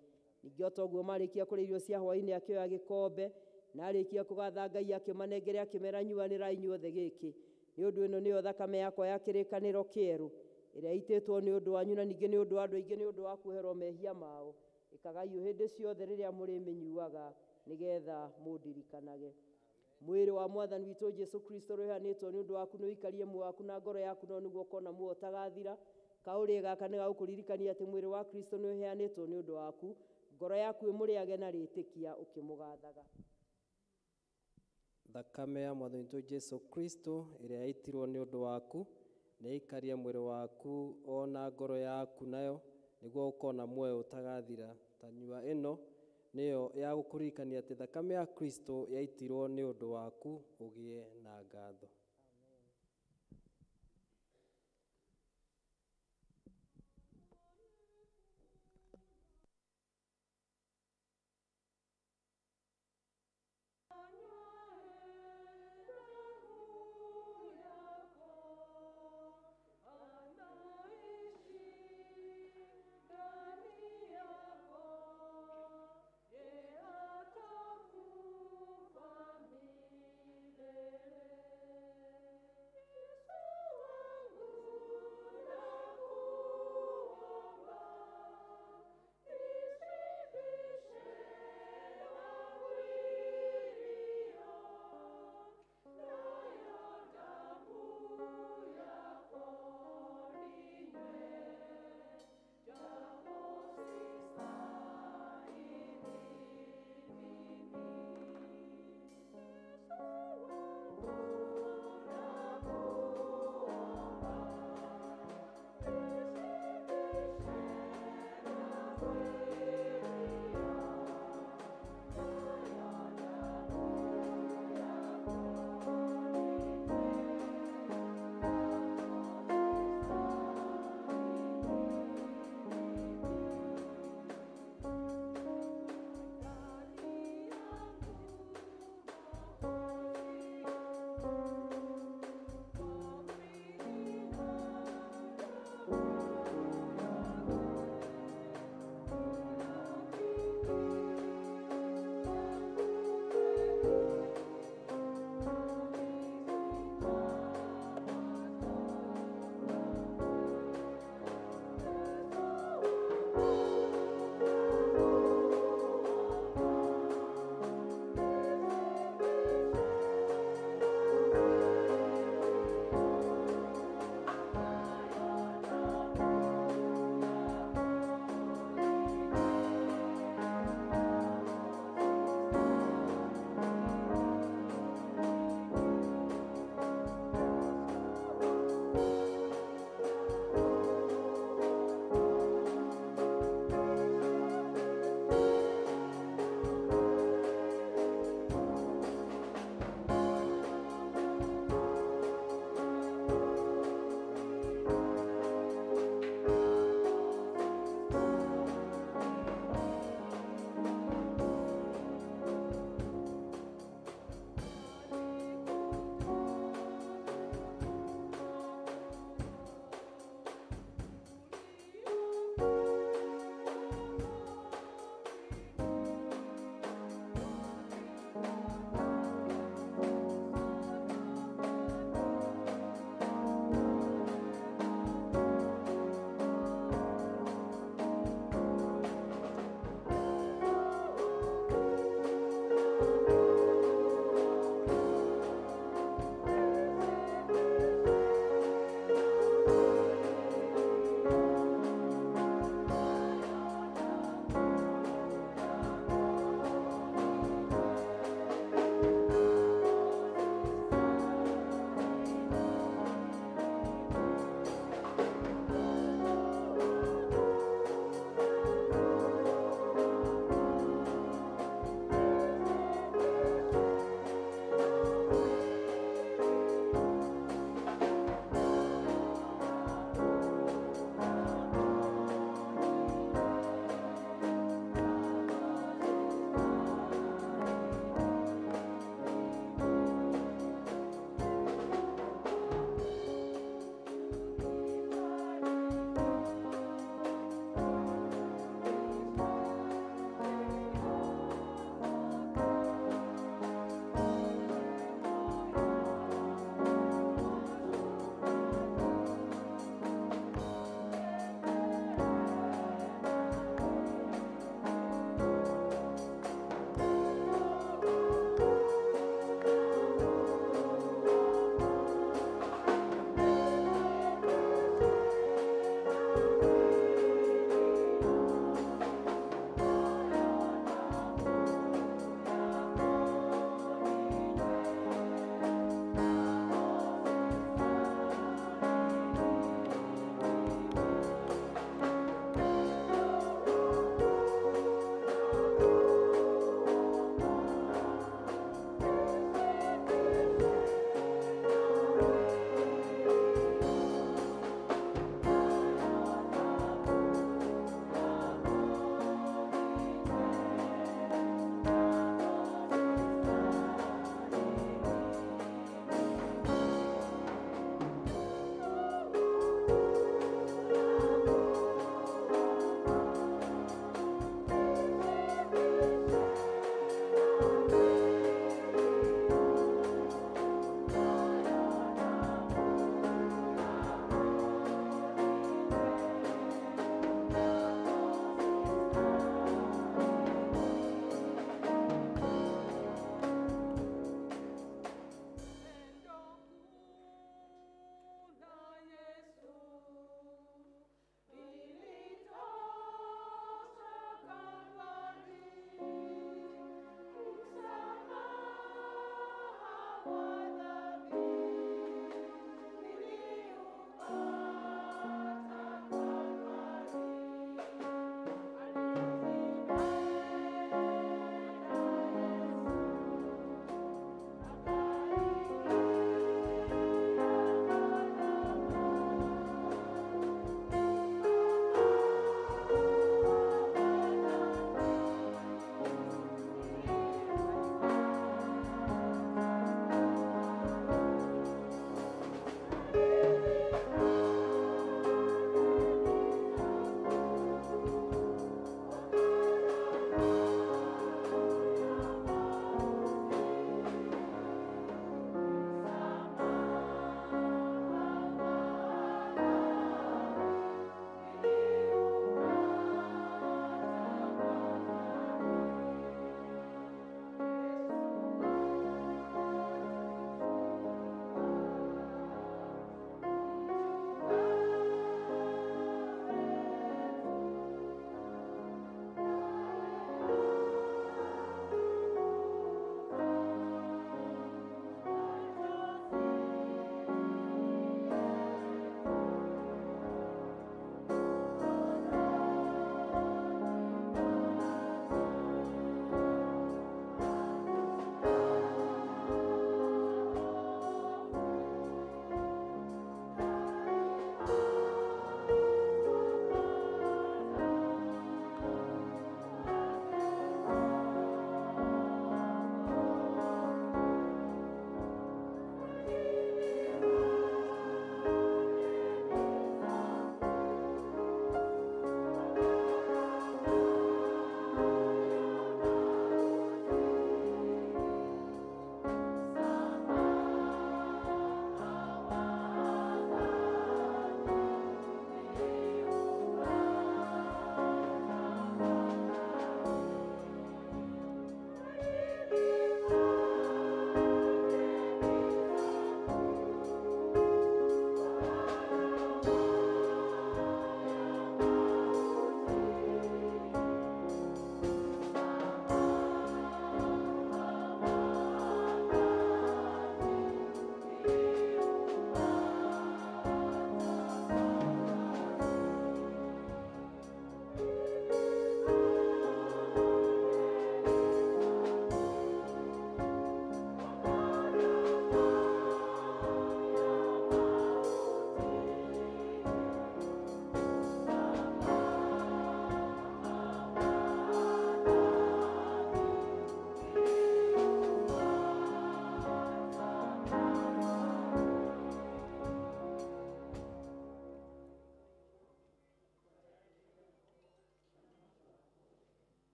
Ningĩ o ta ũguo marĩkia kũrĩa irio cia hwaĩ-inĩ akĩoya gĩkombe na arĩkia kũgatha Ngai akĩmanengere akĩmera, nyuanĩrai inyuothe gĩkĩ, nĩ ũndũ ĩno nĩyo thakame yakwa ya kĩrĩkanĩro kĩerũ ĩrĩa ĩitĩtwo nĩ ũndũ wanyu na ningĩ nĩ ũndũ wa andũ aingĩ nĩ ũndũ wa kuoherwo mehia mao. Ĩkagai ũũ hĩndĩ ciothe rĩrĩa mũrĩmĩnyuaga nĩgetha mũndirikanage. Mwĩrĩ wa Mwathani witũ Jesu Kristo ũrĩa ũheanĩtwo nĩ ũndũ waku nĩ ũikarie muoyo waku na ngoro yaku, no nĩguo ũkona muoyo ũtagathira. Kaũrĩe gaka nĩ gagũkũririkania atĩ mwĩrĩ wa Kristo nĩ ũheanĩtwo nĩ ũndũ waku, ngoro yaku ĩmũrĩage na rĩtĩkia ũkĩmũgathaga. Thakame ya Mwathani witũ Jesu Kristo ĩrĩa yaitirwo nĩ ũndũ waku nĩ ĩikarie mwĩrĩ waku o na ngoro yaku nayo nĩguo ũkona muoyo ũtagathira. Ta nyua ĩno nĩyo ya gũkũririkania atĩ thakame ya Kristo yaitirwo nĩ ũndũ waku ũgĩe na ngatho. Ndani yako, ye atakufa milele.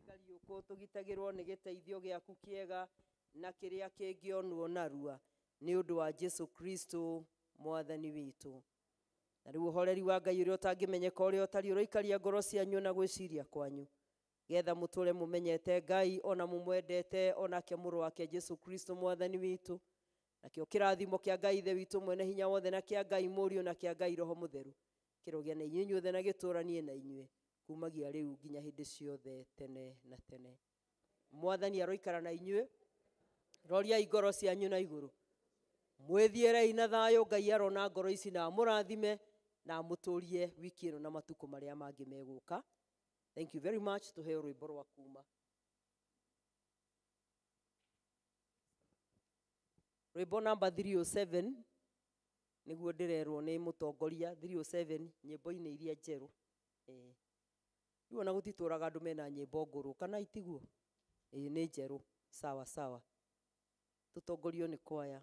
Kariũkũ tũgitagĩrwo nĩ gĩteithio gĩaku kĩega na kĩrĩa kĩngĩonwo narua nĩ ũndũ wa Jesu Kristo mwathani witũ. Na rĩu ũhoreri wa Ngai ũrĩa ũtangĩmenyeka ũrĩa ũtariĩ ũroikaria ngoro cianyu na gwĩciria kwanyu, getha mũtũre mũmenyete Ngai ona mũmwendete onake mũrũ wake Jesu Kristo mwathani witũ. Nakĩo kĩrathimo kĩa Ngai Ithe witũ mwene hinya wothe na kĩa Ngai Mũriũ na kĩa Ngai Roho Mũtheru kĩrogĩa na inyuĩ inyuothe na gĩtũranie na inyuĩ kumagia rĩu nginya hĩndĩ ciothe tene na tene. Mwathani aroikara na inyuĩ, roriai ngoro cianyu na igũrũ, mwĩthiĩrei na thayũ. Ngai arona ngoro ici na amũrathime na amũtũrie wiki ĩno na matukũ marĩa mangĩ megũka. Thank you very much. Tũheo rwĩmbo rwa kuma rwĩmbo namba 307 nĩguo ndĩrerwo nĩ mũtongoria 307 nyĩmbo-inĩ iria njerũ. Rĩu ona gũtitũraga andũ mena nyĩmbo ngũrũ kana itiguo? Ĩĩ nĩ njerũ. Sawa sawa, tũtongorio nĩ kwaya.